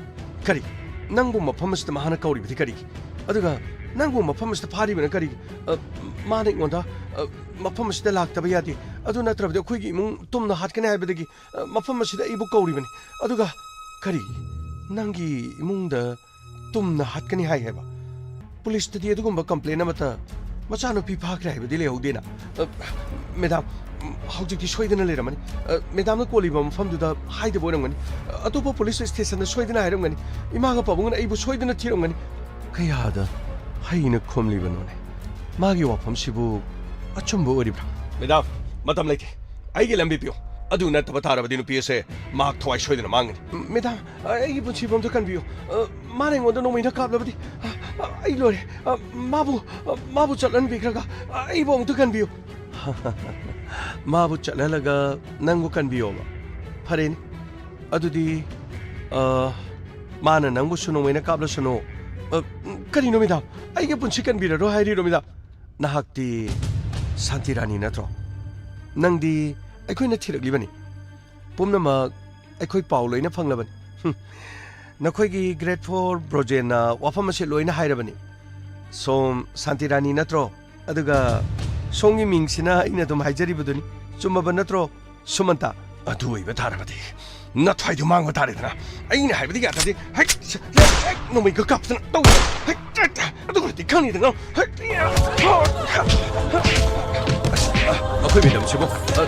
ꯀꯔꯤ? ꯅꯪꯕꯨ ꯃꯐꯝ ꯑꯁꯤꯗ ꯃꯍꯥꯛꯅ ꯀꯧꯔꯤꯕꯗꯤ ꯀꯔꯤꯒꯤ? ꯑꯗꯨꯒ ꯅꯪꯕꯨ ꯃꯐꯝ ꯑꯁꯤꯗ ꯐꯥꯔꯤꯕꯅ ꯀꯔꯤꯒꯤ? ꯑ, ꯃꯥꯅ ꯑꯩꯉꯣꯟꯗ, ꯑ, "ꯃꯐꯝ ꯑꯁꯤꯗ ꯂꯥꯛꯇꯕ ꯌꯥꯗꯦ, ꯑꯗꯨ ꯅꯠꯇ꯭ꯔꯕꯗꯤ ꯑꯩꯈꯣꯏꯒꯤ ꯏꯃꯨꯡ ꯇꯨꯝꯅ ꯍꯥꯠꯀꯅꯤ" ꯍꯥꯏꯕꯗꯒꯤ, ꯑ, ꯃꯐꯝ ꯑꯁꯤꯗ ꯑꯩꯕꯨ ꯀꯧꯔꯤꯕꯅꯤ꯫ ꯑꯗꯨꯒ ꯀꯔꯤ? ꯅꯪꯒꯤ ꯏꯃꯨꯡꯗ ꯇꯨꯝꯅ ꯍꯥꯠꯀꯅꯤ ꯍꯥꯏ ꯍꯥꯏꯕ? ꯄꯨꯂꯤꯁꯇꯗꯤ ꯑꯗꯨꯒꯨꯝꯕ complaint ꯑꯃꯠꯇ ꯃꯆꯥꯅꯨꯄꯤ ꯐꯥꯈ꯭ꯔꯦ ꯍꯥꯏꯕꯗꯤ ꯂꯩꯍꯧꯗꯦꯅ꯫ ꯑ, ꯃꯦꯗꯥꯝ, ꯍꯧꯖꯤꯛꯇꯤ ꯁꯣꯏꯗꯅ ꯂꯩꯔꯝꯃꯅꯤ꯫ ꯑ, ꯃꯦꯗꯥꯝꯅ ꯀꯣꯜꯂꯤꯕ ꯃꯐꯝꯗꯨꯗ ꯍꯥꯏꯗꯕ ꯑꯣꯏꯔꯝꯒꯅꯤ꯫ ꯑ, ꯑꯇꯣꯞꯄ ꯄꯨꯂꯤꯁ ꯁ꯭ꯇꯦꯁꯟꯗ ꯁꯣꯏꯗꯅ ꯍꯥꯏꯔꯝꯒꯅꯤ꯫ ꯏꯃꯥꯒ ꯄꯥꯕꯨꯡꯅ ꯑꯩꯕꯨ ꯁꯣꯏꯗꯅ ꯊꯤꯔꯝꯒꯅꯤ꯫ ꯀꯌꯥꯗ ꯍꯩꯅ ꯈꯨꯝꯂꯤꯕꯅꯣꯅꯦ꯫ ꯃꯥꯒꯤ ꯋꯥꯐꯝꯁꯤꯕꯨ ꯑꯆꯨꯝꯕ ꯑꯣꯏꯔꯤꯕ꯭ꯔꯥ? ꯃꯦꯗꯥꯝ, ꯃꯇꯝ ꯂꯩꯇꯦ꯫ ꯑꯩꯒꯤ ꯂꯝꯕꯤ ꯄꯤꯌꯨ꯫ ꯑꯗꯨ ꯅꯠꯇꯕ ꯇꯥꯔꯕꯗꯤ ꯅꯨꯄꯤ ꯑꯁꯦ ꯃꯍꯥꯛ ꯊꯋꯥꯏ ꯁꯣꯏꯗꯅ ꯃꯥꯡꯒꯅꯤ꯫ ꯃꯦꯗꯥꯝ, ꯑꯩꯒꯤ ꯄꯨꯟꯁꯤꯕꯨ ꯑꯝꯇ ꯀꯟꯕꯤꯌꯨ꯫ ꯑ, ꯃꯥꯅ ꯑꯩꯉꯣꯟꯗ ꯅꯣꯡꯃꯩꯅ ꯀꯥꯞꯂꯕꯗꯤ, ꯑ, ꯑ, ꯑꯩ ꯂꯣꯏꯔꯦ꯫ ꯑ, ꯃꯥꯕꯨ, ꯑ, ꯃꯥꯕꯨ ꯆꯠꯍꯟꯕꯤꯈ꯭ꯔꯒ, ꯑ, ꯑꯩꯕꯨ ꯑꯃꯨꯛꯇ ꯀꯟꯕꯤꯌꯨ꯫ ꯃꯥꯕꯨ ꯆꯠꯍꯜꯂꯒ ꯅꯪꯕꯨ ꯀꯟꯕꯤꯌꯣꯕ? ꯐꯔꯦꯅꯦ꯫ ꯑꯗꯨꯗꯤ, ꯑ, ꯃꯥꯅ ꯅꯪꯕꯨꯁꯨ ꯅꯣꯡꯃꯩꯅ ꯀꯥꯞꯂꯁꯅꯨ꯫ ꯑ, ꯀꯔꯤꯅꯣ ꯃꯦꯗꯥꯝ? ꯑꯩꯒꯤ ꯄꯨꯟꯁꯤ ꯀꯟꯕꯤꯔꯔꯣꯏ ꯍꯥꯏꯔꯤꯔꯣ ꯃꯦꯗꯥꯝ? ꯅꯍꯥꯛꯇꯤ ꯁꯥꯟꯇꯤ ꯔꯥꯅꯤ ꯅꯠꯇ꯭ꯔꯣ? ꯅꯪꯗꯤ ꯑꯩꯈꯣꯏꯅ ꯊꯤꯔꯛꯂꯤꯕꯅꯤ꯫ ꯄꯨꯝꯅꯃꯛ ꯑꯩꯈꯣꯏ ꯄꯥꯎ ꯂꯣꯏꯅ ꯐꯪꯂꯕꯅꯤ꯫ ꯍꯨꯝ꯫ ꯅꯈꯣꯏꯒꯤ grade four ꯕ꯭ꯔꯣꯖꯦꯟꯅ ꯋꯥꯐꯝ ꯑꯁꯤ ꯂꯣꯏꯅ ꯍꯥꯏꯔꯕꯅꯤ꯫ ꯁꯣꯝ ꯁꯥꯟꯇꯤ ꯔꯥꯅꯤ ꯅꯠꯇ꯭ꯔꯣ? ꯑꯗꯨꯒ ꯁꯣꯝꯒꯤ ꯃꯤꯡꯁꯤꯅ ꯑꯩꯅ ꯑꯗꯨꯝ ꯍꯥꯏꯖꯔꯤꯕꯗꯨꯅꯤ꯫ ꯆꯨꯝꯃꯕ ꯅꯠꯇ꯭ꯔꯣ, ꯁꯨꯃꯟꯇꯥ? ꯑꯗꯨ ꯑꯣꯏꯕ ꯇꯥꯔꯕꯗꯤ ꯅꯊ꯭ꯋꯥꯏꯗꯨ ꯃꯥꯡꯕ ꯇꯥꯔꯦꯗꯅ꯫ ꯑꯩꯅ ꯍꯥꯏꯕꯗꯤ ꯌꯥꯗ꯭ꯔꯗꯤ ꯍꯦꯛ, ꯍꯦꯛ ꯅꯣꯡꯃꯩꯒ ꯀꯥꯞꯇꯅ ꯇꯧ꯫ ꯍꯦꯛ, ꯑꯗꯨ ꯑꯣꯏꯔꯗꯤ ꯈꯪꯅꯤꯗꯅ꯫ ꯍꯦꯛ, ꯑꯁ, ꯑꯩꯈꯣꯏ ꯃꯦꯗꯥꯝꯁꯤꯕꯨ, ꯑ,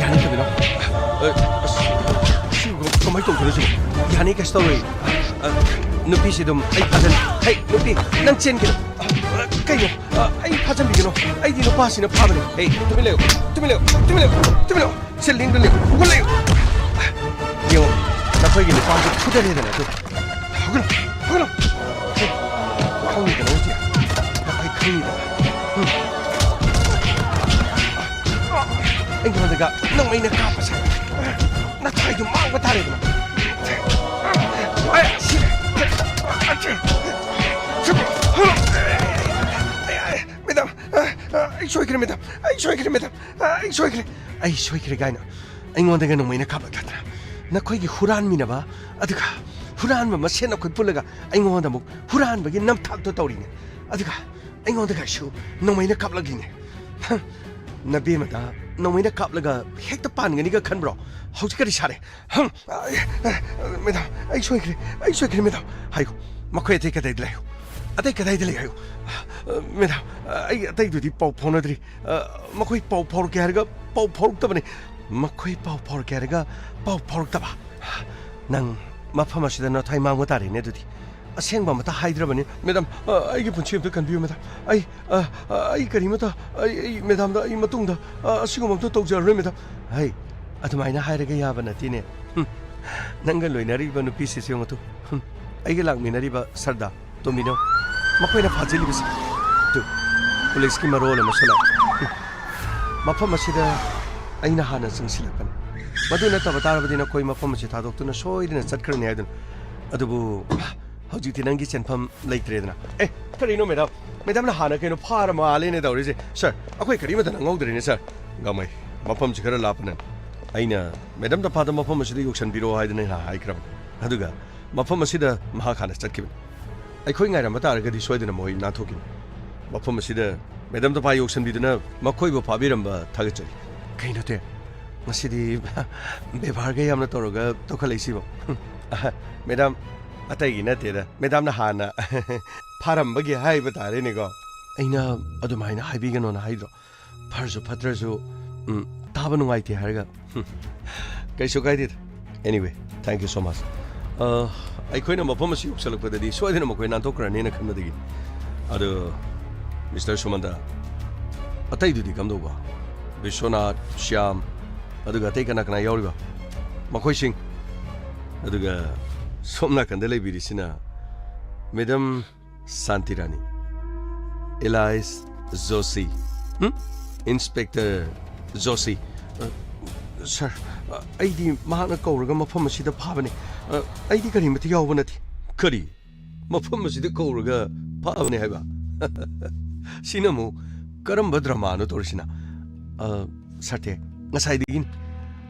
ꯌꯥꯅꯤꯡꯗꯕꯅꯣ? ꯑ, ꯑꯁ, ꯁꯤꯕꯨ ꯀꯃꯥꯏꯅ ꯇꯧꯗꯣꯏꯅꯣ ꯁꯤꯕꯣ? ꯌꯥꯅꯤ, ꯀꯩꯁꯨ ꯇꯧꯔꯣꯏ꯫ ꯑ, ꯅꯨꯄꯤꯁꯤ ꯑꯗꯨꯝ ꯑꯩ ꯐꯥꯖꯟ-, ꯍꯩ, ꯅꯨꯄꯤ, ꯅꯪ ꯆꯦꯟꯈꯤꯅꯣ꯫ ꯑ, ꯀꯩꯅꯣ? ꯑ, ꯑꯩ ꯐꯥꯖꯟꯕꯤꯒꯅꯣ꯫ ꯑꯩꯗꯤ ꯅꯨꯄꯥꯁꯤꯅ ꯐꯥꯕꯅꯦ꯫ ꯍꯩ, ꯇꯨꯃꯤꯟ ꯂꯩꯌꯨ, ꯇꯨꯃꯤꯟ ꯂꯩꯌꯨ, ꯇꯨꯃꯤꯟ ꯂꯩꯌꯨ, ꯇꯨꯃꯤꯟ ꯂꯩꯌꯨ꯫ ꯁꯤ ꯂꯦꯡꯗ ꯂꯩꯌꯨ, ꯍꯧꯒꯠꯂꯛꯎ꯫ ꯌꯦꯡꯉꯣ, ꯅꯈꯣꯏꯒꯤ ꯅꯨꯄꯥꯁꯦ ꯐꯨꯗꯔꯦꯗꯅ ꯑꯗꯨ꯫ ꯍꯧꯒꯠꯂꯣ, ꯍꯧꯒꯠꯂꯣ꯫ ꯁꯦ, ꯈꯪꯉꯤꯗꯅ, ꯍꯧꯖꯤꯛ꯫ ꯑꯩ ꯈꯪꯉꯤꯗꯅ꯫ ꯎꯝ꯫ ꯑꯩꯉꯣꯟꯗꯒ ꯅꯣꯡꯃꯩꯅ ꯀꯥꯞꯄꯁꯦ꯫ ꯅꯊꯥꯏꯗꯨ ꯃꯥꯡꯕ ꯇꯥꯔꯦꯗꯅ꯫ ꯑꯩ ꯁꯤꯔꯦ꯫ ꯃꯦꯗꯥꯝ, ꯑꯩ ꯁꯣꯏꯈ꯭ꯔꯦ, ꯃꯦꯗꯥꯝ꯫ ꯑꯩ ꯁꯣꯏꯈ꯭ꯔꯦ, ꯃꯦꯗꯥꯝ꯫ ꯑꯩ ꯁꯣꯏꯈ꯭ꯔꯦ꯫ ꯑꯩ ꯁꯣꯏꯈ꯭ꯔꯦ ꯀꯥꯏꯅ ꯑꯩꯉꯣꯟꯗꯒ ꯅꯣꯡꯃꯩꯅ ꯀꯥꯞꯂꯛꯀꯗ꯭ꯔꯥ? ꯅꯈꯣꯏꯒꯤ ꯍꯨꯔꯥꯟꯃꯤꯟꯅꯕ, ꯑꯗꯨꯒ ꯍꯨꯔꯥꯟꯕ ꯃꯁꯦꯟ ꯑꯩꯈꯣꯏ ꯄꯨꯜꯂꯒ ꯑꯩꯉꯣꯟꯗ ꯑꯃꯨꯛ ꯍꯨꯔꯥꯟꯕꯒꯤ ꯅꯝꯊꯥꯛꯇꯣ ꯇꯧꯔꯤꯅꯦ꯫ ꯑꯗꯨꯒ ꯑꯩꯉꯣꯟꯗꯒꯁꯨ ꯅꯣꯡꯃꯩꯅ ꯀꯥꯞꯂꯛꯂꯤꯅꯦ꯫ ꯍ, ꯅꯕꯦꯝꯃꯗ ꯅꯣꯡꯃꯩꯅ ꯀꯥꯞꯂꯒ ꯍꯦꯛꯇ ꯄꯥꯟꯒꯅꯤꯒ ꯈꯟꯕ꯭ꯔꯣ? ꯍꯧꯖꯤꯛ ꯀꯔꯤ ꯁꯥꯔꯦ? ꯍꯝ! ꯑ, ꯑ, ꯃꯦꯗꯥꯝ, ꯑꯩ ꯁꯣꯏꯈ꯭ꯔꯦ, ꯑꯩ ꯁꯣꯏꯈ꯭ꯔꯦ, ꯃꯦꯗꯥꯝ꯫ ꯍꯥꯏꯌꯨ, ꯃꯈꯣꯏ ꯑꯇꯩ ꯀꯗꯥꯏꯗ ꯂꯩ? ꯍꯥꯏꯌꯨ, ꯑꯇꯩ ꯀꯗꯥꯏꯗ ꯂꯩ? ꯍꯥꯏꯌꯨ꯫ ꯑ, ꯃꯦꯗꯥꯝ, ꯑ, ꯑꯩ ꯑꯇꯩꯗꯨꯗꯤ ꯄꯥꯎ ꯐꯥꯎꯅꯗ꯭ꯔꯤ꯫ ꯑ, ꯃꯈꯣꯏ ꯄꯥꯎ ꯐꯥꯎꯔꯛꯀꯦ ꯍꯥꯏꯔꯒ ꯄꯥꯎ ꯐꯥꯎꯔꯛꯇꯕꯅꯤ꯫ ꯃꯈꯣꯏ ꯄꯥꯎ ꯐꯥꯎꯔꯛꯀꯦ ꯍꯥꯏꯔꯒ ꯄꯥꯎ ꯐꯥꯎꯔꯛꯇꯕ꯫ ꯅꯪ ꯃꯐꯝ ꯑꯁꯤꯗ ꯅꯊꯥꯏ ꯃꯥꯡꯕ ꯇꯥꯔꯦꯅꯦ ꯑꯗꯨꯗꯤ꯫ ꯑꯁꯦꯡꯕ ꯑꯃꯠꯇ ꯍꯥꯏꯗ꯭ꯔꯕꯅꯤ꯫ ꯃꯦꯗꯥꯝ, ꯑ, ꯑꯩꯒꯤ ꯄꯨꯟꯁꯤ ꯑꯝꯇ ꯀꯟꯕꯤꯌꯨ, ꯃꯦꯗꯥꯝ꯫ ꯑꯩ, ꯑ, ꯑ, ꯑꯩ ꯀꯔꯤꯃꯠꯇ, ꯑꯩ, ꯑꯩ, ꯃꯦꯗꯥꯝꯗ ꯑꯩ ꯃꯇꯨꯡꯗ, ꯑ, ꯑꯁꯤꯒꯨꯝꯕ ꯑꯝꯇ ꯇꯧꯖꯔꯔꯣꯏ, ꯃꯦꯗꯥꯝ꯫ ꯍꯩ, ꯑꯗꯨꯃꯥꯏꯅ ꯍꯥꯏꯔꯒ ꯌꯥꯕ ꯅꯠꯇꯦꯅꯦ꯫ ꯍꯨꯝ, ꯅꯪꯒ ꯂꯣꯏꯅꯔꯤꯕ ꯅꯨꯄꯤꯁꯤꯁꯨ ꯌꯦꯡꯉꯨ ꯇꯨ꯫ ꯍꯨꯝ, ꯑꯩꯒ ꯂꯥꯛꯃꯤꯟꯅꯔꯤꯕ ꯁꯔꯗꯥ, ꯇꯣꯝꯕꯤꯅꯧ꯫ ꯃꯈꯣꯏꯅ ꯐꯥꯖꯤꯜꯂꯤꯕꯁꯤ꯫ ꯇꯨ, ꯄꯨꯂꯤꯁꯀꯤ ꯃꯔꯣꯜ ꯑꯃꯁꯨ ꯂꯥꯛꯏ꯫ ꯍꯨꯝ, ꯃꯐꯝ ꯑꯁꯤꯗ ꯑꯩꯅ ꯍꯥꯟꯅ ꯆꯪꯁꯤꯜꯂꯛꯄꯅꯤ꯫ ꯃꯗꯨ ꯅꯠꯇꯕ ꯇꯥꯔꯕꯗꯤ ꯅꯈꯣꯏ ꯃꯐꯝ ꯑꯁꯤ ꯊꯥꯗꯣꯛꯇꯨꯅ ꯁꯣꯏꯗꯅ ꯆꯠꯈ꯭ꯔꯅꯤ ꯍꯥꯏꯗꯨꯅ꯫ ꯑꯗꯨꯕꯨ ꯍꯧꯖꯤꯛꯇꯤ ꯅꯪꯒꯤ ꯆꯦꯟꯐꯝ ꯂꯩꯇ꯭ꯔꯦꯗꯅ꯫ ꯑꯦ, ꯀꯔꯤꯅꯣ ꯃꯦꯗꯥꯝ? ꯃꯦꯗꯥꯝꯅ ꯍꯥꯟꯅ ꯀꯩꯅꯣ ꯐꯥꯔ ꯃꯥꯜꯂꯦꯅꯦ ꯇꯧꯔꯤꯁꯦ꯫ ꯁꯥꯔ, ꯑꯩꯈꯣꯏ ꯀꯔꯤꯃꯠꯇ ꯅꯪꯍꯧꯗ꯭ꯔꯦꯅꯦ, ꯁꯥꯔ꯫ ꯒꯥꯡꯃꯩ, ꯃꯐꯝꯁꯤ ꯈꯔ ꯂꯥꯞꯄꯅ꯫ ꯑꯩꯅ ꯃꯦꯗꯥꯝ ꯇꯝꯐꯥꯗ ꯃꯐꯝ ꯑꯁꯤꯗ ꯌꯧꯁꯟꯕꯤꯔꯣ ꯍꯥꯏꯗꯅ ꯑꯩꯅ ꯍꯥꯏꯈ꯭ꯔꯕꯅꯤ꯫ ꯑꯗꯨꯒ ꯃꯐꯝ ꯑꯁꯤꯗ ꯃꯍꯥꯛ ꯍꯥꯟꯅ ꯆꯠꯈꯤꯕꯅꯤ꯫ ꯑꯩꯈꯣꯏ ꯉꯥꯏꯔꯝꯕ ꯇꯥꯔꯒꯗꯤ ꯁꯣꯏꯗꯅ ꯃꯈꯣꯏ ꯅꯥꯟꯊꯣꯛꯈꯤꯅꯤ꯫ ꯃꯐꯝ ꯑꯁꯤꯗ ꯃꯦꯗꯥꯝ ꯇꯝꯐꯥ ꯌꯧꯁꯟꯕꯤꯗꯨꯅ ꯃꯈꯣꯏꯕꯨ ꯐꯥꯕꯤꯔꯝꯕ ꯊꯥꯒꯠꯆꯔꯤ꯫ ꯀꯩꯅꯣ ꯇꯦ, ꯉꯁꯤꯗꯤ ꯕꯦꯕꯥꯔꯒ ꯌꯥꯝꯅ ꯇꯧꯔꯒ ꯇꯧꯈꯠꯂꯛꯏꯁꯤꯕꯣ? ꯃꯦꯗꯥꯝ, ꯑꯇꯩꯒꯤ ꯅꯠꯇꯦꯗ, ꯃꯦꯗꯥꯝꯅ ꯍꯥꯟꯅ ꯐꯥꯔꯝꯕꯒꯤ ꯍꯥꯏꯕ ꯇꯥꯔꯦꯅꯦꯀꯣ꯫ ꯑꯩꯅ ꯑꯗꯨꯃꯥꯏꯅ ꯍꯥꯏꯕꯤꯒꯅꯣꯅ ꯍꯥꯏꯗ꯭ꯔꯣ? ꯐꯔꯁꯨ ꯐꯠꯇ꯭ꯔꯁꯨ, ꯎꯝ, ꯇꯥꯕ ꯅꯨꯡꯉꯥꯏꯇꯦ ꯍꯥꯏꯔꯒ꯫ ꯍꯨꯝ, ꯀꯩꯁꯨ ꯀꯥꯏꯗꯦꯗ꯫ Anyway, thank you so much. ꯑ, ꯑꯩꯈꯣꯏꯅ ꯃꯐꯝ ꯑꯁꯤ ꯌꯧꯁꯜꯂꯛꯄꯗꯗꯤ ꯁꯣꯏꯗꯅ ꯃꯈꯣꯏ ꯅꯥꯟꯊꯣꯛꯈ꯭ꯔꯅꯤꯅ ꯈꯟꯕꯗꯒꯤ꯫ ꯑꯗꯨ, ꯃꯤꯁꯇꯔ ꯁꯨꯃꯟꯇ, ꯑꯇꯩꯗꯨꯗꯤ ꯀꯝꯗꯧꯕ? ꯕꯤꯁ꯭ꯋꯅꯥꯊ, ꯁ꯭ꯌꯥꯝ, ꯑꯗꯨꯒ ꯑꯇꯩ ꯀꯅꯥ ꯀꯅꯥ ꯌꯥꯎꯔꯤꯕ? ꯃꯈꯣꯏꯁꯤꯡ꯫ ꯑꯗꯨꯒ ꯁꯣꯝ ꯅꯥꯀꯟꯗ ꯂꯩꯕꯤꯔꯤꯁꯤꯅ ꯃꯦꯗꯝ ꯁꯥꯟꯇꯤꯔꯥꯅꯤ, ꯑꯦꯂꯥꯏꯁ ꯖꯣꯁꯤ, ꯍꯨꯝ? ꯏꯟꯁꯄꯦꯛꯇꯔ ꯖꯣꯁꯤ꯫ ꯑ, ꯁꯥꯔ, ꯑ, ꯑꯩꯗꯤ ꯃꯍꯥꯛꯅ ꯀꯧꯔꯒ ꯃꯐꯝ ꯑꯁꯤꯗ ꯐꯥꯕꯅꯤ꯫ ꯑ, ꯑꯩꯗꯤ ꯀꯔꯤꯃꯠꯇ ꯌꯥꯎꯕ ꯅꯠꯇꯦ꯫ ꯀꯔꯤ? ꯃꯐꯝ ꯑꯁꯤꯗ ꯀꯧꯔꯒ ꯐꯥꯕꯅꯤ ꯍꯥꯏꯕ? ꯁꯤꯅ ꯑꯃꯨꯛ ꯀꯔꯝꯕ ꯗ꯭ꯔꯃꯥꯅꯣ ꯇꯧꯔꯤꯁꯤꯅ? ꯑ, ꯁꯥꯔ ꯇꯦꯛ, ꯉꯁꯥꯏꯗꯒꯤꯅꯤ꯫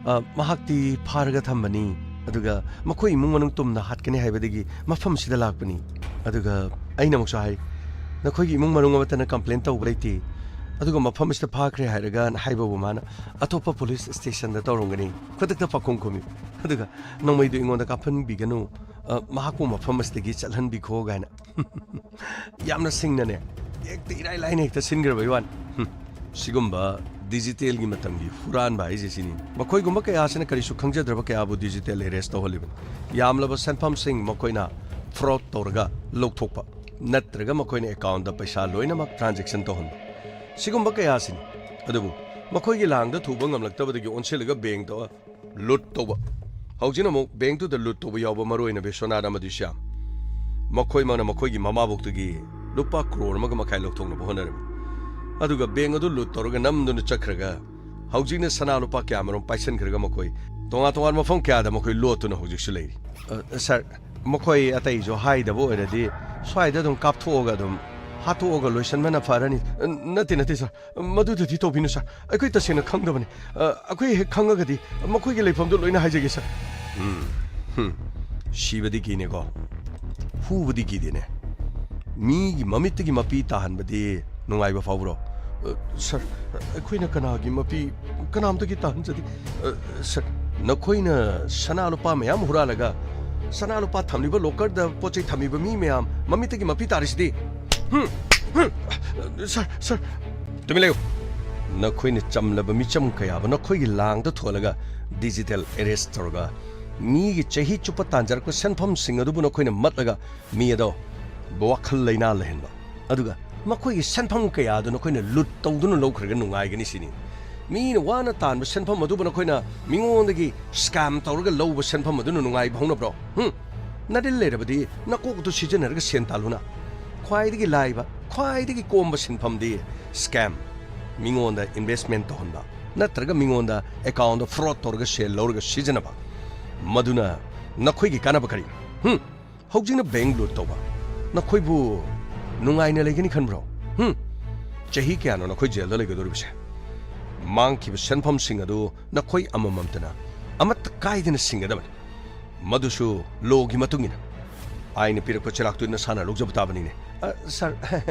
ꯑ, ꯃꯍꯥꯛꯇꯤ ꯐꯥꯔꯒ ꯊꯝꯕꯅꯤ, ꯑꯗꯨꯒ ꯃꯈꯣꯏ ꯏꯃꯨꯡ ꯃꯅꯨꯡ ꯇꯨꯝꯅ ꯍꯥꯠꯀꯅꯤ ꯍꯥꯏꯕꯗꯒꯤ ꯃꯐꯝꯁꯤꯗ ꯂꯥꯛꯄꯅꯤ꯫ ꯑꯗꯨꯒ ꯑꯩꯅ ꯑꯃꯨꯛꯁꯨ ꯍꯥꯏ, "ꯅꯈꯣꯏꯒꯤ ꯏꯃꯨꯡ ꯃꯅꯨꯡ ꯑꯃꯠꯇꯅ ꯀꯝꯄ꯭ꯂꯦꯟ ꯇꯧꯕ ꯂꯩꯇꯦ, ꯑꯗꯨꯒ ꯃꯐꯝ ꯑꯁꯤꯗ ꯐꯥꯈ꯭ꯔꯦ ꯍꯥꯏꯔꯒ" ꯍꯥꯏꯕꯕꯨ ꯃꯥꯅ, "ꯑꯇꯣꯞꯄ ꯄꯨꯂꯤꯁ ꯁ꯭ꯇꯦꯁꯟꯗ ꯇꯧꯔꯝꯒꯅꯤ", ꯈꯨꯗꯛꯇ ꯄꯥꯈꯣꯡ ꯈꯨꯝꯃꯤ꯫ ꯑꯗꯨꯒ ꯅꯣꯡꯃꯩꯗꯨ ꯑꯩꯉꯣꯟꯗ ꯀꯥꯞꯍꯟꯕꯤꯒꯅꯨ, ꯑ, ꯃꯍꯥꯛꯄꯨ ꯃꯐꯝ ꯑꯁꯤꯗꯒꯤ ꯆꯠꯍꯟꯕꯤꯈꯣ ꯀꯥꯏꯅ꯫ ꯌꯥꯝꯅ ꯁꯤꯡꯅꯅꯦ, ꯍꯦꯛꯇ ꯏꯔꯥꯏ ꯂꯥꯏꯅ ꯍꯦꯛꯇ ꯁꯤꯟꯈ꯭ꯔꯕꯩ ꯋꯥꯅꯤ꯫ ꯍꯨꯝ, ꯁꯤꯒꯨꯝꯕ ꯗꯤꯖꯤꯇꯦꯜꯒꯤ ꯃꯇꯝꯒꯤ ꯍꯨꯔꯥꯟꯕ ꯍꯥꯏꯁꯦ ꯁꯤꯅꯤ꯫ ꯃꯈꯣꯏꯒꯨꯝꯕ ꯀꯌꯥꯁꯤꯅ ꯀꯔꯤꯁꯨ ꯈꯪꯖꯗ꯭ꯔꯕ ꯀꯌꯥꯕꯨ ꯗꯤꯖꯤꯇꯦꯜ ꯑꯦꯔꯦꯁ ꯇꯧꯍꯜꯂꯤꯕꯅꯤ꯫ ꯌꯥꯝꯂꯕ ꯁꯦꯟꯐꯝꯁꯤꯡ ꯃꯈꯣꯏꯅ ꯐ꯭ꯔꯣꯗ ꯇꯧꯔꯒ ꯂꯧꯊꯣꯛꯄ, ꯅꯠꯇ꯭ꯔꯒ ꯃꯈꯣꯏꯅ ꯑꯦꯀꯥꯎꯟꯗ ꯄꯩꯁꯥ ꯂꯣꯏꯅꯃꯛ ꯇ꯭ꯔꯥꯟꯖꯦꯛꯁꯟ ꯇꯧꯍꯟꯕ, ꯁꯤꯒꯨꯝꯕ ꯀꯌꯥꯁꯤꯅꯤ꯫ ꯑꯗꯨꯕꯨ ꯃꯈꯣꯏꯒꯤ ꯂꯥꯡꯗ ꯊꯨꯕ ꯉꯝꯂꯛꯇꯕꯗꯒꯤ ꯑꯣꯟꯁꯤꯜꯂꯒ ꯕꯦꯡꯛꯇ ꯂꯨꯠ ꯇꯧꯕ꯫ ꯍꯧꯖꯤꯛꯅ ꯑꯃꯨꯛ ꯕꯦꯡꯛꯇꯨꯗ ꯂꯨꯠ ꯇꯧꯕ ꯌꯥꯎꯕ, ꯃꯔꯨꯑꯣꯏꯅ ꯕꯤꯁ꯭ꯋꯅꯥꯊ ꯑꯃꯗꯤ ꯁ꯭ꯌꯥꯝ꯫ ꯃꯈꯣꯏꯃꯛꯅ ꯃꯈꯣꯏꯒꯤ ꯃꯃꯥꯕꯣꯛꯇꯒꯤ ꯂꯨꯄꯥ ꯀ꯭ꯔꯣꯔ ꯑꯃꯒ ꯃꯈꯥꯏ ꯂꯧꯊꯣꯛꯅꯕ ꯍꯣꯠꯅꯔꯝꯃꯤ꯫ ꯑꯗꯨꯒ ꯕꯦꯡꯛ ꯑꯗꯨ ꯂꯨꯠ ꯇꯧꯔꯒ ꯅꯝꯗꯨꯅ ꯆꯠꯈ꯭ꯔꯒ ꯍꯧꯖꯤꯛꯅ ꯁꯅꯥ ꯂꯨꯄꯥ ꯀꯌꯥꯃꯔꯨꯝ ꯄꯥꯏꯁꯟꯈ꯭ꯔꯒ ꯃꯈꯣꯏ ꯇꯣꯉꯥꯟ ꯇꯣꯉꯥꯟꯕ ꯃꯐꯝ ꯀꯌꯥꯗ ꯃꯈꯣꯏ ꯂꯣꯠꯇꯨꯅ ꯍꯧꯖꯤꯛꯁꯨ ꯂꯩꯔꯤ꯫ ꯑ, ꯁꯥꯔ, ꯃꯈꯣꯏ ꯑꯇꯩꯁꯨ ꯍꯥꯏꯗꯕ ꯑꯣꯏꯔꯗꯤ ꯁ꯭ꯋꯥꯏꯗ ꯑꯗꯨꯝ ꯀꯥꯞꯊꯣꯛꯑꯒ ꯑꯗꯨꯝ ꯍꯥꯠꯇꯣꯛꯑꯒ ꯂꯣꯏꯁꯟꯕꯅ ꯐꯔꯅꯤ꯫ ꯑ, ꯅꯠꯇꯦ, ꯅꯠꯇꯦ, ꯁꯥꯔ꯫ ꯃꯗꯨꯗꯗꯤ ꯇꯧꯕꯤꯅꯨ, ꯁꯥꯔ꯫ ꯑꯩꯈꯣꯏ ꯇꯁꯦꯡꯅ ꯈꯪꯗꯕꯅꯤ꯫ ꯑ, ꯑꯩꯈꯣꯏ ꯍꯦꯛ ꯈꯪꯉꯒꯗꯤ ꯃꯈꯣꯏꯒꯤ ꯂꯩꯐꯝꯗꯨ ꯂꯣꯏꯅ ꯍꯥꯏꯖꯒꯦ, ꯁꯥꯔ꯫ ꯎꯝ, ꯍꯨꯝ꯫ ꯁꯤꯕꯗꯤ ꯀꯤꯅꯦꯀꯣ꯫ ꯍꯨꯕꯗꯤ ꯀꯤꯗꯦꯅꯦ꯫ ꯃꯤꯒꯤ ꯃꯃꯤꯠꯇꯒꯤ ꯃꯄꯤ ꯇꯥꯍꯟꯕꯗꯤ ꯅꯨꯡꯉꯥꯏꯕ ꯐꯥꯎꯕ꯭ꯔꯣ? ꯑ, ꯁꯥꯔ, ꯑꯩꯈꯣꯏꯅ ꯀꯅꯥꯒꯤ ꯃꯄꯤ ꯀꯅꯥꯝꯇꯒꯤ ꯇꯥꯍꯟꯖꯗꯦ꯫ ꯑ, ꯁꯥꯔ, ꯅꯈꯣꯏꯅ ꯁꯅꯥ ꯂꯨꯄꯥ ꯃꯌꯥꯝ ꯍꯨꯔꯥꯜꯂꯒ ꯁꯅꯥ ꯂꯨꯄꯥ ꯊꯝꯂꯤꯕ ꯂꯣꯀꯔꯗ ꯄꯣꯠ ꯆꯩ ꯊꯝꯃꯤꯕ ꯃꯤ ꯃꯌꯥꯝ ꯃꯃꯤꯠꯇꯒꯤ ꯃꯄꯤ ꯇꯥꯔꯤꯁꯤꯗꯤ꯫ ꯍꯨꯝ, ꯍꯨꯝ꯫ ꯁꯥꯔ, ꯁꯥꯔ꯫ ꯇꯨꯃꯤꯟ ꯂꯩꯌꯨ꯫ ꯅꯈꯣꯏꯅ ꯆꯝꯂꯕ ꯃꯤꯆꯝ ꯀꯌꯥꯕꯨ ꯅꯈꯣꯏꯒꯤ ꯂꯥꯡꯗ ꯊꯣꯜꯂꯒ ꯗꯤꯖꯤꯇꯦꯜ ꯑꯦꯔꯦꯁ ꯇꯧꯔꯒ ꯃꯤꯒꯤ ꯆꯍꯤ ꯆꯨꯞꯄ ꯇꯥꯟꯖꯔꯛꯄ ꯁꯦꯟꯐꯝꯁꯤꯡ ꯑꯗꯨꯕꯨ ꯅꯈꯣꯏꯅ ꯃꯠꯂꯒ ꯃꯤ ꯑꯗꯣ ꯋꯥꯈꯜ ꯂꯩꯅꯥ ꯂꯩꯍꯟꯕ, ꯑꯗꯨꯒ ꯃꯈꯣꯏꯒꯤ ꯁꯦꯟꯐꯝ ꯀꯌꯥꯗꯨ ꯅꯈꯣꯏꯅ ꯂꯨꯠ ꯇꯧꯗꯨꯅ ꯂꯧꯈ꯭ꯔꯒ ꯅꯨꯡꯉꯥꯏꯒꯅꯤ ꯁꯤꯅꯤ꯫ ꯃꯤꯅ ꯋꯥꯅ ꯇꯥꯟꯕ ꯁꯦꯟꯐꯝ ꯑꯗꯨꯕꯨ ꯅꯈꯣꯏꯅ ꯃꯤꯉꯣꯟꯗꯒꯤ scam ꯇꯧꯔꯒ ꯂꯧꯕ ꯁꯦꯟꯐꯝ ꯑꯗꯨꯅ ꯅꯨꯡꯉꯥꯏꯕ ꯍꯧꯅꯕ꯭ꯔꯣ? ꯍꯨꯝ? ꯅꯗꯤꯜ ꯂꯩꯔꯕꯗꯤ ꯅꯀꯣꯛ ꯑꯗꯨ ꯁꯤꯖꯤꯟꯅꯔꯒ ꯁꯦꯟ ꯇꯥꯜꯂꯨꯅ꯫ ꯈ꯭ꯋꯥꯏꯗꯒꯤ ꯂꯥꯏꯕ, ꯈ꯭ꯋꯥꯏꯗꯒꯤ ꯀꯣꯝꯕ ꯁꯤꯟꯐꯝꯗꯤ scam, ꯃꯤꯉꯣꯟꯗ investment ꯇꯧꯍꯟꯕ, ꯅꯠꯇ꯭ꯔꯒ ꯃꯤꯉꯣꯟꯗ account ꯗ fraud ꯇꯧꯔꯒ ꯁꯦꯜ ꯂꯧꯔꯒ ꯁꯤꯖꯤꯟꯅꯕ꯫ ꯃꯗꯨꯅ ꯅꯈꯣꯏꯒꯤ ꯀꯥꯟꯅꯕ ꯀꯔꯤꯅꯣ? ꯍꯨꯝ? ꯍꯧꯖꯤꯛꯅ bank ꯂꯨꯠ ꯇꯧꯕ꯫ ꯅꯈꯣꯏꯕꯨ ꯅꯨꯡꯉꯥꯏꯅ ꯂꯩꯒꯅꯤ ꯈꯟꯕ꯭ꯔꯣ? ꯍꯨꯝ? ꯆꯍꯤ ꯀꯌꯥꯅꯣ ꯅꯈꯣꯏ ꯖꯦꯜꯗ ꯂꯩꯒꯗꯧꯔꯤꯕꯁꯦ? ꯃꯥꯡꯈꯤꯕ ꯁꯦꯟꯐꯝꯁꯤꯡ ꯑꯗꯨ ꯅꯈꯣꯏ ꯑꯃꯃꯝꯇꯅ ꯑꯃꯠꯇ ꯀꯥꯏꯗꯅ ꯁꯤꯡꯒꯗꯕꯅꯤ꯫ ꯃꯗꯨꯁꯨ law ꯒꯤ ꯃꯇꯨꯡ ꯏꯟꯅ꯫ ꯑꯥꯏꯟꯅ ꯄꯤꯔꯛꯄ ꯆꯩꯔꯥꯛꯇꯨ ꯅꯁꯥꯅ ꯂꯧꯖꯕ ꯇꯥꯕꯅꯤꯅꯦ꯫ ꯑ, ꯁꯥꯔ,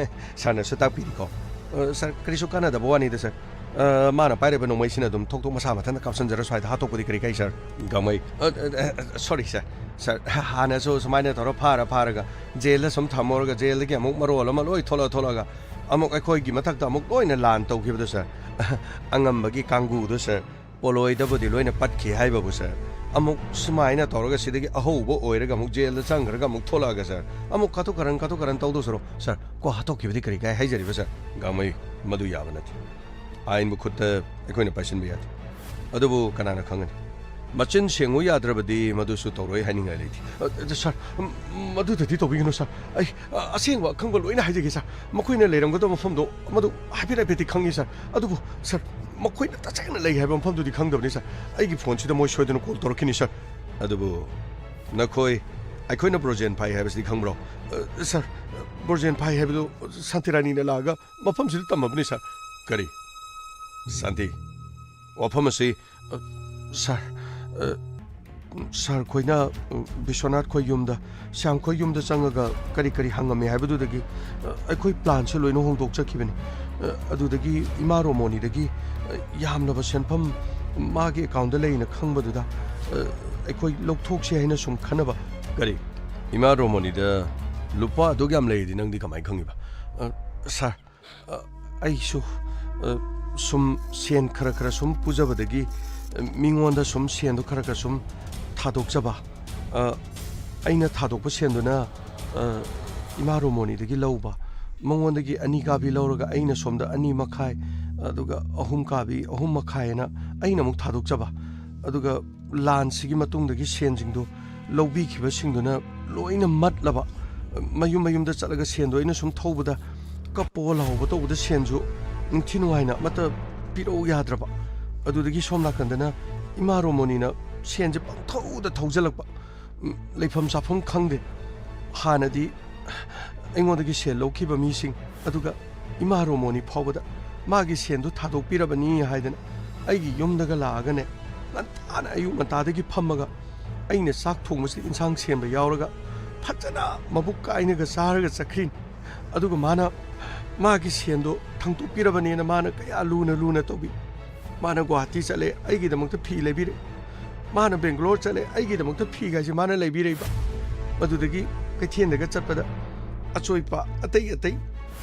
ꯁꯥꯔꯅꯁꯨ ꯇꯥꯛꯄꯤꯔꯤꯀꯣ꯫ ꯑ, ꯁꯥꯔ, ꯀꯔꯤꯁꯨ ꯀꯥꯟꯅꯗꯕ ꯋꯥꯅꯤꯗ, ꯁꯥꯔ꯫ ꯑ, ꯃꯥꯅ ꯄꯥꯏꯔꯤꯕ ꯅꯣꯡꯃꯩꯁꯤꯅ ꯑꯗꯨꯝ ꯊꯣꯛ ꯊꯣꯛ ꯃꯁꯥ ꯃꯊꯟꯇ ꯀꯥꯞꯁꯤꯟꯖꯔꯁꯨ ꯍꯥꯏꯗ ꯍꯥꯠꯇꯣꯛꯄꯗꯤ ꯀꯔꯤ ꯀꯥꯏ, ꯁꯥꯔ? ꯒꯥꯡꯃꯩ꯫ ꯑ, ꯑ, ꯑ, sorry, ꯁꯥꯔ꯫ ꯁꯥꯔ, ꯍꯥꯟꯅꯁꯨ ꯁꯨꯃꯥꯏꯅ ꯇꯧꯔ ꯐꯥꯔ ꯐꯥꯔꯒ ꯖꯦꯜꯗ ꯁꯨꯝ ꯊꯝꯃꯨꯔꯒ ꯖꯦꯜꯗꯒꯤ ꯑꯃꯨꯛ ꯃꯔꯣꯜ ꯑꯃ ꯂꯣꯏ ꯊꯣꯛꯂꯛꯑ ꯊꯣꯛꯂꯛꯑꯒ ꯑꯃꯨꯛ ꯑꯩꯈꯣꯏꯒꯤ ꯃꯊꯛꯇ ꯑꯃꯨꯛ ꯂꯣꯏꯅ ꯂꯥꯟ ꯇꯧꯈꯤꯕꯗꯣ, ꯁꯥꯔ꯫ ꯑꯉꯝꯕꯒꯤ ꯀꯥꯡꯒꯨꯗꯣ, ꯁꯥꯔ꯫ ꯄꯣꯂꯣꯏꯗꯕꯨꯗꯤ ꯂꯣꯏꯅ ꯄꯠꯈꯤ ꯍꯥꯏꯕꯕꯨ, ꯁꯥꯔ꯫ ꯑꯃꯨꯛ ꯁꯨꯃꯥꯏꯅ ꯇꯧꯔꯒ ꯁꯤꯗꯒꯤ ꯑꯍꯧꯕ ꯑꯣꯏꯔꯒ ꯑꯃꯨꯛ ꯖꯦꯜꯗ ꯆꯪꯈ꯭ꯔꯒ ꯑꯃꯨꯛ ꯊꯣꯛꯂꯛꯑꯒ, ꯁꯥꯔ, ꯑꯃꯨꯛ ꯀꯥꯇꯨ ꯀꯥꯔꯟ, ꯀꯥꯇꯨ ꯀꯥꯔꯟ ꯇꯧꯗꯧ ꯁꯔꯨꯛ, ꯁꯥꯔ, ꯀꯣ ꯍꯥꯠꯇꯣꯛꯈꯤꯕꯗꯤ ꯀꯔꯤ ꯀꯥꯏ ꯍꯥꯏꯖꯔꯤꯕ, ꯁꯥꯔ? ꯒꯥꯡꯃꯩ, ꯃꯗꯨ ꯌꯥꯕ ꯅꯠꯇꯦ꯫ ꯑꯥꯏꯟꯕꯨ ꯈꯨꯠꯇ ꯑꯩꯈꯣꯏꯅ ꯄꯥꯏꯁꯤꯟꯕ ꯌꯥꯗꯦ꯫ ꯑꯗꯨꯕꯨ ꯀꯅꯥꯅ ꯈꯪꯒꯅꯤ? ꯃꯆꯤꯟ ꯁꯦꯡꯉꯨ ꯌꯥꯗ꯭ꯔꯕꯗꯤ ꯃꯗꯨꯁꯨ ꯇꯧꯔꯣꯏ ꯍꯥꯏꯅꯤꯡꯉꯥꯏ ꯂꯩꯇꯦ꯫ ꯑ, ꯑ, ꯁꯥꯔ, ꯎꯝ, ꯃꯗꯨꯗꯗꯤ ꯇꯧꯕꯤꯒꯅꯨ, ꯁꯥꯔ꯫ ꯑꯩ, ꯑ, ꯑꯁꯦꯡꯕ ꯑꯈꯪꯕ ꯂꯣꯏꯅ ꯍꯥꯏꯖꯒꯦ, ꯁꯥꯔ꯫ ꯃꯈꯣꯏꯅ ꯂꯩꯔꯝꯒꯗꯕ ꯃꯐꯝꯗꯣ ꯃꯗꯨ ꯍꯥꯏꯐꯦꯠ ꯍꯥꯏꯐꯦꯠꯇꯤ ꯈꯪꯉꯤ, ꯁꯥꯔ꯫ ꯑꯗꯨꯕꯨ, ꯁꯥꯔ, ꯃꯈꯣꯏꯅ ꯇꯁꯦꯡꯅ ꯂꯩ ꯍꯥꯏꯕ ꯃꯐꯝꯗꯨꯗꯤ ꯈꯪꯗꯕꯅꯤ, ꯁꯥꯔ꯫ ꯑꯩꯒꯤ ꯐꯣꯟꯁꯤꯗ ꯃꯣꯏ ꯁꯣꯏꯗꯅ ꯀꯣꯜ ꯇꯧꯔꯛꯈꯤꯅꯤ, ꯁꯥꯔ꯫ ꯑꯗꯨꯕꯨ ꯅꯈꯣꯏ ꯑꯩꯈꯣꯏꯅ ꯕ꯭ꯔꯣꯖꯦꯟ ꯐꯥꯏ ꯍꯥꯏꯕꯁꯤꯗꯤ ꯈꯪꯕ꯭ꯔꯣ? ꯑ, ꯁꯥꯔ, ꯕ꯭ꯔꯣꯖꯦꯟ ꯐꯥꯏ ꯍꯥꯏꯕꯗꯨ ꯁꯥꯟꯇꯤꯔꯥꯅꯤꯅ ꯂꯥꯛꯑꯒ ꯃꯐꯝꯁꯤꯗ ꯇꯝꯃꯕꯅꯤ, ꯁꯥꯔ꯫ ꯀꯔꯤ? ꯁꯥꯟꯇꯤ, ꯋꯥꯐꯝ ꯑꯁꯤ, ꯑ, ꯁꯥꯔ, ꯑ, ꯁꯥꯔ ꯈꯣꯏꯅ, ꯑ, ꯕꯤꯁ꯭ꯋꯥꯅꯥꯊ ꯈꯣꯏ ꯌꯨꯝꯗ, ꯁ꯭ꯌꯥꯝ ꯈꯣꯏ ꯌꯨꯝꯗ ꯆꯪꯉꯒ ꯀꯔꯤ ꯀꯔꯤ ꯍꯪꯉꯝꯃꯤ ꯍꯥꯏꯕꯗꯨꯗꯒꯤ, ꯑ, ꯑꯩꯈꯣꯏ ꯄ꯭ꯂꯥꯟꯁꯦ ꯂꯣꯏꯅ ꯍꯣꯡꯗꯣꯛꯆꯈꯤꯕꯅꯤ꯫ ꯑ, ꯑꯗꯨꯗꯒꯤ ꯏꯃꯥ ꯔꯣꯃꯣꯅꯤꯗꯒꯤ, ꯑ, ꯌꯥꯝꯂꯕ ꯁꯦꯟꯐꯝ ꯃꯥꯒꯤ ꯑꯦꯀꯥꯎꯟꯗ ꯂꯩꯅ ꯈꯪꯕꯗꯨꯗ, ꯑ, ꯑꯩꯈꯣꯏ ꯂꯧꯊꯣꯛꯁꯤ ꯍꯥꯏꯅ ꯁꯨꯝ ꯈꯟꯅꯕ꯫ ꯀꯔꯤ? ꯏꯃꯥ ꯔꯣꯃꯣꯅꯤꯗ ꯂꯨꯄꯥ ꯑꯗꯨꯛ ꯌꯥꯝ ꯂꯩꯔꯤꯗꯤ ꯅꯪꯗꯤ ꯀꯃꯥꯏꯅ ꯈꯪꯉꯤꯕ? ꯑ, ꯁꯥꯔ, ꯑ, ꯑꯩꯁꯨ, ꯑ, ꯁꯨꯝ ꯁꯦꯟ ꯈꯔ ꯈꯔ ꯁꯨꯝ ꯄꯨꯖꯕꯗꯒꯤ, ꯑ, ꯃꯤꯉꯣꯟꯗ ꯁꯨꯝ ꯁꯦꯟꯗꯣ ꯈꯔ ꯈꯔ ꯁꯨꯝ ꯊꯥꯗꯣꯛꯆꯕ꯫ ꯑ, ꯑꯩꯅ ꯊꯥꯗꯣꯛꯄ ꯁꯦꯟꯗꯨꯅ, ꯑ, ꯏꯃꯥ ꯔꯣꯃꯣꯅꯤꯗꯒꯤ ꯂꯧꯕ꯫ ꯃꯉꯣꯟꯗꯒꯤ ꯑꯅꯤ ꯀꯥꯕꯤ ꯂꯧꯔꯒ ꯑꯩꯅ ꯁꯣꯝꯗ ꯑꯅꯤ ꯃꯈꯥꯏ, ꯑꯗꯨꯒ ꯑꯍꯨꯝ ꯀꯥꯕꯤ, ꯑꯍꯨꯝ ꯃꯈꯥꯏ ꯍꯥꯏꯅ ꯑꯩꯅ ꯑꯃꯨꯛ ꯊꯥꯗꯣꯛꯆꯕ꯫ ꯑꯗꯨꯒ ꯂꯥꯟꯁꯤꯒꯤ ꯃꯇꯨꯡꯗꯒꯤ ꯁꯦꯟꯁꯤꯡꯗꯨ ꯂꯧꯕꯤꯈꯤꯕꯁꯤꯡꯗꯨꯅ ꯂꯣꯏꯅ ꯃꯠꯂꯕ, ꯃꯌꯨꯝ ꯃꯌꯨꯝꯗ ꯆꯠꯂꯒ ꯁꯦꯟꯗꯣ ꯑꯩꯅ ꯁꯨꯝ ꯊꯧꯕꯗ ꯀꯞꯄꯣ ꯂꯥꯎꯕ ꯇꯧꯕꯗ ꯁꯦꯟꯁꯨ ꯅꯤꯡꯊꯤ ꯅꯨꯡꯉꯥꯏꯅ ꯑꯃꯠꯇ ꯄꯤꯔꯛꯎ ꯌꯥꯗ꯭ꯔꯕ꯫ ꯑꯗꯨꯗꯒꯤ ꯁꯣꯝ ꯅꯥꯀꯟꯗꯅ ꯏꯃꯥ ꯔꯣꯃꯣꯅꯤꯅ ꯁꯦꯟꯁꯦ ꯄꯪꯊꯧꯗ ꯊꯧꯖꯜꯂꯛꯄ꯫ ꯎꯝ, ꯂꯩꯐꯝ ꯆꯥꯐꯝ ꯈꯪꯗꯦ꯫ ꯍꯥꯟꯅꯗꯤ ꯑꯩꯉꯣꯟꯗꯒꯤ ꯁꯦꯜ ꯂꯧꯈꯤꯕ ꯃꯤꯁꯤꯡ, ꯑꯗꯨꯒ ꯏꯃꯥ ꯔꯣꯃꯣꯅꯤ ꯐꯥꯎꯕꯗ ꯃꯥꯒꯤ ꯁꯦꯟꯗꯨ ꯊꯥꯗꯣꯛꯄꯤꯔꯕꯅꯤ ꯍꯥꯏꯗꯅ ꯑꯩꯒꯤ ꯌꯨꯝꯗꯒ ꯂꯥꯛꯑꯒꯅꯦ, ꯉꯟꯇꯥꯅ ꯑꯌꯨꯛ ꯉꯟꯇꯥꯗꯒꯤ ꯐꯝꯃꯒ ꯑꯩꯅ ꯆꯥꯛ ꯊꯣꯡꯕꯁꯤꯗ ꯏꯟꯁꯥꯡ ꯁꯦꯝꯕ ꯌꯥꯎꯔꯒ ꯐꯖꯅ ꯃꯕꯨꯛ ꯀꯥꯏꯅꯒ ꯆꯥꯔꯒ ꯆꯠꯈ꯭ꯔꯤꯅꯤ꯫ ꯑꯗꯨꯒ ꯃꯥꯅ ꯃꯥꯒꯤ ꯁꯦꯟꯗꯣ ꯊꯥꯡꯗꯣꯛꯄꯤꯔꯕꯅꯦꯅ ꯃꯥꯅ ꯀꯌꯥ ꯂꯨꯅ ꯂꯨꯅ ꯇꯧꯕꯤ꯫ ꯃꯥꯅ ꯒꯨꯋꯥꯍꯥꯇꯤ ꯆꯠꯂꯦ, ꯑꯩꯒꯤꯗꯃꯛꯇ ꯐꯤ ꯂꯩꯕꯤꯔꯦ꯫ ꯃꯥꯅ ꯕꯦꯡꯒ꯭ꯂꯣꯔ ꯆꯠꯂꯦ, ꯑꯩꯒꯤꯗꯃꯛꯇ ꯐꯤꯒꯥꯏꯁꯦ ꯃꯥꯅ ꯂꯩꯕꯤꯔꯛꯏꯕ꯫ ꯑꯗꯨꯗꯒꯤ ꯀꯩꯊꯦꯜꯗꯒ ꯆꯠꯄꯗ ꯑꯆꯣꯏꯄ ꯑꯇꯩ ꯑꯇꯩ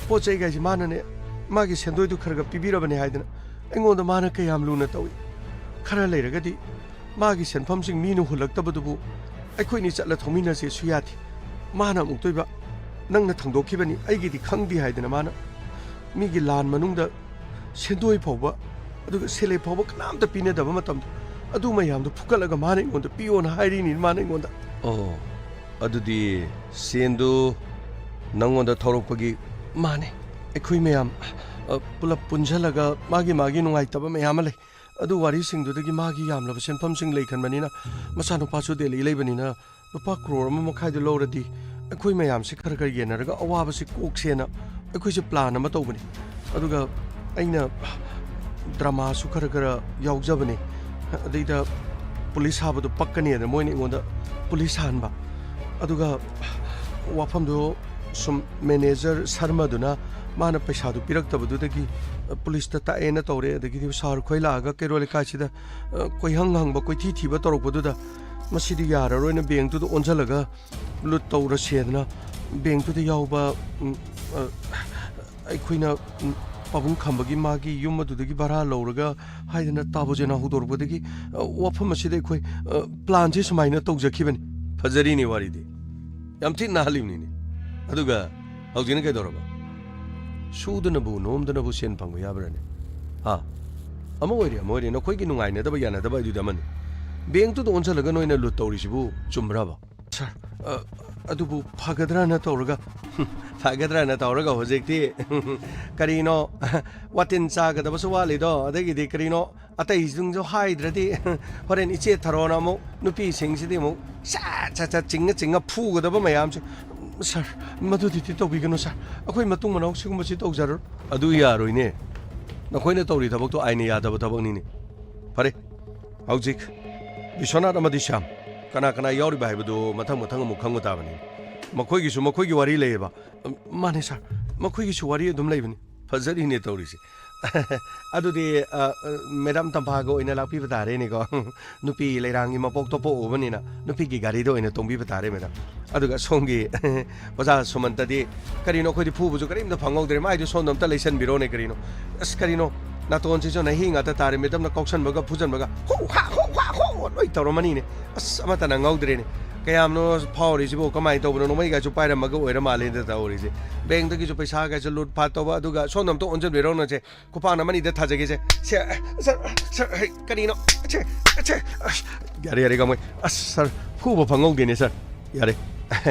ꯄꯣꯠ ꯆꯩꯒꯥꯏꯁꯦ ꯃꯥꯅꯅꯦ, ꯃꯥꯒꯤ ꯁꯦꯟꯗꯣꯏꯗꯨ ꯈꯔ ꯈꯔ ꯄꯤꯕꯤꯔꯕꯅꯦ ꯍꯥꯏꯗꯅ ꯑꯩꯉꯣꯟꯗ ꯃꯥꯅ ꯀꯌꯥꯝ ꯂꯨꯅ ꯇꯧꯏ꯫ ꯈꯔ ꯂꯩꯔꯒꯗꯤ ꯃꯥꯒꯤ ꯁꯦꯟꯐꯝꯁꯤꯡ ꯃꯤꯅ ꯍꯨꯜꯂꯛꯇꯕꯗꯨꯕꯨ ꯑꯩꯈꯣꯏꯅꯤ ꯆꯠꯂ ꯊꯧꯃꯤꯟꯅꯁꯦꯁꯨ ꯌꯥꯗꯦ꯫ ꯃꯥꯅ ꯑꯃꯨꯛꯇꯣꯏꯕ, "ꯅꯪꯅ ꯊꯥꯡꯗꯣꯛꯈꯤꯕꯅꯤ, ꯑꯩꯒꯤꯗꯤ ꯈꯪꯗꯦ" ꯍꯥꯏꯗꯅ ꯃꯥꯅ ꯃꯤꯒꯤ ꯂꯥꯟ ꯃꯅꯨꯡꯗ ꯁꯦꯟꯗꯣꯏ ꯐꯥꯎꯕ, ꯑꯗꯨꯒ ꯁꯦꯜꯂꯦꯞ ꯐꯥꯎꯕ ꯀꯅꯥꯝꯇ ꯄꯤꯅꯗꯕ ꯃꯇꯝꯗ ꯑꯗꯨ ꯃꯌꯥꯝꯗꯣ ꯐꯨꯀꯠꯂꯒ ꯃꯥꯅ ꯑꯩꯉꯣꯟꯗ ꯄꯤꯌꯣꯅ ꯍꯥꯏꯔꯤꯅꯤ ꯃꯥꯅ ꯑꯩꯉꯣꯟꯗ꯫ ꯑꯣ, ꯑꯗꯨꯗꯤ ꯁꯦꯟꯗꯨ ꯅꯪꯉꯣꯟꯗ ꯊꯧꯔꯛꯄꯒꯤ ꯃꯥꯅꯦ꯫ ꯑꯩꯈꯣꯏ ꯃꯌꯥꯝ, ꯑ, ꯄꯨꯂꯞ ꯄꯨꯟꯁꯤꯜꯂꯒ ꯃꯥꯒꯤ ꯃꯥꯒꯤ ꯅꯨꯡꯉꯥꯏꯇꯕ ꯃꯌꯥꯝ ꯑꯃ ꯂꯩ꯫ ꯑꯗꯨ ꯋꯥꯔꯤꯁꯤꯡꯗꯨꯗꯒꯤ ꯃꯥꯒꯤ ꯌꯥꯝꯂꯕ ꯁꯦꯟꯐꯝꯁꯤꯡ ꯂꯩꯈꯟꯕꯅꯤꯅ ꯃꯆꯥꯅꯨꯄꯥꯁꯨ ꯗꯦꯜꯂꯤ ꯂꯩꯕꯅꯤꯅ ꯂꯨꯄꯥ ꯀ꯭ꯔꯣꯔ ꯑꯃ ꯃꯈꯥꯏꯗꯨ ꯂꯧꯔꯗꯤ ꯑꯩꯈꯣꯏ ꯃꯌꯥꯝꯁꯦ ꯈꯔ ꯈꯔ ꯌꯦꯟꯅꯔꯒ ꯑꯋꯥꯕꯁꯤ ꯀꯣꯛꯁꯦꯅ ꯑꯩꯈꯣꯏꯁꯦ ꯄ꯭ꯂꯥꯟ ꯑꯃ ꯇꯧꯕꯅꯤ꯫ ꯑꯗꯨꯒ ꯑꯩꯅ ꯗ꯭ꯔꯃꯥꯁꯨ ꯈꯔ ꯈꯔ ꯌꯥꯎꯖꯕꯅꯤ꯫ ꯑꯗꯩꯗ ꯄꯨꯂꯤꯁ ꯁꯥꯕꯗꯣ ꯄꯛꯀꯅꯤꯅ ꯃꯣꯏꯅ ꯑꯩꯉꯣꯟꯗ ꯄꯨꯂꯤꯁ ꯁꯥꯍꯟꯕ꯫ ꯑꯗꯨꯒ ꯋꯥꯐꯝꯗꯣ ꯁꯨꯝ ꯃꯦꯅꯦꯖꯔ ꯁꯔꯃꯗꯨꯅ ꯃꯥꯅ ꯄꯩꯁꯥꯗꯨ ꯄꯤꯔꯛꯇꯕꯗꯨꯗꯒꯤ ꯄꯨꯂꯤꯁꯇ ꯇꯥꯛꯑꯦꯅ ꯇꯧꯔꯦ꯫ ꯑꯗꯒꯤꯗꯤ ꯁꯥꯔ ꯈꯣꯏ ꯂꯥꯛꯑꯒ ꯀꯩꯔꯣꯜ ꯂꯩꯀꯥꯏꯁꯤꯗ, ꯑ, ꯀꯣꯏꯍꯪ ꯍꯪꯕ, ꯀꯣꯏꯊꯤ ꯊꯤꯕ ꯇꯧꯔꯛꯄꯗꯨꯗ ꯃꯁꯤꯗꯤ ꯌꯥꯔꯔꯣꯏꯅ ꯕꯦꯡꯛꯇꯨꯗ ꯑꯣꯟꯁꯤꯜꯂꯒ ꯂꯨꯠ ꯇꯧꯔꯁꯦꯗꯅ ꯕꯦꯡꯛꯇꯨꯗ ꯌꯥꯎꯕ, ꯎꯝ, ꯑ, ꯑꯩꯈꯣꯏꯅ, ꯎꯝ, ꯄꯥꯕꯨꯡ ꯈꯝꯕꯒꯤ ꯃꯥꯒꯤ ꯌꯨꯝ ꯑꯗꯨꯗꯒꯤ ꯚꯔꯥ ꯂꯧꯔꯒ ꯍꯥꯏꯗꯅ ꯇꯥꯕꯣꯖꯦꯅꯥ ꯍꯧꯗꯣꯔꯛꯄꯗꯒꯤ, ꯑ, ꯋꯥꯐꯝ ꯑꯁꯤꯗ ꯑꯩꯈꯣꯏ, ꯑ, ꯄ꯭ꯂꯥꯟꯁꯦ ꯁꯨꯃꯥꯏꯅ ꯇꯧꯖꯈꯤꯕꯅꯤ꯫ ꯐꯖꯔꯤꯅꯦ ꯋꯥꯔꯤꯗꯤ꯫ ꯌꯥꯝ ꯊꯤꯅ ꯅꯥꯍꯜꯂꯤꯕꯅꯤꯅꯦ꯫ ꯑꯗꯨꯒ ꯍꯧꯖꯤꯛꯅ ꯀꯩꯗꯧꯔꯕ? ꯁꯨꯗꯅꯕꯨ ꯅꯣꯝꯗꯅꯕꯨ ꯁꯦꯟ ꯐꯪꯕ ꯌꯥꯕ꯭ꯔꯥꯅꯦ? ꯍꯥ? ꯑꯃ ꯑꯣꯏꯔꯦ, ꯑꯃ ꯑꯣꯏꯔꯦ, ꯅꯈꯣꯏꯒꯤ ꯅꯨꯡꯉꯥꯏꯅꯗꯕ ꯌꯥꯅꯗꯕ ꯑꯗꯨꯗꯤ ꯑꯃꯅꯤ꯫ ꯕꯦꯡꯛꯇꯨꯗ ꯑꯣꯟꯁꯤꯜꯂꯒ ꯅꯣꯏꯅ ꯂꯨꯠ ꯇꯧꯔꯤꯁꯤꯕꯨ ꯆꯨꯝꯕ꯭ꯔꯕ? ꯁꯥꯔ, ꯑ, ꯑꯗꯨꯕꯨ ꯐꯒꯗ꯭ꯔꯥꯅ ꯇꯧꯔꯒ, ꯐꯒꯗ꯭ꯔꯥꯅ ꯇꯧꯔꯒ ꯍꯧꯖꯤꯛꯇꯤ ꯀꯔꯤꯅꯣ, ꯋꯥꯇꯤꯟ ꯆꯥꯒꯗꯕꯁꯨ ꯋꯥꯠꯂꯤꯗꯣ, ꯑꯗꯒꯤꯗꯤ ꯀꯔꯤꯅꯣ, ꯑꯇꯩꯁꯤꯡꯁꯨ ꯍꯥꯏꯗ꯭ꯔꯗꯤ ꯍꯣꯔꯦꯟ ꯏꯆꯦ ꯊꯔꯣꯅ ꯑꯃꯨꯛ ꯅꯨꯄꯤꯁꯤꯡꯁꯤꯗꯤ ꯑꯃꯨꯛ ꯁꯠ ꯁꯠ ꯁꯠ ꯆꯤꯡꯉ ꯆꯤꯡꯉ ꯐꯨꯒꯗꯕ ꯃꯌꯥꯝꯁꯦ꯫ ꯁꯥꯔ, ꯃꯗꯨꯗꯤ ꯇꯧꯕꯤꯒꯅꯨ ꯁꯥꯔ, ꯑꯩꯈꯣꯏ ꯃꯇꯨꯡ ꯃꯅꯥꯎ ꯁꯤꯒꯨꯝꯕꯁꯤ ꯇꯧꯖꯔꯣꯏ꯫ ꯑꯗꯨ ꯌꯥꯔꯣꯏꯅꯦ, ꯅꯈꯣꯏꯅ ꯇꯧꯔꯤ ꯊꯕꯛꯇꯣ ꯑꯥꯏꯟꯅ ꯌꯥꯗꯕ ꯊꯕꯛꯅꯤꯅꯦ꯫ ꯐꯔꯦ, ꯍꯧꯖꯤꯛ ꯕꯤꯁ꯭ꯋꯥꯅꯥꯊ ꯑꯃꯗꯤ ꯁ꯭ꯌꯥꯝ ꯀꯅꯥ ꯀꯅꯥ ꯌꯥꯎꯔꯤꯕ ꯍꯥꯏꯕꯗꯨ ꯃꯊꯪ ꯃꯊꯪ ꯑꯃꯨꯛ ꯈꯪꯕ ꯇꯥꯕꯅꯤ꯫ ꯃꯈꯣꯏꯒꯤꯁꯨ ꯃꯈꯣꯏꯒꯤ ꯋꯥꯔꯤ ꯂꯩꯌꯦꯕ꯫ ꯃꯥꯅꯦ ꯁꯥꯔ, ꯃꯈꯣꯏꯒꯤꯁꯨ ꯋꯥꯔꯤ ꯑꯗꯨꯝ ꯂꯩꯕꯅꯤ꯫ ꯐꯖꯔꯤꯅꯦ ꯇꯧꯔꯤꯁꯦ꯫ ꯑꯗꯨꯗꯤ, ꯑ, ꯑ, ꯃꯦꯗꯥꯝ ꯇꯝꯐꯥꯒ ꯑꯣꯏꯅ ꯂꯥꯛꯄꯤꯕ ꯇꯥꯔꯦꯅꯦꯀꯣ꯫ ꯅꯨꯄꯤ ꯂꯩꯔꯥꯡꯒꯤ ꯃꯄꯣꯛꯇꯣ ꯄꯣꯛꯎꯕꯅꯤꯅ ꯅꯨꯄꯤꯒꯤ ꯒꯥꯔꯤꯗ ꯑꯣꯏꯅ ꯇꯣꯡꯕꯤꯕ ꯇꯥꯔꯦ, ꯃꯦꯗꯥꯝ꯫ ꯑꯗꯨꯒ ꯁꯣꯝꯒꯤ ꯑꯣꯖꯥ ꯁꯨꯃꯟꯇꯗꯤ ꯀꯔꯤꯅꯣ, ꯑꯩꯈꯣꯏꯗꯤ ꯐꯨꯕꯁꯨ ꯀꯔꯤꯝꯇ ꯐꯪꯍꯧꯗ꯭ꯔꯦ, ꯃꯥꯏꯗꯨ ꯁꯣꯝꯗ ꯑꯝꯇ ꯂꯩꯁꯟꯕꯤꯔꯣꯅꯦ ꯀꯔꯤꯅꯣ꯫ ꯑꯁ, ꯀꯔꯤꯅꯣ, ꯅꯥꯇꯣꯟꯁꯤꯁꯨ ꯅꯍꯤ ꯉꯥꯛꯇ ꯇꯥꯔꯦ, ꯃꯦꯗꯥꯝꯅ ꯀꯥꯎꯁꯟꯕꯒ ꯐꯨꯖꯟꯕꯒ ꯍꯨ ꯍꯥ ꯍꯨ ꯍꯥ ꯍꯨ ꯂꯣꯏ ꯇꯧꯔꯝꯃꯅꯤꯅꯦ꯫ ꯑꯁ, ꯑꯃꯠꯇ ꯅꯪꯍꯧꯗ꯭ꯔꯦꯅꯦ꯫ ꯀꯌꯥꯝꯅꯣ ꯐꯥꯎꯔꯤꯁꯤꯕꯨ, ꯀꯃꯥꯏꯅ ꯇꯧꯕꯅꯣ? ꯅꯣꯡꯃꯩꯒꯥꯏꯁꯨ ꯄꯥꯏꯔꯝꯃꯒ ꯑꯣꯏꯔ ꯃꯥꯜꯂꯦꯗ ꯇꯧꯔꯤꯁꯦ꯫ ꯕꯦꯡꯛꯇꯒꯤꯁꯨ ꯄꯩꯁꯥꯒꯥꯏꯁꯨ ꯂꯨꯠ ꯐꯥꯠ ꯇꯧꯕ, ꯑꯗꯨꯒ ꯁꯣꯝꯗ ꯑꯝꯇ ꯑꯣꯟꯁꯤꯟꯕꯤꯔꯣꯅꯁꯦ, ꯈꯨꯄꯥꯛꯅ ꯑꯃꯅꯤꯗ ꯊꯥꯖꯒꯦꯁꯦ꯫ ꯁꯦ, ꯁꯥꯔ, ꯁꯥꯔ, ꯍꯩ, ꯀꯔꯤꯅꯣ? ꯁꯦ, ꯁꯦ, ꯑꯁ, ꯌꯥꯔꯦ, ꯌꯥꯔꯦ, ꯒꯥꯡꯃꯩ꯫ ꯑꯁ, ꯁꯥꯔ, ꯐꯨꯕ ꯐꯪꯍꯧꯗꯦꯅꯦ, ꯁꯥꯔ꯫ ꯌꯥꯔꯦ꯫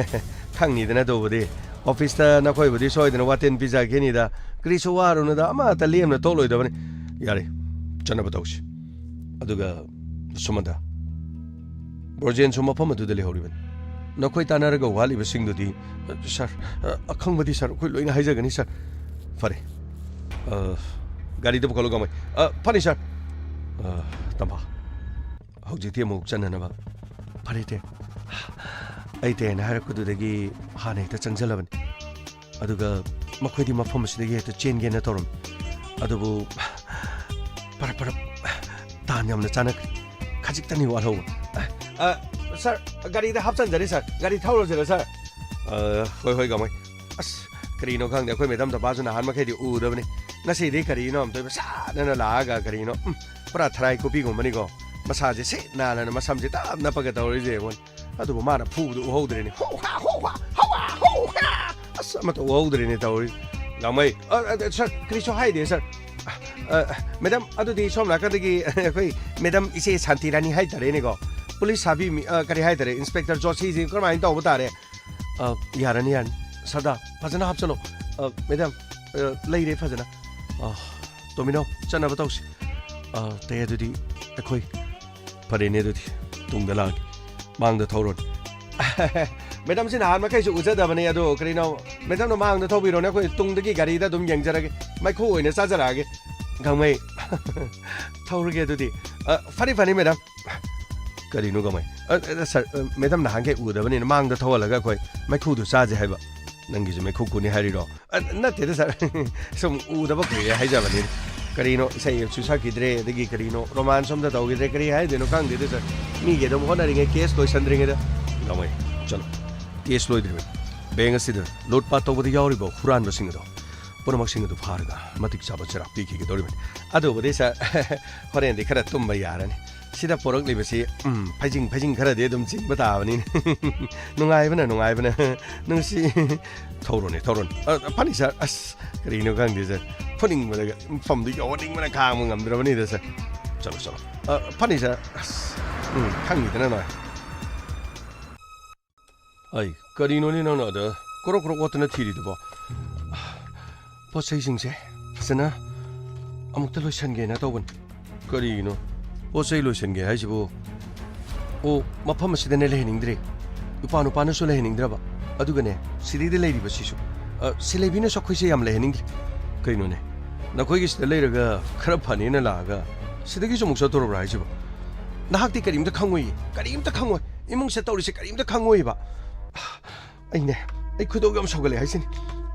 ꯈꯪꯅꯤꯗꯅ ꯇꯧꯕꯗꯤ꯫ ꯑꯣꯐꯤꯁꯇ ꯅꯈꯣꯏꯕꯨꯗꯤ ꯁꯣꯏꯗꯅ ꯋꯥꯇꯦꯟ ꯄꯤꯖꯈꯤꯅꯤꯗ꯫ ꯀꯔꯤꯁꯨ ꯋꯥꯔꯨꯅꯨꯗ, ꯑꯃꯠꯇ ꯂꯦꯝꯅ ꯇꯣꯛꯂꯣꯏꯗꯕꯅꯤ꯫ ꯌꯥꯔꯦ, ꯆꯠꯅꯕ ꯇꯧꯁꯤ꯫ ꯑꯗꯨꯒ ꯁꯨꯃꯟꯇ, ꯕ꯭ꯔꯣꯖꯦꯟꯁꯨ ꯃꯐꯝ ꯑꯗꯨꯗ ꯂꯩꯍꯧꯔꯤꯕꯅꯤ꯫ ꯅꯈꯣꯏ ꯇꯥꯟꯅꯔꯒ ꯋꯥꯠꯂꯤꯕꯁꯤꯡꯗꯨꯗꯤ, ꯁꯥꯔ, ꯑꯈꯪꯕꯗꯤ ꯁꯥꯔ, ꯑꯩꯈꯣꯏ ꯂꯣꯏꯅ ꯍꯥꯏꯖꯒꯅꯤ ꯁꯥꯔ꯫ ꯐꯔꯦ꯫ ꯑ, ꯒꯥꯔꯤꯗ ꯄꯨꯈꯠꯂꯣ, ꯒꯥꯡꯃꯩ꯫ ꯑ, ꯐꯅꯤ ꯁꯥꯔ꯫ ꯑ, ꯇꯝꯐꯥ, ꯍꯧꯖꯤꯛꯇꯤ ꯑꯃꯨꯛ ꯆꯠꯅꯅꯕ꯫ ꯐꯔꯦ ꯇꯦ꯫ ꯑꯩ ꯇꯦꯅ ꯍꯥꯏꯔꯛꯄꯗꯨꯗꯒꯤ ꯍꯥꯟꯅ ꯍꯦꯛꯇ ꯆꯪꯁꯤꯜꯂꯕꯅꯤ꯫ ꯑꯗꯨꯒ ꯃꯈꯣꯏꯗꯤ ꯃꯐꯝ ꯑꯁꯤꯗꯒꯤ ꯍꯦꯛꯇ ꯆꯦꯟꯒꯦꯅ ꯇꯧꯔꯝꯃꯤ꯫ ꯑꯗꯨꯕꯨ ꯄꯔꯞ ꯄꯔꯞ ꯇꯥꯟ ꯌꯥꯝꯅ ꯆꯥꯟꯅꯈ꯭ꯔꯦ꯫ ꯈꯖꯤꯛꯇꯅꯤ ꯋꯥꯠꯍꯧꯕ꯫ ꯑ, ꯁꯥꯔ, ꯒꯥꯔꯤꯗ ꯍꯥꯞꯆꯟꯖꯔꯤ, ꯁꯥꯔ꯫ ꯒꯥꯔꯤ ꯊꯧꯔꯁꯤꯔ, ꯁꯥꯔ? ꯑ, ꯍꯣꯏ, ꯍꯣꯏ, ꯒꯥꯡꯃꯩ꯫ ꯑꯁ, ꯀꯔꯤꯅꯣ ꯈꯪꯗꯦ, ꯑꯩꯈꯣꯏ ꯃꯦꯗꯥꯝ ꯇꯝꯐꯥꯁꯨ ꯅꯍꯥꯟ ꯃꯈꯩꯗꯤ ꯎꯗꯕꯅꯤ꯫ ꯉꯁꯤꯗꯤ ꯀꯔꯤꯅꯣ ꯑꯝꯇ ꯁꯥꯗꯅ ꯂꯥꯛꯑꯒ ꯀꯔꯤꯅꯣ, ꯎꯝ, ꯄꯨꯔꯥ ꯊꯔꯥꯏ ꯀꯣꯄꯤꯒꯨꯝꯕꯅꯤꯀꯣ꯫ ꯃꯁꯥꯁꯦ ꯁꯤꯠ ꯅꯥꯜꯂꯅ ꯃꯁꯝꯁꯦ ꯇꯞ ꯅꯞꯄꯒ ꯇꯧꯔꯤꯁꯦ ꯌꯦꯡꯉꯣ꯫ ꯑꯗꯨꯕꯨ ꯃꯥꯅ ꯐꯨꯕꯗꯨ ꯎꯍꯧꯗ꯭ꯔꯦꯅꯦ꯫ ꯍꯧ ꯍꯥ, ꯍꯧ ꯍꯥ, ꯍꯧ ꯍꯥ꯫ ꯑꯁ, ꯑꯃꯠꯇ ꯎꯍꯧꯗ꯭ꯔꯦꯅꯦ ꯇꯧꯔꯤ꯫ ꯒꯥꯡꯃꯩ, ꯑ, ꯑ, ꯁꯥꯔ, ꯀꯔꯤꯁꯨ ꯍꯥꯏꯗꯦ, ꯁꯥꯔ꯫ ꯑ, ꯑ, ꯃꯦꯗꯥꯝ, ꯑꯗꯨꯗꯤ ꯁꯣꯝ ꯅꯥꯀꯟꯗꯒꯤ ꯑꯩꯈꯣꯏ ꯃꯦꯗꯥꯝ ꯏꯆꯦ ꯁꯥꯟꯇꯤꯔꯥꯅꯤ ꯍꯥꯏꯇꯥꯔꯦꯅꯦꯀꯣ꯫ ꯄꯨꯂꯤꯁ ꯁꯥꯕꯤ ꯃꯤ-, ꯑ, ꯀꯔꯤ ꯍꯥꯏꯇꯥꯔꯦ, ꯏꯟꯁꯄꯦꯛꯇꯔ ꯖꯣꯁꯤꯁꯤ ꯀꯔꯝꯍꯥꯏꯅ ꯇꯧꯕ ꯇꯥꯔꯦ? ꯑ, ꯌꯥꯔꯅꯤ, ꯌꯥꯔꯅꯤ꯫ ꯁꯔꯗꯥꯔ, ꯐꯖꯅ ꯍꯥꯞꯆꯜꯂꯣ꯫ ꯑ, ꯃꯦꯗꯥꯝ, ꯑ, ꯂꯩꯔꯦ ꯐꯖꯅ꯫ ꯑ, ꯇꯣꯃꯤꯅꯣ, ꯆꯠꯅꯕ ꯇꯧꯁꯤ꯫ ꯑ, ꯇꯦ, ꯑꯗꯨꯗꯤ ꯑꯩꯈꯣꯏ ꯐꯔꯦꯅꯦ, ꯑꯗꯨꯗꯤ ꯇꯨꯡꯗ ꯂꯥꯛꯑꯒꯦ, ꯃꯥꯡꯗ ꯊꯧꯔꯣꯅꯦ꯫ ꯃꯦꯗꯥꯝꯁꯤ ꯅꯍꯥꯟ ꯃꯈꯩꯁꯨ ꯎꯖꯗꯕꯅꯦ, ꯑꯗꯣ ꯀꯔꯤꯅꯣ, ꯃꯦꯗꯥꯝꯅ ꯃꯥꯡꯗ ꯊꯧꯕꯤꯔꯣꯅꯦ, ꯑꯩꯈꯣꯏ ꯇꯨꯡꯗꯒꯤ ꯒꯥꯔꯤꯗ ꯑꯗꯨꯝ ꯌꯦꯡꯖꯔꯒꯦ, ꯃꯩꯈꯨ ꯑꯣꯏꯅ ꯆꯥꯖꯔꯛꯑꯒꯦ꯫ ꯒꯥꯡꯃꯩ, ꯊꯧꯔꯒꯦ ꯑꯗꯨꯗꯤ꯫ ꯑ, ꯐꯅꯤ, ꯐꯅꯤ, ꯃꯦꯗꯥꯝ꯫ ꯀꯔꯤꯅꯣ, ꯒꯥꯡꯃꯩ? ꯑ, ꯑ, ꯁꯥꯔ, ꯑ, ꯃꯦꯗꯥꯝ ꯅꯍꯥꯟꯈꯩ ꯎꯗꯕꯅꯤꯅ ꯃꯥꯡꯗ ꯊꯧꯍꯜꯂꯒ ꯑꯩꯈꯣꯏ ꯃꯩꯈꯨꯗꯨ ꯆꯥꯖꯦ ꯍꯥꯏꯕ꯫ ꯅꯪꯒꯤꯁꯨ ꯃꯩꯈꯨ ꯀꯨꯅꯤ ꯍꯥꯏꯔꯤꯔꯣ? ꯑ, ꯅꯠꯇꯦꯗ, ꯁꯥꯔ꯫ ꯁꯨꯝ ꯎꯗꯕ ꯀꯨꯏꯔꯦ ꯍꯥꯏꯖꯕꯅꯤ꯫ ꯀꯔꯤꯅꯣ, ꯏꯁꯩ ꯑꯃꯁꯨ ꯁꯛꯈꯤꯗ꯭ꯔꯦ, ꯑꯗꯒꯤ ꯀꯔꯤꯅꯣ, ꯔꯣꯃꯥꯟꯁ ꯑꯝꯇ ꯇꯧꯈꯤꯗ꯭ꯔꯦ, ꯀꯔꯤ ꯍꯥꯏꯗꯣꯏꯅꯣ ꯈꯪꯗꯦꯗ, ꯁꯥꯔ꯫ ꯃꯤꯒꯤ ꯑꯗꯨꯝ ꯍꯣꯠꯅꯔꯤꯉꯩ, ꯀꯦꯁ ꯂꯣꯏꯁꯟꯗ꯭ꯔꯤꯉꯩꯗ꯫ ꯒꯥꯡꯃꯩ, ꯆꯠꯂꯣ꯫ ꯀꯦꯁ ꯂꯣꯏꯗ꯭ꯔꯤꯕꯅꯤ꯫ ꯕꯦꯡ ꯑꯁꯤꯗ ꯂꯨꯠꯄꯥꯠ ꯇꯧꯕꯗ ꯌꯥꯎꯔꯤꯕ ꯍꯨꯔꯥꯟꯕꯁꯤꯡ ꯑꯗꯣ ꯄꯨꯝꯅꯃꯛꯁꯤꯡ ꯑꯗꯨ ꯐꯥꯔꯒ ꯃꯇꯤꯛ ꯆꯥꯕ ꯆꯩꯔꯥꯛ ꯄꯤꯈꯤꯒꯗꯧꯔꯤꯕꯅꯤ꯫ ꯑꯗꯨꯕꯨꯗꯤ, ꯁꯥꯔ, ꯍꯣꯔꯦꯟꯗꯤ ꯈꯔ ꯇꯨꯝꯕ ꯌꯥꯔꯅꯤ꯫ ꯁꯤꯗ ꯄꯣꯔꯛꯂꯤꯕꯁꯤ, ꯎꯝ, ꯐꯩꯖꯤꯡ ꯐꯩꯖꯤꯡ ꯈꯔꯗꯤ ꯑꯗꯨꯝ ꯆꯤꯡꯕ ꯇꯥꯕꯅꯤꯅꯦ꯫ ꯅꯨꯡꯉꯥꯏꯕꯅ, ꯅꯨꯡꯉꯥꯏꯕꯅ꯫ ꯅꯨꯡꯁꯤ꯫ ꯊꯧꯔꯣꯅꯦ, ꯊꯧꯔꯣꯅꯦ꯫ ꯑ, ꯐꯅꯤ, ꯁꯥꯔ꯫ ꯑꯁ, ꯀꯔꯤꯅꯣ ꯈꯪꯗꯦ, ꯁꯥꯔ꯫ ꯐꯨꯅꯤꯡꯕꯗꯒ ꯃꯐꯝꯗꯨ ꯌꯧꯍꯟꯅꯤꯡꯕꯅ ꯈꯥꯡꯕ ꯉꯝꯗ꯭ꯔꯕꯅꯤꯗ, ꯁꯥꯔ꯫ ꯆꯠꯂꯣ, ꯆꯠꯂꯣ꯫ ꯑ, ꯐꯅꯤ, ꯁꯥꯔ꯫ ꯑꯁ, ꯎꯝ, ꯈꯪꯉꯤꯗꯅ ꯅꯣꯏ꯫ ꯑꯩ, ꯀꯔꯤꯅꯣꯅꯦ ꯅꯪꯅ ꯑꯗ ꯀ꯭ꯔꯣꯛ ꯀ꯭ꯔꯣꯛ ꯑꯣꯠꯇꯅ ꯊꯤꯔꯤꯗꯨꯕꯣ? ꯄꯣꯠ ꯆꯩꯁꯤꯡꯁꯦ ꯐꯖꯅ ꯑꯃꯨꯛꯇ ꯂꯣꯏꯁꯟꯒꯦꯅ ꯇꯧꯕꯅꯤ꯫ ꯀꯔꯤꯒꯤꯅꯣ? ꯄꯣꯠ ꯆꯩ ꯂꯣꯏꯁꯟꯒꯦ ꯍꯥꯏꯁꯤꯕꯨ? ꯑꯣ, ꯃꯐꯝ ꯑꯁꯤꯗꯅꯦ ꯂꯩꯍꯟꯅꯤꯡꯗ꯭ꯔꯦ꯫ ꯏꯄꯥ ꯅꯨꯄꯥꯅꯁꯨ ꯂꯩꯍꯟꯅꯤꯡꯗ꯭ꯔꯕ꯫ ꯑꯗꯨꯒꯅꯦ, ꯁꯤꯗꯩꯗ ꯂꯩꯔꯤꯕꯁꯤꯁꯨ, ꯑ, ꯁꯤꯂꯩꯕꯤꯅꯁꯨ ꯑꯩꯈꯣꯏꯁꯦ ꯌꯥꯝ ꯂꯩꯍꯟꯅꯤꯡꯗ꯭ꯔꯦ꯫ ꯀꯩꯅꯣꯅꯦ? ꯅꯈꯣꯏꯒꯤ ꯁꯤꯗ ꯂꯩꯔꯒ ꯈꯔ ꯐꯅꯦꯅ ꯂꯥꯛꯑꯒ ꯁꯤꯗꯒꯤꯁꯨ ꯑꯃꯨꯛ ꯆꯠꯇꯣꯔꯕ꯭ꯔꯥ ꯍꯥꯏꯁꯤꯕꯣ? ꯅꯍꯥꯛꯇꯤ ꯀꯔꯤꯝꯇ ꯈꯪꯉꯣꯏꯌꯦ, ꯀꯔꯤꯝꯇ ꯈꯪꯉꯣꯏ꯫ ꯏꯃꯨꯡꯁꯤꯗ ꯇꯧꯔꯤꯁꯦ ꯀꯔꯤꯝꯇ ꯈꯪꯉꯣꯏꯕ꯫ ꯑꯩꯅꯦ, ꯑꯩ ꯈꯣꯏꯗꯧ ꯌꯥꯝ ꯁꯧꯒꯠꯂꯦ ꯍꯥꯏꯁꯤꯅꯤ꯫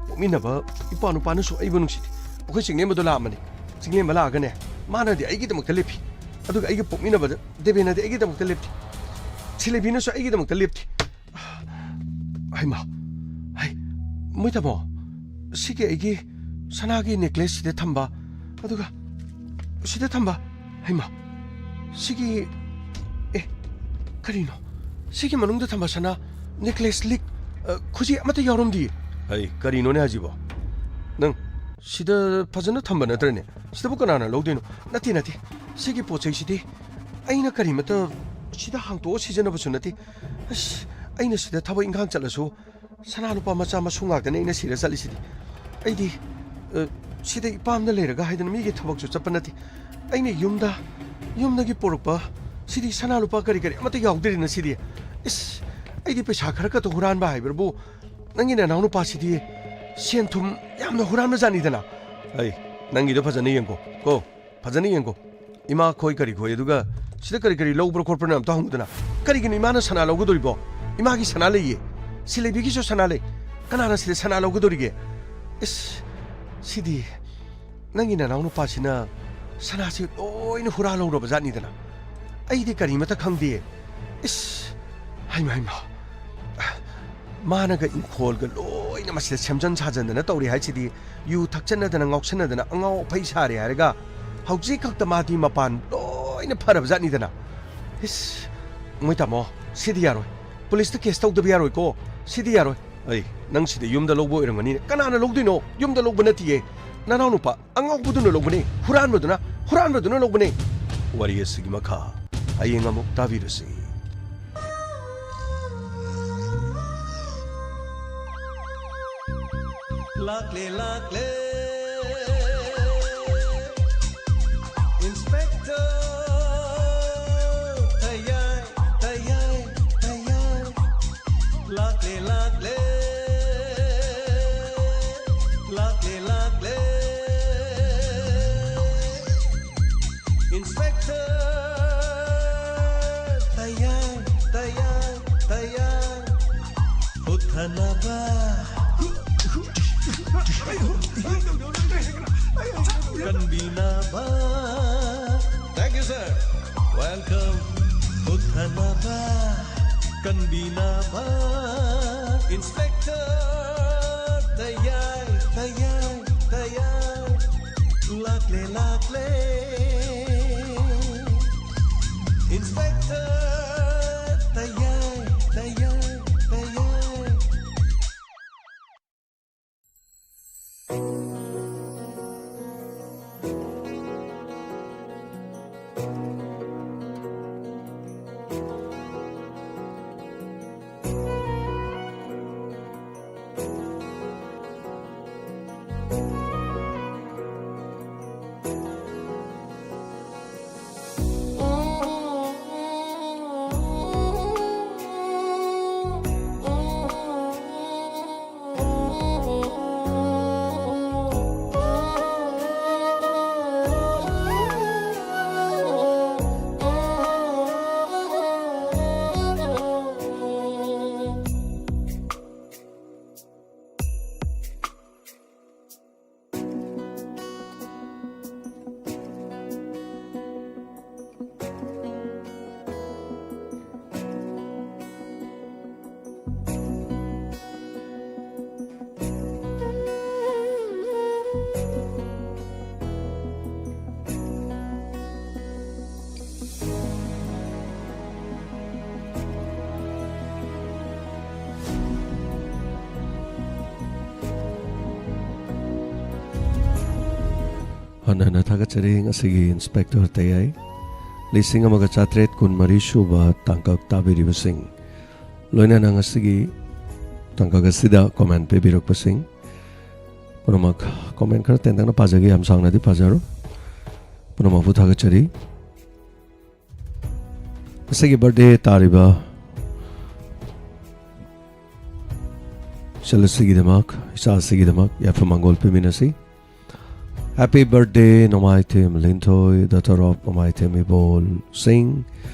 ꯄꯣꯛꯃꯤꯟꯅꯕ ꯏꯄꯥ ꯅꯨꯄꯥꯅꯁꯨ ꯑꯩꯕꯨ ꯅꯨꯡꯁꯤꯗꯦ꯫ ꯑꯩꯈꯣꯏ ꯆꯤꯡꯂꯦꯝꯕꯗꯣ ꯂꯥꯛꯑꯝꯕꯅꯤ꯫ ꯆꯤꯡꯂꯦꯝꯕ ꯂꯥꯛꯑꯒꯅꯦ, ꯃꯥꯅꯗꯤ ꯑꯩꯒꯤꯗꯃꯛꯇ ꯂꯦꯞꯄꯤ꯫ ꯑꯗꯨꯒ ꯑꯩꯒ ꯄꯣꯛꯃꯤꯟꯅꯕ ꯗꯦꯕꯦꯅꯗꯤ ꯑꯩꯒꯤꯗꯃꯛꯇ ꯂꯦꯞꯇꯦ꯫ ꯁꯤꯂꯦꯕꯤꯅꯁꯨ ꯑꯩꯒꯤꯗꯃꯛꯇ ꯂꯦꯞꯇꯦ꯫ ꯍꯩꯃꯥ, ꯍꯩ, ꯃꯣꯏ ꯇꯥꯃꯣ, ꯁꯤꯒꯤ ꯑꯩꯒꯤ ꯁꯅꯥꯒꯤ ꯅꯦꯀ꯭ꯂꯦꯁ ꯁꯤꯗ ꯊꯝꯕ, ꯑꯗꯨꯒ ꯁꯤꯗ ꯊꯝꯕ꯫ ꯍꯩꯃꯥ, ꯁꯤꯒꯤ, ꯑꯦ, ꯀꯔꯤꯅꯣ? ꯁꯤꯒꯤ ꯃꯅꯨꯡꯗ ꯊꯝꯕ ꯁꯅꯥ ꯅꯦꯀ꯭ꯂꯦꯁ ꯂꯤꯛ, ꯑ, ꯈꯨꯖꯤ ꯑꯃꯠꯇ ꯌꯥꯎꯔꯝꯗꯤꯌꯦ꯫ ꯑꯩ, ꯀꯔꯤꯅꯣꯅꯦ ꯍꯥꯏꯁꯤꯕꯣ? ꯅꯪ ꯁꯤꯗ ꯐꯖꯅ ꯊꯝꯕ ꯅꯠꯇ꯭ꯔꯅꯦ? ꯁꯤꯗꯕꯨ ꯀꯅꯥꯅ ꯂꯧꯗꯣꯏꯅꯣ? ꯅꯠꯇꯦ, ꯅꯠꯇꯦ꯫ ꯁꯤꯒꯤ ꯄꯣꯠ ꯆꯩꯁꯤꯗꯤ ꯑꯩꯅ ꯀꯔꯤꯃꯠꯇ ꯁꯤꯗ ꯍꯥꯡꯇꯣꯛꯑ ꯁꯤꯖꯤꯟꯅꯕꯁꯨ ꯅꯠꯇꯦ꯫ ꯑꯁ, ꯑꯩꯅ ꯁꯤꯗ ꯊꯕꯛ ꯏꯪꯈꯥꯡ ꯆꯠꯂꯁꯨ ꯁꯅꯥ ꯂꯨꯄꯥ ꯃꯆꯥ ꯃꯁꯨ ꯉꯥꯛꯇꯅꯦ ꯑꯩꯅ ꯁꯤꯔ ꯆꯠꯂꯤꯁꯤꯗꯤ꯫ ꯑꯩꯗꯤ, ꯑ, ꯁꯤꯗ ꯏꯄꯥꯝꯗ ꯂꯩꯔꯒ ꯍꯥꯏꯗꯅ ꯃꯤꯒꯤ ꯊꯕꯛꯁꯨ ꯆꯠꯄ ꯅꯠꯇꯦ꯫ ꯑꯩꯅ ꯌꯨꯝꯗ, ꯌꯨꯝꯗꯒꯤ ꯄꯣꯔꯛꯄ ꯁꯤꯗꯤ ꯁꯅꯥ ꯂꯨꯄꯥ ꯀꯔꯤ ꯀꯔꯤ ꯑꯃꯠꯇ ꯌꯥꯎꯗ꯭ꯔꯤꯅ ꯁꯤꯗꯤ꯫ ꯏꯁ, ꯑꯩꯗꯤ ꯄꯩꯁꯥ ꯈꯔ ꯈꯛꯇ ꯍꯨꯔꯥꯟꯕ ꯍꯥꯏꯕꯕꯨ ꯅꯪꯒꯤ ꯅꯅꯥꯎ ꯅꯨꯄꯥꯁꯤꯗꯤ ꯁꯦꯟ ꯊꯨꯝ ꯌꯥꯝꯅ ꯍꯨꯔꯥꯟꯕ ꯖꯥꯠꯅꯤꯗꯅ꯫ ꯑꯩ, ꯅꯪꯒꯤꯗꯣ ꯐꯖꯅ ꯌꯦꯡꯀꯣ, ꯀꯣ꯫ ꯐꯖꯅ ꯌꯦꯡꯀꯣ꯫ ꯏꯃꯥ ꯈꯣꯏ ꯀꯔꯤ ꯈꯣꯏ, ꯑꯗꯨꯒ ꯁꯤꯗ ꯀꯔꯤ ꯀꯔꯤ ꯂꯧꯕ꯭ꯔꯥ ꯈꯣꯠꯄ꯭ꯔꯥꯅ ꯑꯝꯇ ꯍꯪꯉꯨꯗꯅ꯫ ꯀꯔꯤꯒꯤꯅꯣ ꯏꯃꯥꯅ ꯁꯅꯥ ꯂꯧꯒꯗꯣꯔꯤꯕꯣ? ꯏꯃꯥꯒꯤ ꯁꯅꯥ ꯂꯩꯌꯦ꯫ ꯁꯤꯂꯩꯕꯤꯒꯤꯁꯨ ꯁꯅꯥ ꯂꯩ꯫ ꯀꯅꯥꯅ ꯁꯤꯗ ꯁꯅꯥ ꯂꯧꯒꯗꯣꯔꯤꯒꯦ? ꯏꯁ, ꯁꯤꯗꯤ ꯅꯪꯒꯤ ꯅꯅꯥꯎ ꯅꯨꯄꯥꯁꯤꯅ ꯁꯅꯥꯁꯤ ꯂꯣꯏꯅ ꯍꯨꯔꯥꯜꯍꯧꯔꯕ ꯖꯥꯠꯅꯤꯗꯅ꯫ ꯑꯩꯗꯤ ꯀꯔꯤꯃꯠꯇ ꯈꯪꯗꯦ꯫ ꯏꯁ, ꯍꯩꯃꯥ, ꯍꯩꯃꯥ꯫ ꯃꯥꯅꯒ ꯏꯪꯈꯣꯜꯒ ꯂꯣꯏꯅ ꯃꯁꯤꯗ ꯁꯦꯝꯖꯟ ꯁꯥꯖꯟꯗꯅ ꯇꯧꯔꯤ ꯍꯥꯏꯁꯤꯗꯤ, ꯌꯨ ꯊꯛꯆꯟꯅꯗꯅ ꯉꯥꯎꯁꯟꯅꯗꯅ ꯑꯉꯥꯎ ꯑꯐꯩ ꯁꯥꯔꯦ ꯍꯥꯏꯔꯒ ꯍꯧꯖꯤꯛ ꯈꯛꯇ ꯃꯥꯗꯤ ꯃꯄꯥꯟ ꯂꯣꯏꯅ ꯐꯔꯕ ꯖꯥꯠꯅꯤꯗꯅ꯫ ꯏꯁ, ꯃꯣꯏ ꯇꯥꯃꯣ, ꯁꯤꯗꯤ ꯌꯥꯔꯣꯏ꯫ ꯄꯨꯂꯤꯁꯇ ꯀꯦꯁ ꯇꯧꯗꯕ ꯌꯥꯔꯣꯏꯀꯣ꯫ ꯁꯤꯗꯤ ꯌꯥꯔꯣꯏ꯫ ꯑꯩ, ꯅꯪ ꯁꯤꯗ ꯌꯨꯝꯗ ꯂꯧꯕ ꯑꯣꯏꯔꯝꯒꯅꯤꯅꯦ꯫ ꯀꯅꯥꯅ ꯂꯧꯗꯣꯏꯅꯣ? ꯌꯨꯝꯗ ꯂꯧꯕ ꯅꯠꯇꯤꯌꯦ꯫ ꯅꯅꯥꯎ ꯅꯨꯄꯥ ꯑꯉꯥꯎꯕꯗꯨꯅ ꯂꯧꯕꯅꯦ꯫ ꯍꯨꯔꯥꯟꯕꯗꯨꯅ, ꯍꯨꯔꯥꯟꯕꯗꯨꯅ ꯂꯧꯕꯅꯦ꯫ ꯋꯥꯔꯤ ꯑꯁꯤꯒꯤ ꯃꯈꯥ ꯍꯌꯦꯡ ꯑꯃꯨꯛ ꯇꯥꯕꯤꯔꯁꯤ꯫ ꯂꯥꯛꯂꯦ, ꯂꯥꯛꯂꯦ, Inspector ꯊꯌꯥꯏ, ꯊꯌꯥꯏ, ꯊꯌꯥꯏ꯫ ꯂꯥꯛꯂꯦ, ꯂꯥꯛꯂꯦ, ꯂꯥꯛꯂꯦ, ꯂꯥꯛꯂꯦ꯫ Inspector ꯊꯌꯥꯏ, ꯊꯌꯥꯏ, ꯊꯌꯥꯏ꯫ ꯍꯨꯠꯊꯅꯕ ꯀꯟꯕꯤꯅꯕ꯫ Thank you, sir. Welcome. ꯍꯨꯠꯊꯅꯕ ꯀꯟꯕꯤꯅꯕ꯫ Inspector ꯊꯌꯥꯏ, ꯊꯌꯥꯏ, ꯊꯌꯥꯏ꯫ ꯂꯥꯛꯂꯦ, ꯂꯥꯛꯂꯦ꯫ Inspector ꯇꯌꯥꯏ, ꯇꯌꯥꯏ, ꯇꯌꯥꯏ꯫ ꯍꯟꯅ ꯍꯟꯅ ꯊꯥꯒꯠꯆꯔꯤ ꯉꯁꯤꯒꯤ ꯏꯟꯁꯄꯦꯛꯇꯔ ꯇꯌꯥꯏ꯫ ꯂꯤꯁꯤꯡ ꯑꯃꯒ ꯆꯥꯇ꯭ꯔꯦꯠ ꯀꯨꯟꯃꯔꯤ ꯁꯨꯕ ꯇꯥꯡꯀꯛ ꯇꯥꯕꯤꯔꯤꯕꯁꯤꯡ, ꯂꯣꯏꯅꯅ ꯉꯁꯤꯒꯤ ꯇꯥꯡꯀꯛ ꯑꯁꯤꯗ ꯀꯣꯃꯦꯟ ꯄꯤꯕꯤꯔꯛꯄꯁꯤꯡ ꯄꯨꯝꯅꯃꯛ, ꯀꯣꯃꯦꯟ ꯈꯔ ꯇꯦꯟꯇꯛꯅ ꯄꯥꯖꯒꯦ, ꯌꯥꯝ ꯁꯥꯡꯅꯗꯤ ꯄꯥꯖꯔꯣꯏ꯫ ꯄꯨꯝꯅꯃꯛꯄꯨ ꯊꯥꯒꯠꯆꯔꯤ꯫ ꯉꯁꯤꯒꯤ ꯕꯥꯔꯗꯦ ꯇꯥꯔꯤꯕ ꯏꯆꯜ ꯑꯁꯤꯒꯤꯗꯃꯛ, ꯏꯆꯥ ꯑꯁꯤꯒꯤꯗꯃꯛ ꯌꯥꯏꯐ ꯃꯪꯒꯣꯜ ꯄꯤꯃꯤꯟꯅꯁꯤ꯫ Happy birthday, Nongmaithem Linthoi, daughter of ꯅꯣꯡꯃꯥꯏꯊꯦꯝ ꯏꯕꯣꯜ ꯁꯤꯡ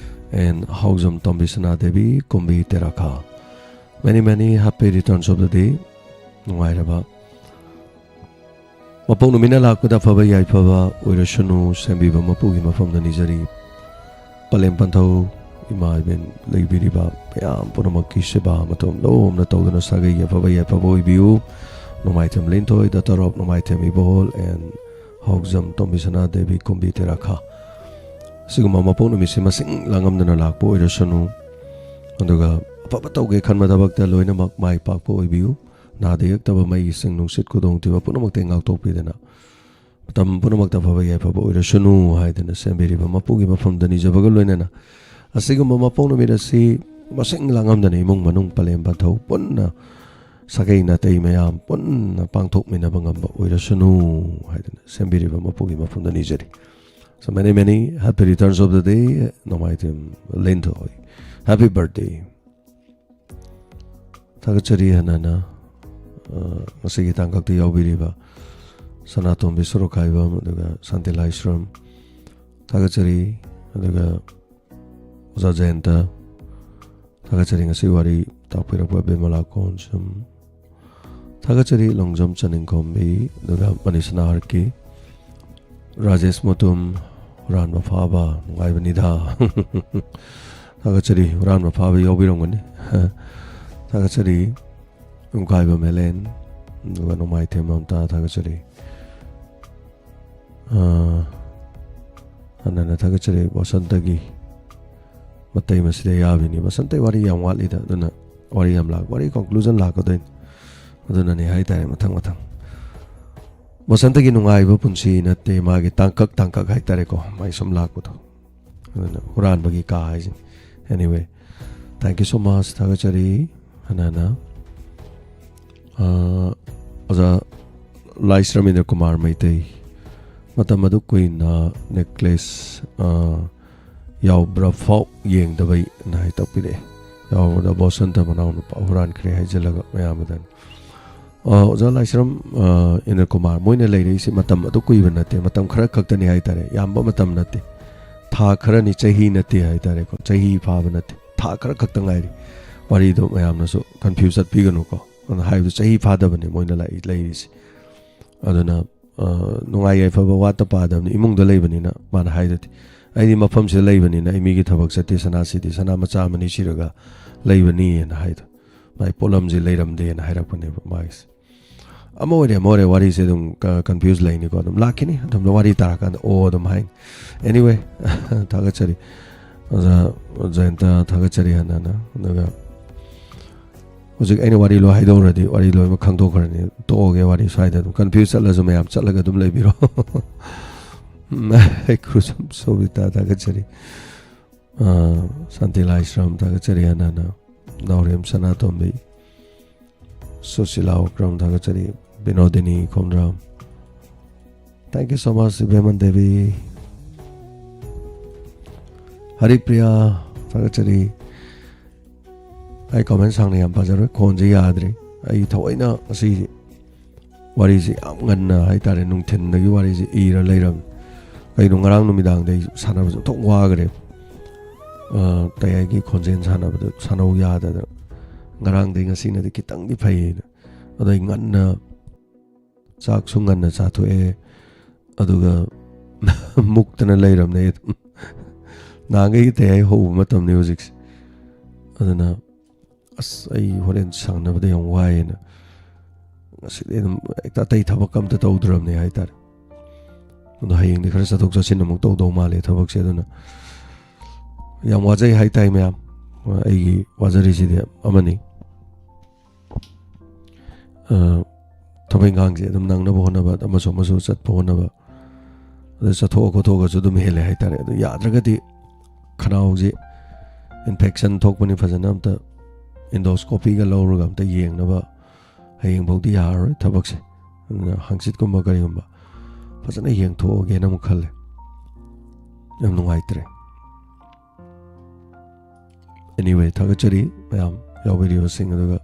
and ꯍꯥꯎꯖꯝ Tombi ꯁꯅꯥꯗꯦꯕꯤ, ꯀꯨꯝꯕꯤ ꯇꯦꯔꯥꯈꯥ꯫ Many, many happy returns of the day. ꯅꯨꯡꯉꯥꯏꯔꯕ ꯃꯄꯣꯛ ꯅꯨꯃꯤꯠꯅ ꯂꯥꯛꯄꯗ ꯑꯐꯕ ꯌꯥꯏꯐꯕ ꯑꯣꯏꯔꯁꯅꯨ, ꯁꯦꯝꯕꯤꯕ ꯃꯄꯨꯒꯤ ꯃꯐꯝꯗ ꯅꯤꯖꯔꯤ꯫ ꯄꯂꯦꯝ ꯄꯟꯊꯧ, ꯏꯃꯥ ꯏꯕꯦꯟ ꯂꯩꯕꯤꯔꯤꯕ ꯃꯌꯥꯝ ꯄꯨꯝꯅꯃꯛꯀꯤ ꯁꯦꯕꯥ ꯃꯇꯧ ꯂꯣꯝꯅ ꯇꯧꯗꯨꯅ ꯁꯥꯒꯩꯒꯤ ꯑꯐꯕ ꯌꯥꯏꯐꯕ ꯑꯣꯏꯕꯤꯌꯨ꯫ ꯅꯣꯡꯃꯥꯏꯊꯦꯝ ꯂꯤꯟꯊꯣꯏ, daughter of ꯅꯣꯡꯃꯥꯏꯊꯦꯝ ꯏꯕꯣꯜ and ꯍꯥꯎꯖꯝ, ꯇꯣꯝꯕꯤ ꯁꯅꯥꯗꯦꯕꯤ, ꯀꯨꯝꯕꯤ ꯇꯦꯔꯥꯈꯥ꯫ ꯑꯁꯤꯒꯨꯝꯕ ꯃꯄꯣꯛ ꯅꯨꯃꯤꯠꯁꯤ ꯃꯁꯤꯡ ꯂꯥꯡꯉꯝꯗꯅ ꯂꯥꯛꯄ ꯑꯣꯏꯔꯁꯅꯨ꯫ ꯑꯗꯨꯒ ꯑꯐꯕ ꯇꯧꯒꯦ ꯈꯟꯕ ꯊꯕꯛꯇ ꯂꯣꯏꯅꯃꯛ ꯃꯥꯏ ꯄꯥꯛꯄ ꯑꯣꯏꯕꯤꯌꯨ꯫ ꯅꯥꯗ ꯌꯦꯛꯇꯕ ꯃꯩꯒꯤ ꯆꯤꯡ ꯅꯨꯡꯁꯤꯠ ꯈꯨꯗꯣꯡꯊꯤꯕ ꯄꯨꯝꯅꯃꯛꯇꯒꯤ ꯉꯥꯛꯊꯣꯛꯄꯤꯗꯅ ꯃꯇꯝ ꯄꯨꯝꯅꯃꯛꯇ ꯑꯐꯕ ꯌꯥꯏꯐꯕ ꯑꯣꯏꯔꯁꯅꯨ ꯍꯥꯏꯗꯅ ꯁꯦꯝꯕꯤꯔꯤꯕ ꯃꯄꯨꯒꯤ ꯃꯐꯝꯗ ꯅꯤꯖꯕꯒ ꯂꯣꯏꯅꯅ ꯑꯁꯤꯒꯨꯝꯕ ꯃꯄꯣꯛ ꯅꯨꯃꯤꯠ ꯑꯁꯤ ꯃꯁꯤꯡ ꯂꯥꯡꯉꯝꯗꯅ ꯏꯃꯨꯡ ꯃꯅꯨꯡ ꯄꯂꯦꯝ ꯄꯟꯊꯧ ꯄꯨꯟꯅ ꯁꯥꯒꯩ ꯅꯥꯇꯩ ꯃꯌꯥꯝ ꯄꯨꯟꯅ ꯄꯥꯡꯊꯣꯛꯃꯤꯟꯅꯕ ꯉꯝꯕ ꯑꯣꯏꯔꯁꯅꯨ ꯍꯥꯏꯗꯅ ꯁꯦꯝꯕꯤꯔꯤꯕ ꯃꯄꯨꯒꯤ ꯃꯐꯝꯗ ꯅꯤꯖꯔꯤ꯫ So many, many happy returns of the day, Nongmaithem ꯂꯦꯟꯊꯣꯏ꯫ Happy birthday꯫ ꯊꯥꯒꯠꯆꯔꯤ ꯍꯟꯅ ꯍꯟꯅ, ꯑ, ꯉꯁꯤꯒꯤ ꯇꯥꯡꯀꯛꯇ ꯌꯥꯎꯕꯤꯔꯤꯕ ꯁꯅꯥꯇꯣꯝꯕꯤ ꯁꯣꯔꯣꯛꯈꯥꯏꯕꯝ, ꯑꯗꯨꯒ ꯁꯥꯟꯇꯤ ꯂꯥꯏꯁ꯭ꯔꯝ ꯊꯥꯒꯠꯆꯔꯤ, ꯑꯗꯨꯒ ꯑꯣꯖꯥ ꯖꯌꯟꯇ ꯊꯥꯒꯠꯆꯔꯤ, ꯉꯁꯤ ꯋꯥꯔꯤ ꯇꯥꯛꯄꯤꯔꯛꯄ ꯕꯤꯃꯂꯥ ꯀꯣꯟꯁꯝ ꯊꯥꯒꯠꯆꯔꯤ, ꯂꯣꯡꯖꯝ ꯆꯅꯤꯡꯈꯣꯝꯕꯤ, ꯑꯗꯨꯒ ꯃꯅꯤꯁꯅꯥ ꯍꯔꯀꯤ, ꯔꯥꯖꯦꯁ ꯃꯨꯇꯨꯝ, ꯍꯨꯔꯥꯟꯕ ꯐꯥꯕ, ꯅꯨꯡꯉꯥꯏꯕꯅꯤꯗ꯫ ꯊꯥꯒꯠꯆꯔꯤ, ꯍꯨꯔꯥꯟꯕ ꯐꯥꯕ ꯌꯥꯎꯕꯤꯔꯝꯒꯅꯤ꯫ ꯊꯥꯒꯠꯆꯔꯤ, ꯎꯪꯈꯥꯏꯕ ꯃꯦꯂꯦꯟ, ꯑꯗꯨꯒ ꯅꯣꯡꯃꯥꯏꯊꯦꯝ ꯃꯝꯇꯥ ꯊꯥꯒꯠꯆꯔꯤ꯫ ꯑꯥ, ꯍꯟꯅ ꯍꯟꯅ ꯊꯥꯒꯠꯆꯔꯤ꯫ ꯕꯁꯟꯇꯒꯤ ꯃꯇꯩ ꯃꯁꯤꯗ ꯌꯥꯕꯤꯅꯤ꯫ ꯕꯁꯟꯇꯒꯤ ꯋꯥꯔꯤ ꯌꯥꯝ ꯋꯥꯠꯂꯤꯗ, ꯑꯗꯨꯅ ꯋꯥꯔꯤ ꯌꯥꯝ ꯂꯥꯛ-, ꯋꯥꯔꯤ conclusion ꯂꯥꯛꯀꯗꯣꯏꯅꯤ꯫ ꯑꯗꯨꯅꯅꯤ ꯍꯥꯏꯇꯥꯔꯦ, ꯃꯊꯪ ꯃꯊꯪ꯫ ꯕꯁꯟꯇꯒꯤ ꯅꯨꯡꯉꯥꯏꯕ ꯄꯨꯟꯁꯤ ꯅꯠꯇꯦ, ꯃꯥꯒꯤ ꯇꯥꯡꯀꯛ ꯇꯥꯡꯀꯛ ꯍꯥꯏꯇꯥꯔꯦꯀꯣ, ꯃꯥꯏ ꯁꯨꯝ ꯂꯥꯛꯄꯗꯣ꯫ ꯑꯗꯨꯅ ꯍꯨꯔꯥꯟꯕꯒꯤ ꯀꯥ ꯍꯥꯏꯁꯤꯅꯤ꯫ Anyway, thank you so much, ꯊꯥꯒꯠꯆꯔꯤ꯫ ꯍꯟꯅ ꯍꯟꯅ꯫ ꯑꯥ, ꯑꯣꯖꯥ ꯂꯥꯏꯁ꯭ꯔꯝ ꯏꯟꯗ꯭ꯔ ꯀꯨꯃꯥꯔ ꯃꯩꯇꯩ, ꯃꯇꯝ ꯑꯗꯨ ꯀꯨꯏꯅ necklace, ꯑꯥ, ꯌꯥꯎꯕ꯭ꯔꯥ ꯐꯥꯎ ꯌꯦꯡꯗꯕꯩꯅ ꯍꯥꯏ ꯇꯥꯛꯄꯤꯔꯛꯑꯦ꯫ ꯌꯥꯎꯕꯗ ꯕꯣꯁꯟꯇ ꯃꯅꯥꯎꯅꯨꯄꯥ ꯍꯨꯔꯥꯟꯈ꯭ꯔꯦ ꯍꯥꯏꯖꯤꯜꯂꯒ ꯃꯌꯥꯝ ꯑꯗꯨꯅ꯫ ꯑꯥ, ꯑꯣꯖꯥ ꯂꯥꯏꯁ꯭ꯔꯝ, ꯑꯥ, ꯏꯟꯗ꯭ꯔ ꯀꯨꯃꯥꯔ, ꯃꯣꯏꯅ ꯂꯩꯔꯛꯏꯁꯦ ꯃꯇꯝ ꯑꯗꯨ ꯀꯨꯏꯕ ꯅꯠꯇꯦ, ꯃꯇꯝ ꯈꯔ ꯈꯛꯇꯅꯤ ꯍꯥꯏꯇꯥꯔꯦ, ꯌꯥꯝꯕ ꯃꯇꯝ ꯅꯠꯇꯦ, ꯊꯥ ꯈꯔꯅꯤ, ꯆꯍꯤ ꯅꯠꯇꯦ ꯍꯥꯏꯇꯥꯔꯦꯀꯣ, ꯆꯍꯤ ꯐꯥꯕ ꯅꯠꯇꯦ, ꯊꯥ ꯈꯔ ꯈꯛꯇ ꯉꯥꯏꯔꯤ꯫ ꯋꯥꯔꯤꯗꯣ ꯃꯌꯥꯝꯅꯁꯨ confuse ꯆꯠꯄꯤꯒꯅꯨꯀꯣ, ꯑꯗꯨꯅ ꯍꯥꯏꯕꯗꯣ ꯆꯍꯤ ꯐꯥꯗꯕꯅꯦ ꯃꯣꯏꯅ ꯂꯥꯛꯏ-, ꯂꯩꯔꯤꯁꯦ꯫ ꯑꯗꯨꯅ, ꯑ, ꯅꯨꯡꯉꯥꯏ ꯌꯥꯏꯐꯕ ꯋꯥꯠꯇ ꯄꯥꯗꯕꯅꯤ꯫ ꯏꯃꯨꯡꯗ ꯂꯩꯕꯅꯤꯅ ꯃꯥꯅ ꯍꯥꯏꯗꯨꯗꯤ, "ꯑꯩꯗꯤ ꯃꯐꯝꯁꯤꯗ ꯂꯩꯕꯅꯤꯅ ꯑꯩ ꯃꯤꯒꯤ ꯊꯕꯛ ꯆꯠꯇꯦ, ꯁꯅꯥꯁꯤꯗꯤ ꯁꯅꯥ ꯃꯆꯥ ꯑꯃꯅꯤ ꯁꯤꯔꯒ ꯂꯩꯕꯅꯤꯅ" ꯍꯥꯏꯗꯣ꯫ ꯃꯥꯏ ꯄꯣꯠꯂꯝꯁꯦ ꯂꯩꯔꯝꯗꯦꯅ ꯍꯥꯏꯔꯛꯄꯅꯦꯕ ꯃꯥꯒꯤꯁꯦ꯫ ꯑꯃ ꯑꯣꯏꯔꯦ, ꯑꯃ ꯑꯣꯏꯔꯦ, ꯋꯥꯔꯤꯁꯦ ꯑꯗꯨꯝ ꯀ-, confuse ꯂꯩꯅꯤꯀꯣ, ꯑꯗꯨꯝ ꯂꯥꯛꯈꯤꯅꯤ, ꯑꯗꯨꯝ ꯋꯥꯔꯤ ꯇꯥꯔꯀꯥꯟꯗ ꯑꯣ ꯑꯗꯨꯝ ꯍꯥꯏꯅꯤ꯫ Anyway, ꯊꯥꯒꯠꯆꯔꯤ ꯑꯣꯖꯥ ꯖꯌꯟꯇ, ꯊꯥꯒꯠꯆꯔꯤ ꯍꯟꯅ ꯍꯟꯅ꯫ ꯑꯗꯨꯒ ꯍꯧꯖꯤꯛ ꯑꯩꯅ ꯋꯥꯔꯤ ꯂꯣꯏ ꯍꯥꯏꯗꯣꯛꯎꯔꯗꯤ ꯋꯥꯔꯤ ꯂꯣꯏꯅꯃꯛ ꯈꯪꯗꯣꯛꯈ꯭ꯔꯅꯤ꯫ ꯇꯣꯛꯑꯒꯦ ꯋꯥꯔꯤ ꯁ꯭ꯋꯥꯏꯗ ꯑꯗꯨꯝ, confuse ꯆꯠꯂꯁꯨ ꯃꯌꯥꯝ ꯆꯠꯂꯒ ꯑꯗꯨꯝ ꯂꯩꯕꯤꯔꯣ꯫ ꯈꯨꯔꯨꯁꯝ ꯁꯣꯕꯤꯇꯥ, ꯊꯥꯒꯠꯆꯔꯤ꯫ ꯑ, ꯁꯥꯟꯇꯤ ꯂꯥꯏꯁ꯭ꯔꯝ, ꯊꯥꯒꯠꯆꯔꯤ ꯍꯟꯅ ꯍꯟꯅ꯫ ꯅꯥꯎꯔꯦꯝ ꯁꯅꯥꯇꯣꯝꯕꯤ, ꯁꯨꯁꯤꯂꯥ ꯑꯣꯀ꯭ꯔꯝ, ꯊꯥꯒꯠꯆꯔꯤ꯫ ꯕꯤꯅꯣꯗꯤꯅꯤ Khomdram, thank you so much, ꯏꯕꯦꯝꯃꯟ Devi. Haripriya, ꯊꯥꯒꯠꯆꯔꯤ꯫ ꯑꯩ comment ꯁꯥꯡꯅ ꯌꯥꯝ ꯄꯥꯖꯔꯣꯏ, ꯈꯣꯟꯁꯦ ꯌꯥꯗ꯭ꯔꯦ꯫ ꯑꯩ ꯊꯑꯣꯏꯅ ꯉꯁꯤ ꯋꯥꯔꯤꯁꯦ ꯌꯥꯝ ꯉꯟꯅ ꯍꯥꯏꯇꯥꯔꯦ, ꯅꯨꯡꯊꯤꯟꯗꯒꯤ ꯋꯥꯔꯤꯁꯦ ꯏꯔ ꯂꯩꯔꯕꯅꯤ꯫ ꯀꯩꯅꯣ, ꯉꯔꯥꯡ ꯅꯨꯃꯤꯗꯥꯡꯗ ꯑꯩ ꯁꯥꯟꯅꯕꯁꯦ ꯑꯣꯟꯊꯣꯛ ꯋꯥꯈ꯭ꯔꯦ꯫ ꯑ, ꯇꯌꯥꯏꯒꯤ ꯈꯣꯟꯖꯦꯜ ꯁꯥꯟꯅꯕꯗꯣ ꯁꯥꯟꯅꯧ ꯌꯥꯗꯗꯅ꯫ ꯉꯔꯥꯡꯗꯩ ꯉꯁꯤꯅꯗꯤ ꯈꯤꯇꯪꯗꯤ ꯐꯩꯌꯦꯅ꯫ ꯑꯗꯣ ꯑꯩ ꯉꯟꯅ, ꯆꯥꯛꯁꯨ ꯉꯟꯅ ꯆꯥꯊꯣꯛꯑꯦ, ꯑꯗꯨꯒ ꯃꯨꯛꯇꯅ ꯂꯩꯔꯕꯅꯦ ꯑꯩ ꯑꯗꯨꯝ꯫ ꯅꯍꯥꯟꯈꯩꯒꯤ ꯇꯌꯥꯏ ꯍꯧꯕ ꯃꯇꯝꯅꯤ ꯍꯧꯖꯤꯛꯁꯦ꯫ ꯑꯗꯨꯅ ꯑꯁ, ꯑꯩ ꯍꯣꯔꯦꯟ ꯁꯪꯅꯕꯗ ꯌꯥꯝ ꯋꯥꯏꯌꯦꯅ ꯉꯁꯤꯗꯤ ꯑꯗꯨꯝ ꯍꯦꯛꯇ ꯑꯇꯩ ꯊꯕꯛ ꯑꯝꯇ ꯇꯧꯗ꯭ꯔꯕꯅꯦ ꯍꯥꯏꯇꯥꯔꯦ꯫ ꯑꯗꯣ ꯍꯌꯦꯡꯗꯤ ꯈꯔ ꯆꯠꯊꯣꯛ ꯆꯠꯁꯤꯟ ꯑꯃꯨꯛ ꯇꯧꯗꯧ ꯃꯥꯜꯂꯦ ꯊꯕꯛꯁꯦ꯫ ꯑꯗꯨꯅ ꯌꯥꯝ ꯋꯥꯖꯩ ꯍꯥꯏꯇꯥꯏ ꯃꯌꯥꯝ꯫ ꯑꯩꯒꯤ ꯋꯥꯖꯔꯤꯁꯤꯗꯤ ꯑꯃꯅꯤ꯫ ꯑ, ꯊꯕꯛ ꯏꯪꯈꯥꯡꯁꯦ ꯑꯗꯨꯝ ꯅꯪꯅꯕ ꯍꯣꯠꯅꯕ, ꯑꯃꯁꯨ ꯑꯃꯁꯨ ꯆꯠꯄ ꯍꯣꯠꯅꯕ, ꯑꯗ ꯆꯠꯊꯣꯛꯑ ꯈꯣꯠꯊꯣꯛꯑꯒꯁꯨ ꯑꯗꯨꯝ ꯍꯦꯜꯂꯦ ꯍꯥꯏꯇꯥꯔꯦ꯫ ꯑꯗꯨ ꯌꯥꯗ꯭ꯔꯒꯗꯤ ꯈꯅꯥꯎꯁꯦ infection ꯊꯣꯛꯄꯅꯤ, ꯐꯖꯅ ꯑꯝꯇ endoscopyꯒ ꯂꯧꯔꯒ ꯑꯝꯇ ꯌꯦꯡꯅꯕ꯫ ꯍꯌꯦꯡꯐꯥꯎꯗꯤ ꯌꯥꯔꯔꯣꯏ ꯊꯕꯛꯁꯦ, ꯑꯗꯨꯅ ꯍꯪꯆꯤꯠꯀꯨꯝꯕ ꯀꯔꯤꯒꯨꯝꯕ ꯐꯖꯅ ꯌꯦꯡꯊꯣꯛꯑꯒꯦꯅ ꯑꯃꯨꯛ ꯈꯜꯂꯦ꯫ ꯌꯥꯝ ꯅꯨꯡꯉꯥꯏꯇ꯭ꯔꯦ꯫ Anyway, ꯊꯥꯒꯠꯆꯔꯤ ꯃꯌꯥꯝ ꯌꯥꯎꯕꯤꯔꯤꯕꯁꯤꯡ, ꯑꯗꯨꯒ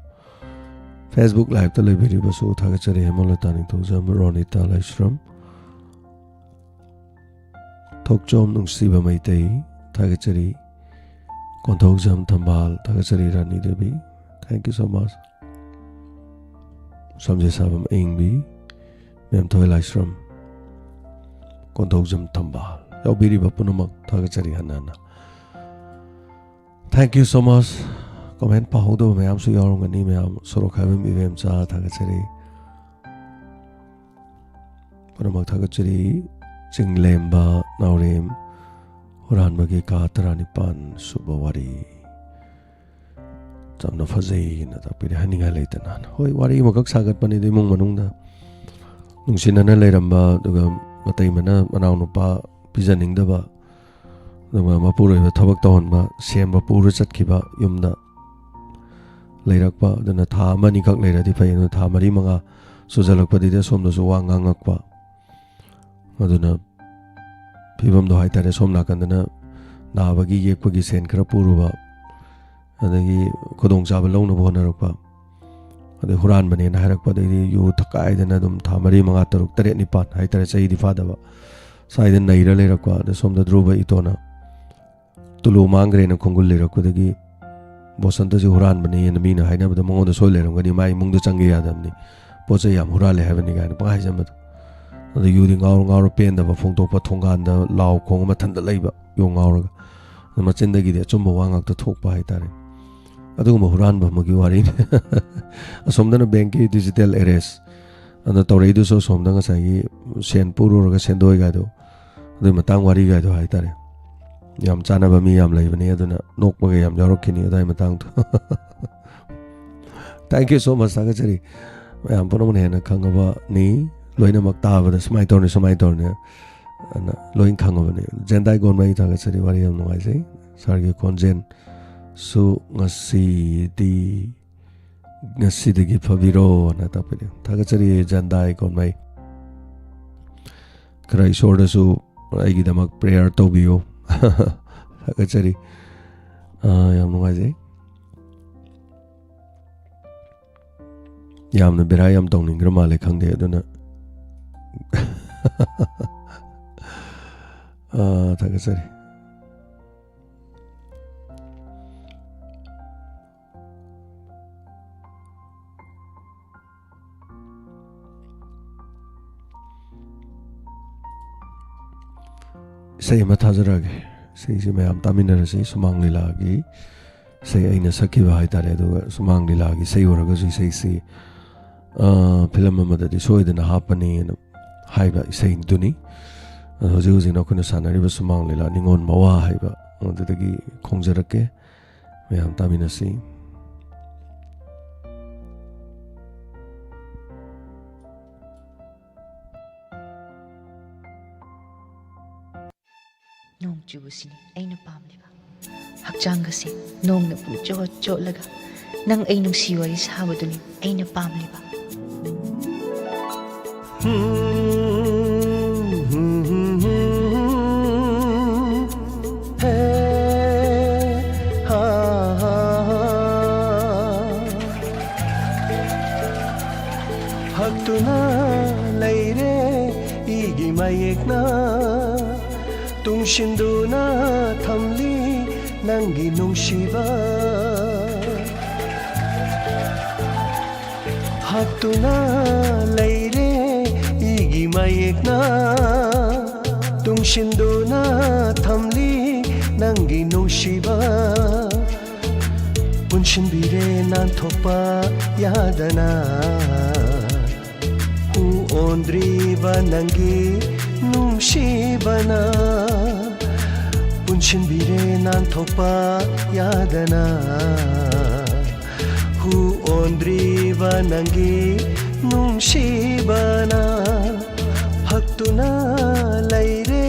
Facebook liveꯇ ꯂꯩꯕꯤꯔꯤꯕꯁꯨ ꯊꯥꯒꯠꯆꯔꯤ꯫ ꯍꯦꯃꯂꯇꯥ ꯅꯤꯡꯊꯧꯖꯝ, ꯔꯣꯅꯤꯇꯥ ꯂꯥꯏꯁ꯭ꯔꯝ, ꯊꯣꯛꯆꯣꯝ ꯅꯨꯡꯁꯤꯕ ꯃꯩꯇꯩ, ꯊꯥꯒꯠꯆꯔꯤ꯫ ꯀꯣꯟꯊꯧꯖꯝ ꯊꯝꯕꯥꯜ, ꯊꯥꯒꯠꯆꯔꯤ ꯔꯥꯅꯤ Devi, thank you so much꯫ ꯁꯝꯖꯦ ꯁꯥꯕꯝ ꯑꯌꯤꯡꯕꯤ, ꯃꯦꯝꯊꯣꯏ ꯂꯥꯏꯁ꯭ꯔꯝ, ꯀꯣꯟꯊꯧꯖꯝ ꯊꯝꯕꯥꯜ, ꯌꯥꯎꯕꯤꯔꯤꯕ ꯄꯨꯝꯅꯃꯛ ꯊꯥꯒꯠꯆꯔꯤ ꯍꯟꯅ ꯍꯟꯅ꯫ Thank you so much꯫ Comment ꯄꯥꯍꯧꯗꯕ ꯃꯌꯥꯝꯁꯨ ꯌꯥꯎꯔꯝꯒꯅꯤ ꯃꯌꯥꯝ꯫ ꯁꯣꯔꯣꯛꯈꯥꯏꯕꯝ ꯏꯕꯦꯝꯆꯥ, ꯊꯥꯒꯠꯆꯔꯤ꯫ ꯄꯨꯝꯅꯃꯛ ꯊꯥꯒꯠꯆꯔꯤ꯫ ꯆꯤꯡꯂꯦꯝꯕ ꯅꯥꯎꯔꯦꯝ ꯍꯨꯔꯥꯟꯕꯒꯤ ꯀꯥ ꯇꯔꯥꯅꯤꯄꯥꯟ ꯁꯨꯕ ꯋꯥꯔꯤ꯫ ꯌꯥꯝꯅ ꯐꯖꯩꯅ ꯇꯥꯛꯄꯤꯔꯦ, ꯍꯥꯏꯅꯤꯡꯉꯥꯏ ꯂꯩꯇꯅ꯫ ꯍꯣꯏ, ꯋꯥꯔꯤ ꯑꯃꯈꯛ ꯁꯥꯒꯠꯄꯅꯤꯗ, ꯏꯃꯨꯡ ꯃꯅꯨꯡꯗ ꯅꯨꯡꯁꯤꯅꯅ ꯂꯩꯔꯝꯕ, ꯑꯗꯨꯒ ꯃꯇꯩꯃꯅ ꯃꯅꯥꯎꯅꯨꯄꯥ ꯄꯤꯖꯅꯤꯡꯗꯕ, ꯑꯗꯨꯒ ꯃꯄꯨꯔꯣꯏꯕ ꯊꯕꯛ ꯇꯧꯍꯟꯕ, ꯁꯦꯝꯕ ꯄꯨꯔ ꯆꯠꯈꯤꯕ ꯌꯨꯝꯗ꯫ ꯂꯩꯔꯛꯄ꯫ ꯑꯗꯨꯅ ꯊꯥ ꯑꯃ ꯑꯅꯤꯈꯛ ꯂꯩꯔꯗꯤ ꯐꯩ, ꯑꯗꯨꯅ ꯊꯥ ꯃꯔꯤ ꯃꯉꯥ ꯁꯨꯖꯜꯂꯛꯄꯗꯗꯤ ꯑꯁꯣꯝꯗꯁꯨ ꯋꯥ ꯉꯥꯡꯉꯛꯄ꯫ ꯑꯗꯨꯅ ꯐꯤꯕꯝꯗꯣ ꯍꯥꯏꯇꯥꯔꯦ, ꯁꯣꯝ ꯅꯥꯀꯟꯗꯅ ꯅꯥꯕꯒꯤ ꯌꯦꯛꯄꯒꯤ ꯁꯦꯟ ꯈꯔ ꯄꯨꯔꯨꯕ, ꯑꯗꯒꯤ ꯈꯨꯗꯣꯡꯆꯥꯕ ꯂꯧꯅꯕ ꯍꯣꯠꯅꯔꯛꯄ, ꯑꯗꯩ ꯍꯨꯔꯥꯟꯕꯅꯦꯅ ꯍꯥꯏꯔꯛꯄ, ꯑꯗꯩꯗꯤ ꯌꯨ ꯊꯛꯀꯥꯏꯗꯅ ꯑꯗꯨꯝ ꯊꯥ ꯃꯔꯤ, ꯃꯉꯥ, ꯇꯔꯨꯛ, ꯇꯔꯦꯠ, ꯅꯤꯄꯥꯟ ꯍꯥꯏꯇꯥꯔꯦ, ꯆꯍꯤꯗꯤ ꯐꯥꯗꯕ, ꯁ꯭ꯋꯥꯏꯗ ꯅꯩꯔ ꯂꯩꯔꯛꯄ꯫ ꯑꯗ ꯁꯣꯝꯗ ꯙ꯭ꯔꯨꯕ ꯏꯇꯣꯅ ꯇꯨꯂꯨ ꯃꯥꯡꯈ꯭ꯔꯦꯅ ꯈꯣꯡꯒꯨꯜ ꯂꯤꯔꯛꯄꯗꯒꯤ ꯕꯣꯁꯟꯇꯁꯤ ꯍꯨꯔꯥꯟꯕꯅꯦꯅ ꯃꯤꯅ ꯍꯥꯏꯅꯕꯗ ꯃꯉꯣꯟꯗ ꯁꯣꯏ ꯂꯩꯔꯝꯒꯅꯤ, ꯃꯥ ꯏꯃꯨꯡꯗ ꯆꯪꯒꯦ ꯌꯥꯗꯕꯅꯤ, ꯄꯣꯠ ꯆꯩ ꯌꯥꯝ ꯍꯨꯔꯥꯜꯂꯦ ꯍꯥꯏꯕꯅꯤ ꯀꯥꯏꯅ ꯄꯪꯍꯥꯏ ꯍꯥꯏꯖꯟꯕꯗꯣ꯫ ꯑꯗ ꯌꯨꯗꯤ ꯉꯥꯎꯔ ꯉꯥꯎꯔ ꯄꯦꯟꯗꯕ ꯐꯣꯡꯗꯣꯛꯄ, ꯊꯣꯡꯒꯥꯟꯗ ꯂꯥꯎ ꯈꯣꯡ ꯃꯊꯟꯇ ꯂꯩꯕ, ꯌꯨ ꯉꯥꯎꯔꯒ꯫ ꯑꯗ ꯃꯆꯤꯟꯗꯒꯤꯗꯤ ꯑꯆꯨꯝꯕ ꯋꯥ ꯉꯥꯛꯇ ꯊꯣꯛꯄ ꯍꯥꯏꯇꯥꯔꯦ꯫ ꯑꯗꯨꯒꯨꯝꯕ ꯍꯨꯔꯥꯟꯕ ꯑꯃꯒꯤ ꯋꯥꯔꯤꯅꯤ꯫ ꯑꯁꯣꯝꯗꯅ ꯕꯦꯡꯀꯤ ꯗꯤꯖꯤꯇꯦꯜ ꯑꯦꯔꯦꯁ꯫ ꯑꯗ ꯇꯧꯔꯛꯏꯗꯨꯁꯨ ꯑꯁꯣꯝꯗ ꯉꯁꯥꯏꯒꯤ ꯁꯦꯟ ꯄꯨꯔꯨꯔꯒ ꯁꯦꯟꯗꯣꯏꯒꯥꯏꯗꯣ, ꯑꯗꯨꯒꯤ ꯃꯇꯥꯡ ꯋꯥꯔꯤꯒꯥꯏꯗꯣ ꯍꯥꯏꯇꯥꯔꯦ꯫ ꯌꯥꯝ ꯆꯥꯟꯅꯕ ꯃꯤ ꯌꯥꯝ ꯂꯩꯕꯅꯤ, ꯑꯗꯨꯅ ꯅꯣꯛꯄꯒ ꯌꯥꯝ ꯌꯥꯎꯔꯛꯈꯤꯅꯤ ꯑꯗꯨꯋꯥꯏ ꯃꯇꯥꯡꯗꯣ꯫ Thank you so much, ꯊꯥꯒꯠꯆꯔꯤ꯫ ꯃꯌꯥꯝ ꯄꯨꯝꯅꯃꯛꯅ ꯍꯦꯟꯅ ꯈꯪꯉꯕꯅꯤ, ꯂꯣꯏꯅꯃꯛ ꯇꯥꯕꯗ ꯁꯨꯃꯥꯏꯅ ꯇꯧꯔꯅꯤ, ꯁꯨꯃꯥꯏꯅ ꯇꯧꯔꯅꯤ ꯑꯅ ꯂꯣꯏ ꯈꯪꯉꯕꯅꯤ꯫ ꯖꯦꯟꯗꯥꯏ ꯒꯣꯟꯃꯩ ꯊꯥꯒꯠꯆꯔꯤ, ꯋꯥꯔꯤ ꯌꯥꯝ ꯅꯨꯡꯉꯥꯏꯖꯩ꯫ ꯁꯥꯔꯒꯤ ꯈꯣꯟꯖꯦꯜꯁꯨ ꯉꯁꯤꯗꯤ, ꯉꯁꯤꯗꯒꯤ ꯐꯕꯤꯔꯣꯅ ꯇꯥꯛꯄꯤꯔꯦ꯫ ꯊꯥꯒꯠꯆꯔꯤ ꯖꯦꯟꯗꯥꯏ ꯒꯣꯟꯃꯩ꯫ ꯈꯔ ꯏꯁꯣꯔꯗꯁꯨ ꯑꯩꯒꯤꯗꯃꯛ prayer ꯇꯧꯕꯤꯌꯨ꯫ ꯊꯥꯒꯠꯆꯔꯤ꯫ ꯑꯥ, ꯌꯥꯝ ꯅꯨꯡꯉꯥꯏꯖꯩ꯫ ꯌꯥꯝꯅ ꯕꯦꯔꯥ ꯌꯥꯝ ꯇꯧꯅꯤꯡꯈ꯭ꯔ ꯃꯥꯜꯂꯦ, ꯈꯪꯗꯦ, ꯑꯗꯨꯅ ꯑꯥ, ꯊꯥꯒꯠꯆꯔꯤ꯫ ꯏꯁꯩ ꯑꯃ ꯊꯥꯖꯔꯛꯑꯒꯦ꯫ ꯏꯁꯩꯁꯤ ꯃꯌꯥꯝ ꯇꯥꯃꯤꯟꯅꯔꯁꯤ꯫ ꯁꯨꯃꯥꯡ ꯂꯤꯂꯥꯒꯤ ꯏꯁꯩ ꯑꯩꯅ ꯁꯛꯈꯤꯕ ꯍꯥꯏꯇꯥꯔꯦ꯫ ꯑꯗꯨꯒ ꯁꯨꯃꯥꯡ ꯂꯤꯂꯥꯒꯤ ꯏꯁꯩ ꯑꯣꯏꯔꯒꯁꯨ ꯏꯁꯩꯁꯤ, ꯑ, ꯐꯤꯂꯝ ꯑꯃꯗꯗꯤ ꯁꯣꯏꯗꯅ ꯍꯥꯞꯄꯅꯤꯅ ꯍꯥꯏꯕ ꯏꯁꯩꯗꯨꯅꯤ꯫ ꯑꯗꯣ ꯍꯧꯖꯤꯛ ꯍꯧꯖꯤꯛ ꯅꯈꯣꯏꯅ ꯁꯥꯟꯅꯔꯤꯕ ꯁꯨꯃꯥꯡ ꯂꯤꯂꯥ ꯅꯤꯉꯣꯜ ꯃꯋꯥ ꯍꯥꯏꯕ ꯑꯗꯨꯗꯒꯤ ꯈꯣꯡꯖꯔꯛꯀꯦ꯫ ꯃꯌꯥꯝ ꯇꯥꯃꯤꯟꯅꯁꯤ꯫ ꯅꯣꯡ ꯆꯨꯕꯁꯤꯅꯤ ꯑꯩꯅ ꯄꯥꯝꯂꯤꯕ꯫ ꯍꯛꯆꯥꯡꯒꯁꯦ ꯅꯣꯡꯅ ꯄꯨꯡꯆꯣꯠ ꯆꯣꯠꯂꯒ, ꯅꯪ ꯑꯩ ꯅꯨꯡꯁꯤ ꯋꯥꯔꯤ ꯁꯥꯕꯗꯨꯅꯤ ꯑꯩꯅ ꯄꯥꯝꯂꯤꯕ꯫ ꯍꯛꯇꯨꯅ ꯂꯩꯔꯦ ꯏꯒꯤ ꯃꯌꯦꯛꯅ, ꯇꯨꯡꯁꯤꯟꯗꯨꯅ ꯊꯝꯂꯤ ꯅꯪꯒꯤ ꯅꯨꯡꯁꯤꯕ꯫ ꯍꯛꯇꯨꯅ ꯂꯩꯔꯦ ꯏꯒꯤ ꯃꯌꯦꯛꯅ, ꯇꯨꯡꯁꯤꯟꯗꯨꯅ ꯊꯝꯂꯤ ꯅꯪꯒꯤ ꯅꯨꯡꯁꯤꯕ꯫ ꯄꯨꯟꯁꯤꯟꯕꯤꯔꯦ ꯅꯥꯟꯊꯣꯛꯄ ꯌꯥꯗꯅ, ꯍꯨ ꯑꯣꯟꯗ꯭ꯔꯤꯕ ꯅꯪꯒꯤ ꯅꯨꯡꯁꯤꯕꯅ꯫ ꯄꯨꯟꯁꯤꯟꯕꯤꯔꯦ ꯅꯥꯟꯊꯣꯛꯄ ꯌꯥꯗꯅ, ꯍꯨ ꯑꯣꯟꯗ꯭ꯔꯤꯕ ꯅꯪꯒꯤ ꯅꯨꯡꯁꯤꯕꯅ꯫ ꯍꯛꯇꯨꯅ ꯂꯩꯔꯦ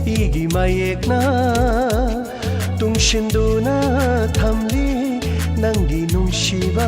ꯏꯒꯤ ꯃꯌꯦꯛꯅ, ꯇꯨꯡꯁꯤꯟꯗꯨꯅ ꯊꯝꯂꯤ ꯅꯪꯒꯤ ꯅꯨꯡꯁꯤꯕ꯫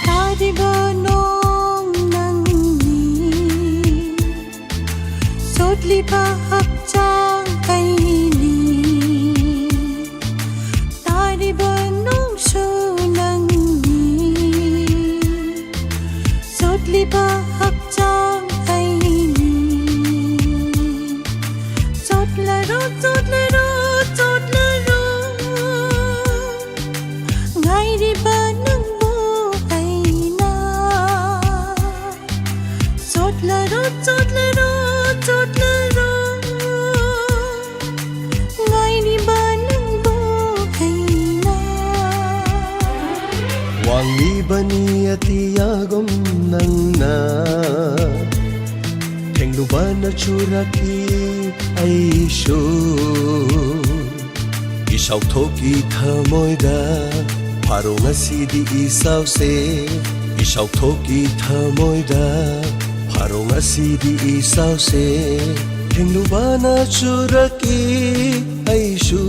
ꯇꯥꯔꯤꯕ ꯅꯣꯡ ꯅꯪꯅꯤ, ꯆꯣꯠꯂꯤꯕ ꯍꯛꯆꯥꯡ ꯑꯩꯅꯤ꯫ ꯇꯥꯔꯤꯕ ꯅꯣꯡꯁꯨ ꯅꯪꯅꯤ, ꯆꯣꯠꯂꯤꯕ ꯍꯛꯆꯥꯡ ꯆꯣꯠꯂꯔꯣ, ꯆꯣꯠꯂꯔꯣ, ꯉꯥꯏꯔꯤꯕ ꯅꯪꯕꯨ ꯑꯩꯅ꯫ ꯋꯥꯡꯂꯤꯕꯅꯤ ꯑꯇꯤꯌꯥꯒꯨꯝ ꯅꯪꯅ, ꯊꯦꯡꯂꯨꯕꯅ ꯆꯨꯔꯛꯈꯤ ꯑꯩꯁꯨ꯫ ꯏꯁꯥꯎꯊꯣꯛꯀꯤ ꯊꯃꯣꯏꯗ ꯐꯥꯔꯣ ꯉꯁꯤꯗꯤ ꯏꯁꯥꯎꯁꯦ꯫ ꯏꯁꯥꯎꯊꯣꯛꯀꯤ ꯊꯃꯣꯏꯗ ꯐꯥꯔꯣ ꯉꯁꯤꯗꯤ ꯏꯁꯥꯎꯁꯦ꯫ ꯊꯦꯡꯂꯨꯕꯅ ꯆꯨꯔꯛꯀꯤ ꯑꯩꯁꯨ꯫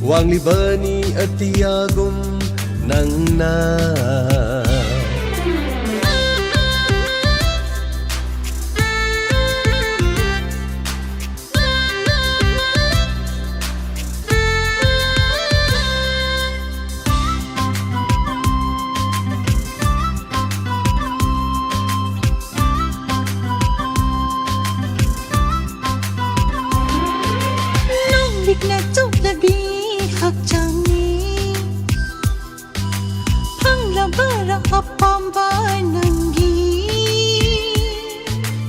ꯋꯥꯡꯂꯤꯕꯅꯤ ꯑꯇꯤꯌꯥꯒꯨꯝ ꯅꯪꯅ꯫ ꯅꯣꯡꯂꯤꯛꯅ ꯆꯣꯠꯂꯕꯤ ꯍꯛꯆꯥꯡꯅꯤ꯫ ꯐꯪꯂꯕꯔꯥ ꯑꯄꯥꯝꯕ ꯅꯪꯒꯤ?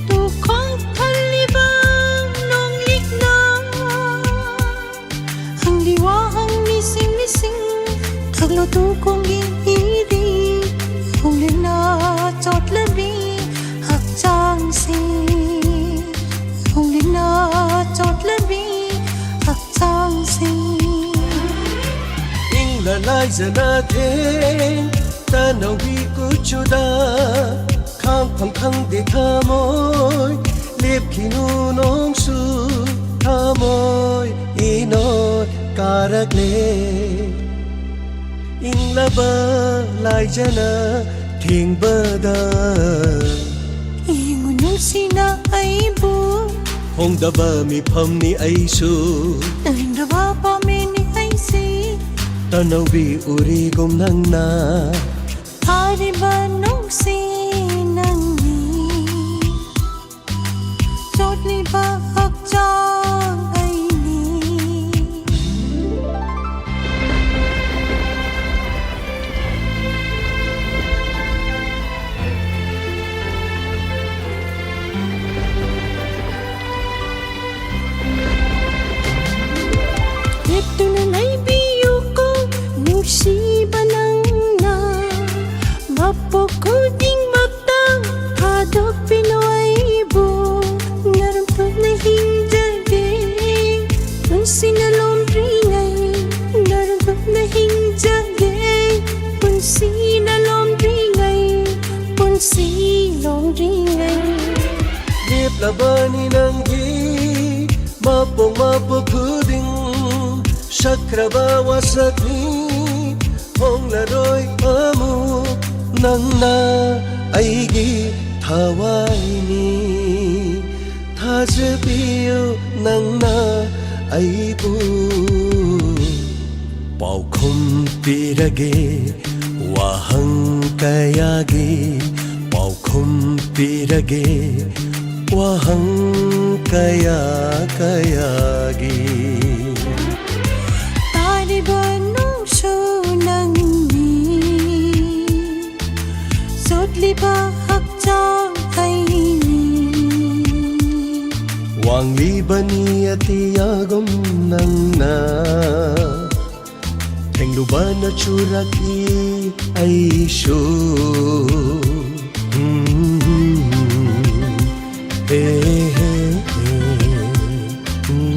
ꯇꯨꯈꯣꯡ ꯊꯜꯂꯤꯕ ꯅꯣꯡꯂꯤꯛꯅ ꯍꯪꯂꯤ ꯋꯥꯍꯪ ꯃꯤꯁꯤꯡ ꯃꯤꯁꯤꯡ ꯊꯛꯂꯣ ꯇꯨꯈꯣꯡꯒꯤ ꯏꯔꯤ꯫ ꯍꯣꯡꯂꯤꯛꯅ ꯆꯣꯠꯂꯕꯤ ꯍꯛꯆꯥꯡꯁꯤ꯫ ꯍꯣꯡꯂꯤꯛꯅ ꯆꯣꯠꯂꯕꯤ ꯍꯛꯆꯥꯡꯁꯤ꯫ ꯏꯪꯂ ꯂꯥꯏꯖꯅ ꯊꯦꯡ ꯇꯅꯧꯒꯤ ꯀꯨꯆꯨꯗ ꯈꯥꯡꯐꯝ ꯈꯪꯗꯦ ꯊꯃꯣꯏ꯫ ꯂꯦꯞꯈꯤꯅꯨ ꯅꯣꯡꯁꯨ ꯊꯃꯣꯏ ꯏꯅꯣꯠ ꯀꯥꯔꯛꯂꯦ꯫ ꯏꯪꯂꯕ ꯂꯥꯏꯖꯅ ꯊꯦꯡꯕꯗ ꯌꯦꯡꯉꯨ ꯅꯨꯡꯁꯤꯅ ꯑꯩꯕꯨ꯫ ꯍꯣꯡꯗꯕ ꯃꯤꯐꯝꯅꯤ ꯑꯩꯁꯨ꯫ ꯇꯥꯅꯤꯡꯗꯕ ꯄꯥꯝꯃꯤꯅꯤ ꯑꯩꯁꯤ꯫ ꯇꯅꯧꯕꯤ ꯎꯔꯤꯒꯨꯝ ꯅꯪꯅ꯫ ꯐꯥꯔꯤꯕ ꯅꯨꯡꯁꯤ ꯅꯪꯅꯤ꯫ ꯆꯣꯠꯂꯤꯕ ꯍꯛꯆꯥꯡ ꯑꯩꯅꯤ꯫ ꯈꯨꯗꯤꯡꯃꯛꯇ ꯊꯥꯗꯣꯛꯄꯤꯅꯨ ꯑꯩꯕꯨ, ꯅꯔꯨꯝꯊꯣꯛꯅ ꯍꯤꯡꯖꯒꯦ꯫ ꯄꯨꯟꯁꯤꯅ ꯂꯣꯝꯗ꯭ꯔꯤꯉꯩ, ꯅꯔꯨꯝꯊꯣꯛꯅ ꯍꯤꯡꯖꯒꯦ꯫ ꯄꯨꯟꯁꯤꯅ ꯂꯣꯝꯗ꯭ꯔꯤꯉꯩ, ꯄꯨꯟꯁꯤ ꯂꯣꯝꯗ꯭ꯔꯤꯉꯩ꯫ ꯂꯦꯞꯂꯕꯅꯤ ꯅꯪꯒꯤ ꯃꯄꯣꯛ ꯃꯄꯣꯛ ꯈꯨꯗꯤꯡ ꯁꯛꯈ꯭ꯔꯕ ꯋꯥꯁꯛꯅꯤ, ꯍꯣꯡꯂꯔꯣꯏ ꯑꯃꯨꯛ ꯅꯪꯅ ꯑꯩꯒꯤ ꯊꯋꯥꯏꯅꯤ꯫ ꯊꯥꯖꯕꯤꯌꯨ ꯅꯪꯅ ꯑꯩꯕꯨ꯫ ꯄꯥꯎꯈꯨꯝ ꯄꯤꯔꯒꯦ ꯋꯥꯍꯪ ꯀꯌꯥꯒꯤ, ꯄꯥꯎꯈꯨꯝ ꯄꯤꯔꯒꯦ ꯋꯥꯍꯪ ꯀꯌꯥ ꯀꯌꯥꯒꯤ꯫ ꯇꯥꯔꯤꯕ ꯅꯨꯡꯁꯨ ꯅꯪꯅꯤ, ꯆꯣꯠꯂꯤꯕ ꯍꯛꯆꯥꯡ ꯑꯩꯅꯤ꯫ ꯋꯥꯡꯂꯤꯕꯅꯤ ꯑꯇꯤꯌꯥꯒꯨꯝ ꯅꯪꯅ, ꯊꯦꯡꯂꯨꯕꯅ ꯆꯨꯔꯛꯏ ꯑꯩꯁꯨ꯫ ꯎꯝ, ꯍꯦ, ꯍꯦ, ꯍꯦ꯫ ꯎꯝ꯫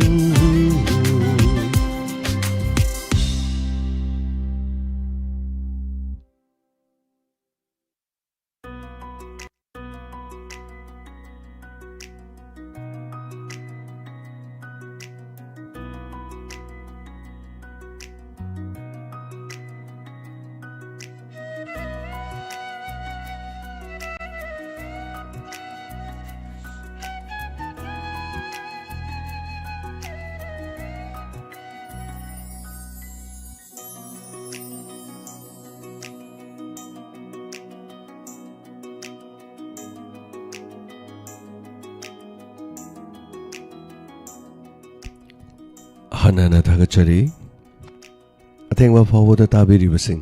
ꯍꯟꯅ ꯍꯟꯅ ꯊꯥꯒꯠꯆꯔꯤ꯫ ꯑꯊꯦꯡꯕ ꯐꯥꯎꯕꯗ ꯇꯥꯕꯤꯔꯤꯕꯁꯤꯡ,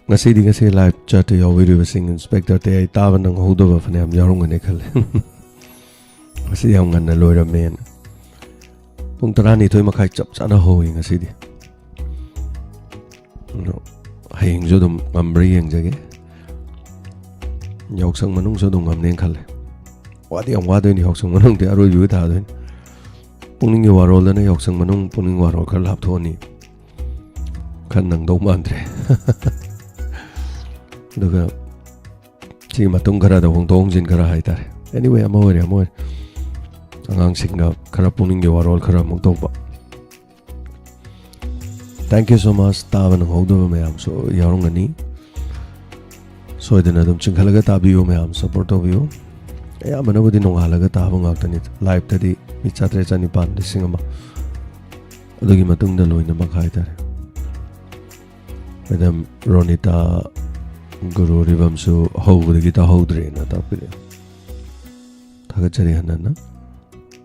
ꯉꯁꯤꯗꯤ ꯉꯁꯤ live chat ꯇ ꯌꯥꯎꯕꯤꯔꯤꯕꯁꯤꯡ, inspector ꯇꯤ ꯑꯩ ꯇꯥꯕ ꯅꯪꯍꯧꯗꯕ ꯐꯅꯌꯥꯝ ꯌꯥꯎꯔꯝꯒꯅꯤ ꯈꯜꯂꯦ꯫ ꯉꯁꯤ ꯌꯥꯝ ꯉꯟꯅ ꯂꯣꯏꯔꯝꯃꯦꯅ꯫ ꯄꯨꯡ ꯇꯔꯥꯅꯤꯊꯣꯏ ꯃꯈꯥꯏ ꯆꯞ ꯆꯥꯅ ꯍꯧꯋꯤ ꯉꯁꯤꯗꯤ꯫ ꯑꯗꯣ ꯍꯌꯦꯡꯁꯨ ꯑꯗꯨꯝ ꯉꯝꯕ꯭ꯔꯥ ꯌꯦꯡꯖꯒꯦ꯫ ꯌꯥꯎꯁꯪ ꯃꯅꯨꯡꯁꯨ ꯑꯗꯨꯝ ꯉꯝꯅꯦꯅ ꯈꯜꯂꯦ꯫ ꯋꯥꯗꯤ ꯌꯥꯝ ꯋꯥꯗꯣꯏꯅꯤ, ꯌꯥꯎꯁꯪ ꯃꯅꯨꯡꯗꯤ ꯑꯔꯣꯏꯕꯒꯤ ꯊꯥꯗꯣꯏꯅꯤ꯫ ꯄꯨꯛꯅꯤꯡꯒꯤ ꯋꯥꯔꯣꯜꯗꯅ ꯌꯥꯎꯁꯪ ꯃꯅꯨꯡ ꯄꯨꯛꯅꯤꯡ ꯋꯥꯔꯣꯜ ꯈꯔ ꯂꯥꯞꯊꯣꯛꯑꯅꯤ꯫ ꯈꯔ ꯅꯪꯗꯧ ꯃꯥꯟꯗ꯭ꯔꯦ꯫ ꯑꯗꯨꯒ ꯁꯤꯒꯤ ꯃꯇꯨꯡ ꯈꯔꯗ ꯍꯣꯡꯗꯣꯛ ꯍꯣꯡꯖꯤꯟ ꯈꯔ ꯍꯥꯏꯇꯥꯔꯦ꯫ Anyway, ꯑꯃ ꯑꯣꯏꯔꯦ ꯑꯃ ꯑꯣꯏꯔꯦ, ꯑꯉꯥꯡꯁꯤꯡꯒ ꯈꯔ ꯄꯨꯛꯅꯤꯡꯒꯤ ꯋꯥꯔꯣꯜ ꯈꯔ ꯑꯃꯨꯛ ꯇꯧꯕ꯫ Thank you so much. ꯇꯥꯕ ꯅꯪꯍꯧꯗꯕ ꯃꯌꯥꯝꯁꯨ ꯌꯥꯎꯔꯝꯒꯅꯤ꯫ ꯁꯣꯏꯗꯅ ꯑꯗꯨꯝ ꯆꯤꯡꯈꯠꯂꯒ ꯇꯥꯕꯤꯌꯨ ꯃꯌꯥꯝ, support ꯇꯧꯕꯤꯌꯨ꯫ ꯑꯌꯥꯝꯕꯅꯕꯨꯗꯤ ꯅꯣꯡꯉꯥꯜꯂꯒ ꯇꯥꯕ ꯉꯥꯛꯇꯅꯤ꯫ Live ꯇꯗꯤ ꯃꯤ ꯆꯥꯇ꯭ꯔꯦꯠ, ꯆꯅꯤꯄꯥꯟ, ꯂꯤꯁꯤꯡ ꯑꯃ, ꯑꯗꯨꯒꯤ ꯃꯇꯨꯡꯗ ꯂꯣꯏꯅꯃꯛ ꯍꯥꯏꯇꯥꯔꯦ꯫ Madam ꯔꯣꯅꯤꯇꯥ ꯒꯨꯔꯨꯔꯤꯕꯝꯁꯨ ꯍꯧꯕꯗꯒꯤ ꯇꯥꯍꯧꯗ꯭ꯔꯦꯅ ꯇꯥꯛꯄꯤꯔꯛꯑꯦ꯫ ꯊꯥꯒꯠꯆꯔꯤ ꯍꯟꯅ ꯍꯟꯅ꯫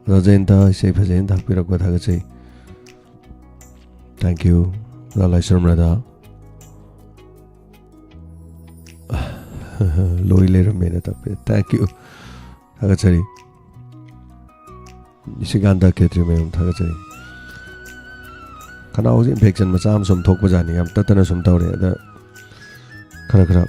ꯑꯣꯖꯥ ꯖꯌꯟꯇ, ꯏꯁꯩ ꯐꯖꯅ ꯇꯥꯛꯄꯤꯔꯛꯄ ꯊꯥꯒꯠꯆꯩ꯫ Thank you꯫ ꯑꯣꯖꯥ ꯂꯥꯏꯁ꯭ꯔꯝ ꯔꯥꯙꯥ꯫ ꯂꯣꯏ ꯂꯩꯔꯝꯃꯦꯅ ꯇꯥꯛꯄꯤꯔꯛꯑꯦ꯫ Thank you꯫ ꯊꯥꯒꯠꯆꯔꯤ꯫ ꯅꯤꯁꯤꯀꯥꯟꯇ ꯈꯦꯇ꯭ꯔꯤꯃꯌꯨꯝ, ꯊꯥꯒꯠꯆꯔꯤ꯫ ꯈꯅꯥꯎꯁꯦ infection ꯃꯆꯥ ꯑꯃ ꯁꯨꯝ ꯊꯣꯛꯄꯖꯥꯠꯅꯤ, ꯌꯥꯝ ꯇꯠꯇꯅ ꯁꯨꯝ ꯇꯧꯔꯦ꯫ ꯑꯗ ꯈꯔ ꯈꯔ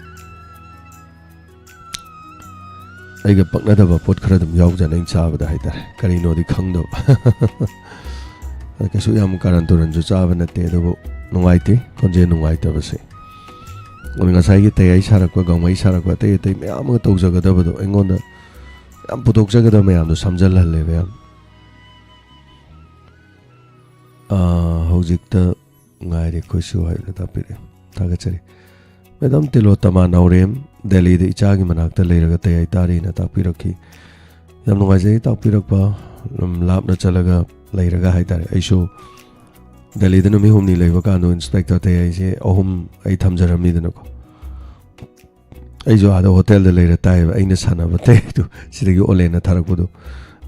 ꯑꯩꯒ ꯄꯛꯅꯗꯕ ꯄꯣꯠ ꯈꯔ ꯑꯗꯨꯝ ꯌꯥꯎꯖꯥꯠꯅꯤ ꯑꯩꯅ ꯆꯥꯕꯗ ꯍꯥꯏꯇꯥꯔꯦ, ꯀꯔꯤꯅꯣꯗꯤ ꯈꯪꯗꯕ꯫ ꯑꯗ ꯀꯩꯁꯨ ꯌꯥꯝ ꯀꯥꯔꯟ ꯇꯨꯔꯟꯁꯨ ꯆꯥꯕ ꯅꯠꯇꯦ, ꯑꯗꯨꯕꯨ ꯅꯨꯡꯉꯥꯏꯇꯦ ꯈꯣꯟꯖꯦꯜ ꯅꯨꯡꯉꯥꯏꯇꯕꯁꯦ꯫ ꯑꯗꯨ ꯉꯁꯥꯏꯒꯤ ꯇꯌꯥꯏ ꯁꯥꯔꯛꯄ, ꯒꯥꯡꯃꯩ ꯁꯥꯔꯛꯄ, ꯑꯇꯩ ꯑꯇꯩ ꯃꯌꯥꯝ ꯑꯃ ꯇꯧꯖꯒꯗꯕꯗꯣ, ꯑꯩꯉꯣꯟꯗ ꯌꯥꯝ ꯄꯨꯊꯣꯛꯆꯒꯗꯕ ꯃꯌꯥꯝꯗꯣ ꯁꯝꯖꯜꯍꯜꯂꯦꯕ ꯌꯥꯝ꯫ ꯑꯥ, ꯍꯧꯖꯤꯛꯇ ꯉꯥꯏꯔꯦ ꯑꯩꯈꯣꯏꯁꯨ ꯍꯥꯏꯅ ꯇꯥꯛꯄꯤꯔꯛꯑꯦ꯫ ꯊꯥꯒꯠꯆꯔꯤ꯫ Madam ꯇꯤꯂꯣꯇꯃꯥ ꯅꯥꯎꯔꯦꯝ, ꯗꯦꯜꯂꯤꯗ ꯏꯆꯥꯒꯤ ꯃꯅꯥꯛꯇ ꯂꯩꯔꯒ ꯇꯌꯥꯏ ꯇꯥꯔꯤꯅ ꯇꯥꯛꯄꯤꯔꯛꯈꯤ꯫ ꯌꯥꯝ ꯅꯨꯡꯉꯥꯏꯖꯩ ꯇꯥꯛꯄꯤꯔꯛꯄ꯫ ꯂꯝ ꯂꯥꯞꯅ ꯆꯠꯂꯒ ꯂꯩꯔꯒ ꯍꯥꯏꯇꯥꯔꯦ꯫ ꯑꯩꯁꯨ ꯗꯦꯜꯂꯤꯗ ꯅꯨꯃꯤꯠ ꯍꯨꯝꯅꯤ ꯂꯩꯕ ꯀꯥꯟꯗ Inspector ꯇꯌꯥꯏꯁꯦ ꯑꯍꯨꯝ ꯑꯩ ꯊꯝꯖꯔꯝꯃꯤꯗꯅꯀꯣ꯫ ꯑꯩꯁꯨ ꯑꯥꯗ ꯍꯣꯇꯦꯜꯗ ꯂꯩꯔ ꯇꯥꯏꯌꯦꯕ, ꯑꯩꯅ ꯁꯥꯟꯅꯕ ꯇꯌꯥꯏꯗꯨ ꯁꯤꯗꯒꯤ ꯑꯣꯟꯂꯥꯏꯟꯗ ꯊꯥꯔꯛꯄꯗꯣ꯫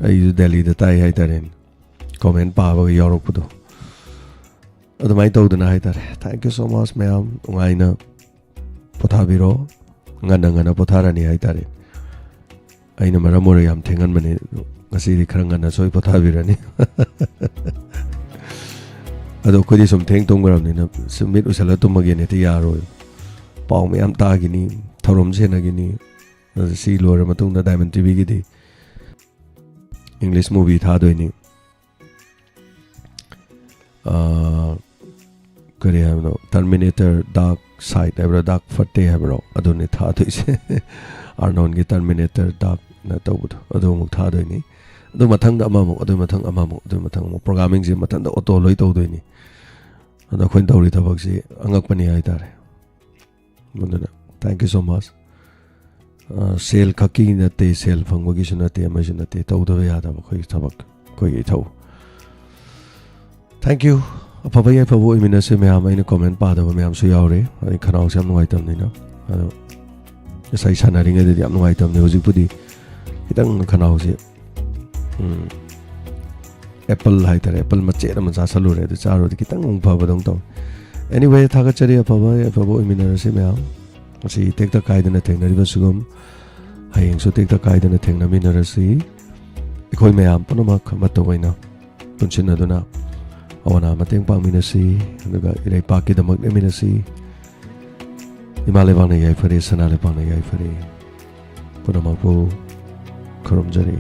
ꯑꯩꯁꯨ ꯗꯦꯜꯂꯤꯗ ꯇꯥꯏ ꯍꯥꯏꯇꯥꯔꯦꯅꯦ, comment ꯄꯥꯕꯒ ꯌꯥꯎꯔꯛꯄꯗꯣ꯫ ꯑꯗꯨꯃꯥꯏꯅ ꯇꯧꯗꯅ ꯍꯥꯏꯇꯥꯔꯦ꯫ Thank you so much ꯃꯌꯥꯝ, ꯅꯨꯡꯉꯥꯏꯅ ꯄꯣꯊꯥꯕꯤꯔꯣ꯫ ꯉꯟꯅ ꯉꯟꯅ ꯄꯣꯊꯥꯔꯅꯤ ꯍꯥꯏꯇꯥꯔꯦ꯫ ꯑꯩꯅ ꯃꯔꯝ ꯑꯣꯏꯔꯒ ꯌꯥꯝ ꯊꯦꯡꯍꯟꯕꯅꯦ, ꯉꯁꯤꯗꯤ ꯈꯔ ꯉꯟꯅ ꯁꯣꯏ ꯄꯣꯊꯥꯕꯤꯔꯅꯤ꯫ ꯑꯗꯣ ꯑꯩꯈꯣꯏꯗꯤ ꯁꯨꯝ ꯊꯦꯡ ꯇꯨꯝꯈ꯭ꯔꯕꯅꯤꯅ ꯁꯨꯝ ꯃꯤꯠ ꯎꯏꯁꯜꯂ ꯇꯨꯝꯃꯒꯦꯅ ꯍꯦꯛꯇ ꯌꯥꯔꯣꯏ꯫ ꯄꯥꯎ ꯃꯌꯥꯝ ꯇꯥꯈꯤꯅꯤ, ꯊꯧꯔꯝ ꯁꯦꯟꯅꯈꯤꯅꯤ, ꯑꯗꯨ ꯁꯤ ꯂꯣꯏꯔ ꯃꯇꯨꯡꯗ Diamond ꯇꯤꯚꯤꯒꯤꯗꯤ English movie ꯊꯥꯗꯣꯏꯅꯤ꯫ ꯑꯥ, ꯀꯔꯤ ꯍꯥꯏꯕꯅꯣ, Terminator Dark Side ꯍꯥꯏꯕ꯭ꯔꯥ, Dark Fate ꯍꯥꯏꯕ꯭ꯔꯣ, ꯑꯗꯨꯅꯤ ꯊꯥꯗꯣꯏꯁꯦ꯫ ꯑꯥꯔꯅꯣꯟꯒꯤ Terminator Darkꯅ ꯇꯧꯕꯗꯣ, ꯑꯗꯨ ꯑꯃꯨꯛ ꯊꯥꯗꯣꯏꯅꯤ꯫ ꯑꯗꯨ ꯃꯊꯪꯗ ꯑꯃꯃꯨꯛ, ꯑꯗꯨ ꯃꯊꯪ ꯑꯃꯃꯨꯛ, ꯑꯗꯨ ꯃꯊꯪ ꯑꯃꯨꯛ, programmingꯁꯦ ꯃꯊꯟꯇ auto ꯂꯣꯏ ꯇꯧꯗꯣꯏꯅꯤ꯫ ꯑꯗꯣ ꯑꯩꯈꯣꯏꯅ ꯇꯧꯔꯤ ꯊꯕꯛꯁꯤ ꯑꯉꯛꯄꯅꯤ ꯍꯥꯏꯇꯥꯔꯦ꯫ ꯑꯗꯨꯅ thank you so much꯫ ꯑ, ꯁꯦꯜ ꯈꯛꯀꯤ ꯅꯠꯇꯦ, ꯁꯦꯜ ꯐꯪꯕꯒꯤꯁꯨ ꯅꯠꯇꯦ, ꯑꯃꯒꯤꯁꯨ ꯅꯠꯇꯦ, ꯇꯧꯗꯕ ꯌꯥꯗꯕ ꯑꯩꯈꯣꯏꯒꯤ ꯊꯕꯛ, ꯑꯩꯈꯣꯏꯒꯤ ꯏꯊꯧ꯫ Thank you꯫ ꯑꯐꯕ ꯌꯥꯏꯐꯕ ꯑꯣꯏꯃꯤꯟꯅꯁꯦ ꯃꯌꯥꯝ꯫ ꯑꯩꯅ comment ꯄꯥꯗꯕ ꯃꯌꯥꯝꯁꯨ ꯌꯥꯎꯔꯦ, ꯑꯩ ꯈꯅꯥꯎꯁꯦ ꯌꯥꯝ ꯅꯨꯡꯉꯥꯏꯇꯕꯅꯤꯅ꯫ ꯑꯗꯣ ꯉꯁꯥꯏ ꯁꯥꯟꯅꯔꯤꯉꯩꯗꯗꯤ ꯌꯥꯝ ꯅꯨꯡꯉꯥꯏꯇꯕꯅꯦ, ꯍꯧꯖꯤꯛꯄꯨꯗꯤ ꯈꯤꯇꯪ ꯈꯅꯥꯎꯁꯦ, ꯎꯝ, apple ꯍꯥꯏꯇꯥꯔꯦ, apple ꯃꯆꯦꯠ ꯑꯃ ꯆꯥꯁꯜꯂꯨꯔꯦ, ꯑꯗꯨ ꯆꯥꯔꯨꯔꯗꯤ ꯈꯤꯇꯪ ꯑꯃꯨꯛ ꯐꯕꯗꯧꯅ ꯇꯧꯋꯦ꯫ Anyway, ꯊꯥꯒꯠꯆꯔꯤ, ꯑꯐꯕ ꯌꯥꯏꯐꯕ ꯑꯣꯏꯃꯤꯟꯅꯔꯁꯤ ꯃꯌꯥꯝ꯫ ꯉꯁꯤ ꯇꯦꯛꯇ ꯀꯥꯏꯗꯅ ꯊꯦꯡꯅꯔꯤꯕꯁꯤꯒꯨꯝ ꯍꯌꯦꯡꯁꯨ ꯇꯦꯛꯇ ꯀꯥꯏꯗꯅ ꯊꯦꯡꯅꯃꯤꯟꯅꯔꯁꯤ꯫ ꯑꯩꯈꯣꯏ ꯃꯌꯥꯝ ꯄꯨꯝꯅꯃꯛ ꯑꯃꯠꯇ ꯑꯣꯏꯅ ꯄꯨꯟꯁꯤꯟꯅꯗꯨꯅ ꯑꯋꯥ ꯑꯅꯥ ꯃꯇꯦꯡ ꯄꯥꯡꯃꯤꯟꯅꯁꯤ, ꯑꯗꯨꯒ ꯏꯔꯩꯄꯥꯛꯀꯤꯗꯃꯛ ꯂꯦꯞꯃꯤꯟꯅꯁꯤ꯫ ꯏꯃꯥ ꯂꯩꯕꯥꯛꯅ ꯌꯥꯏꯐꯔꯦ, ꯁꯅꯥ ꯂꯩꯕꯥꯛꯅ ꯌꯥꯏꯐꯔꯦ꯫ ꯄꯨꯝꯅꯃꯛꯄꯨ ꯈꯨꯔꯨꯝꯖꯔꯤ꯫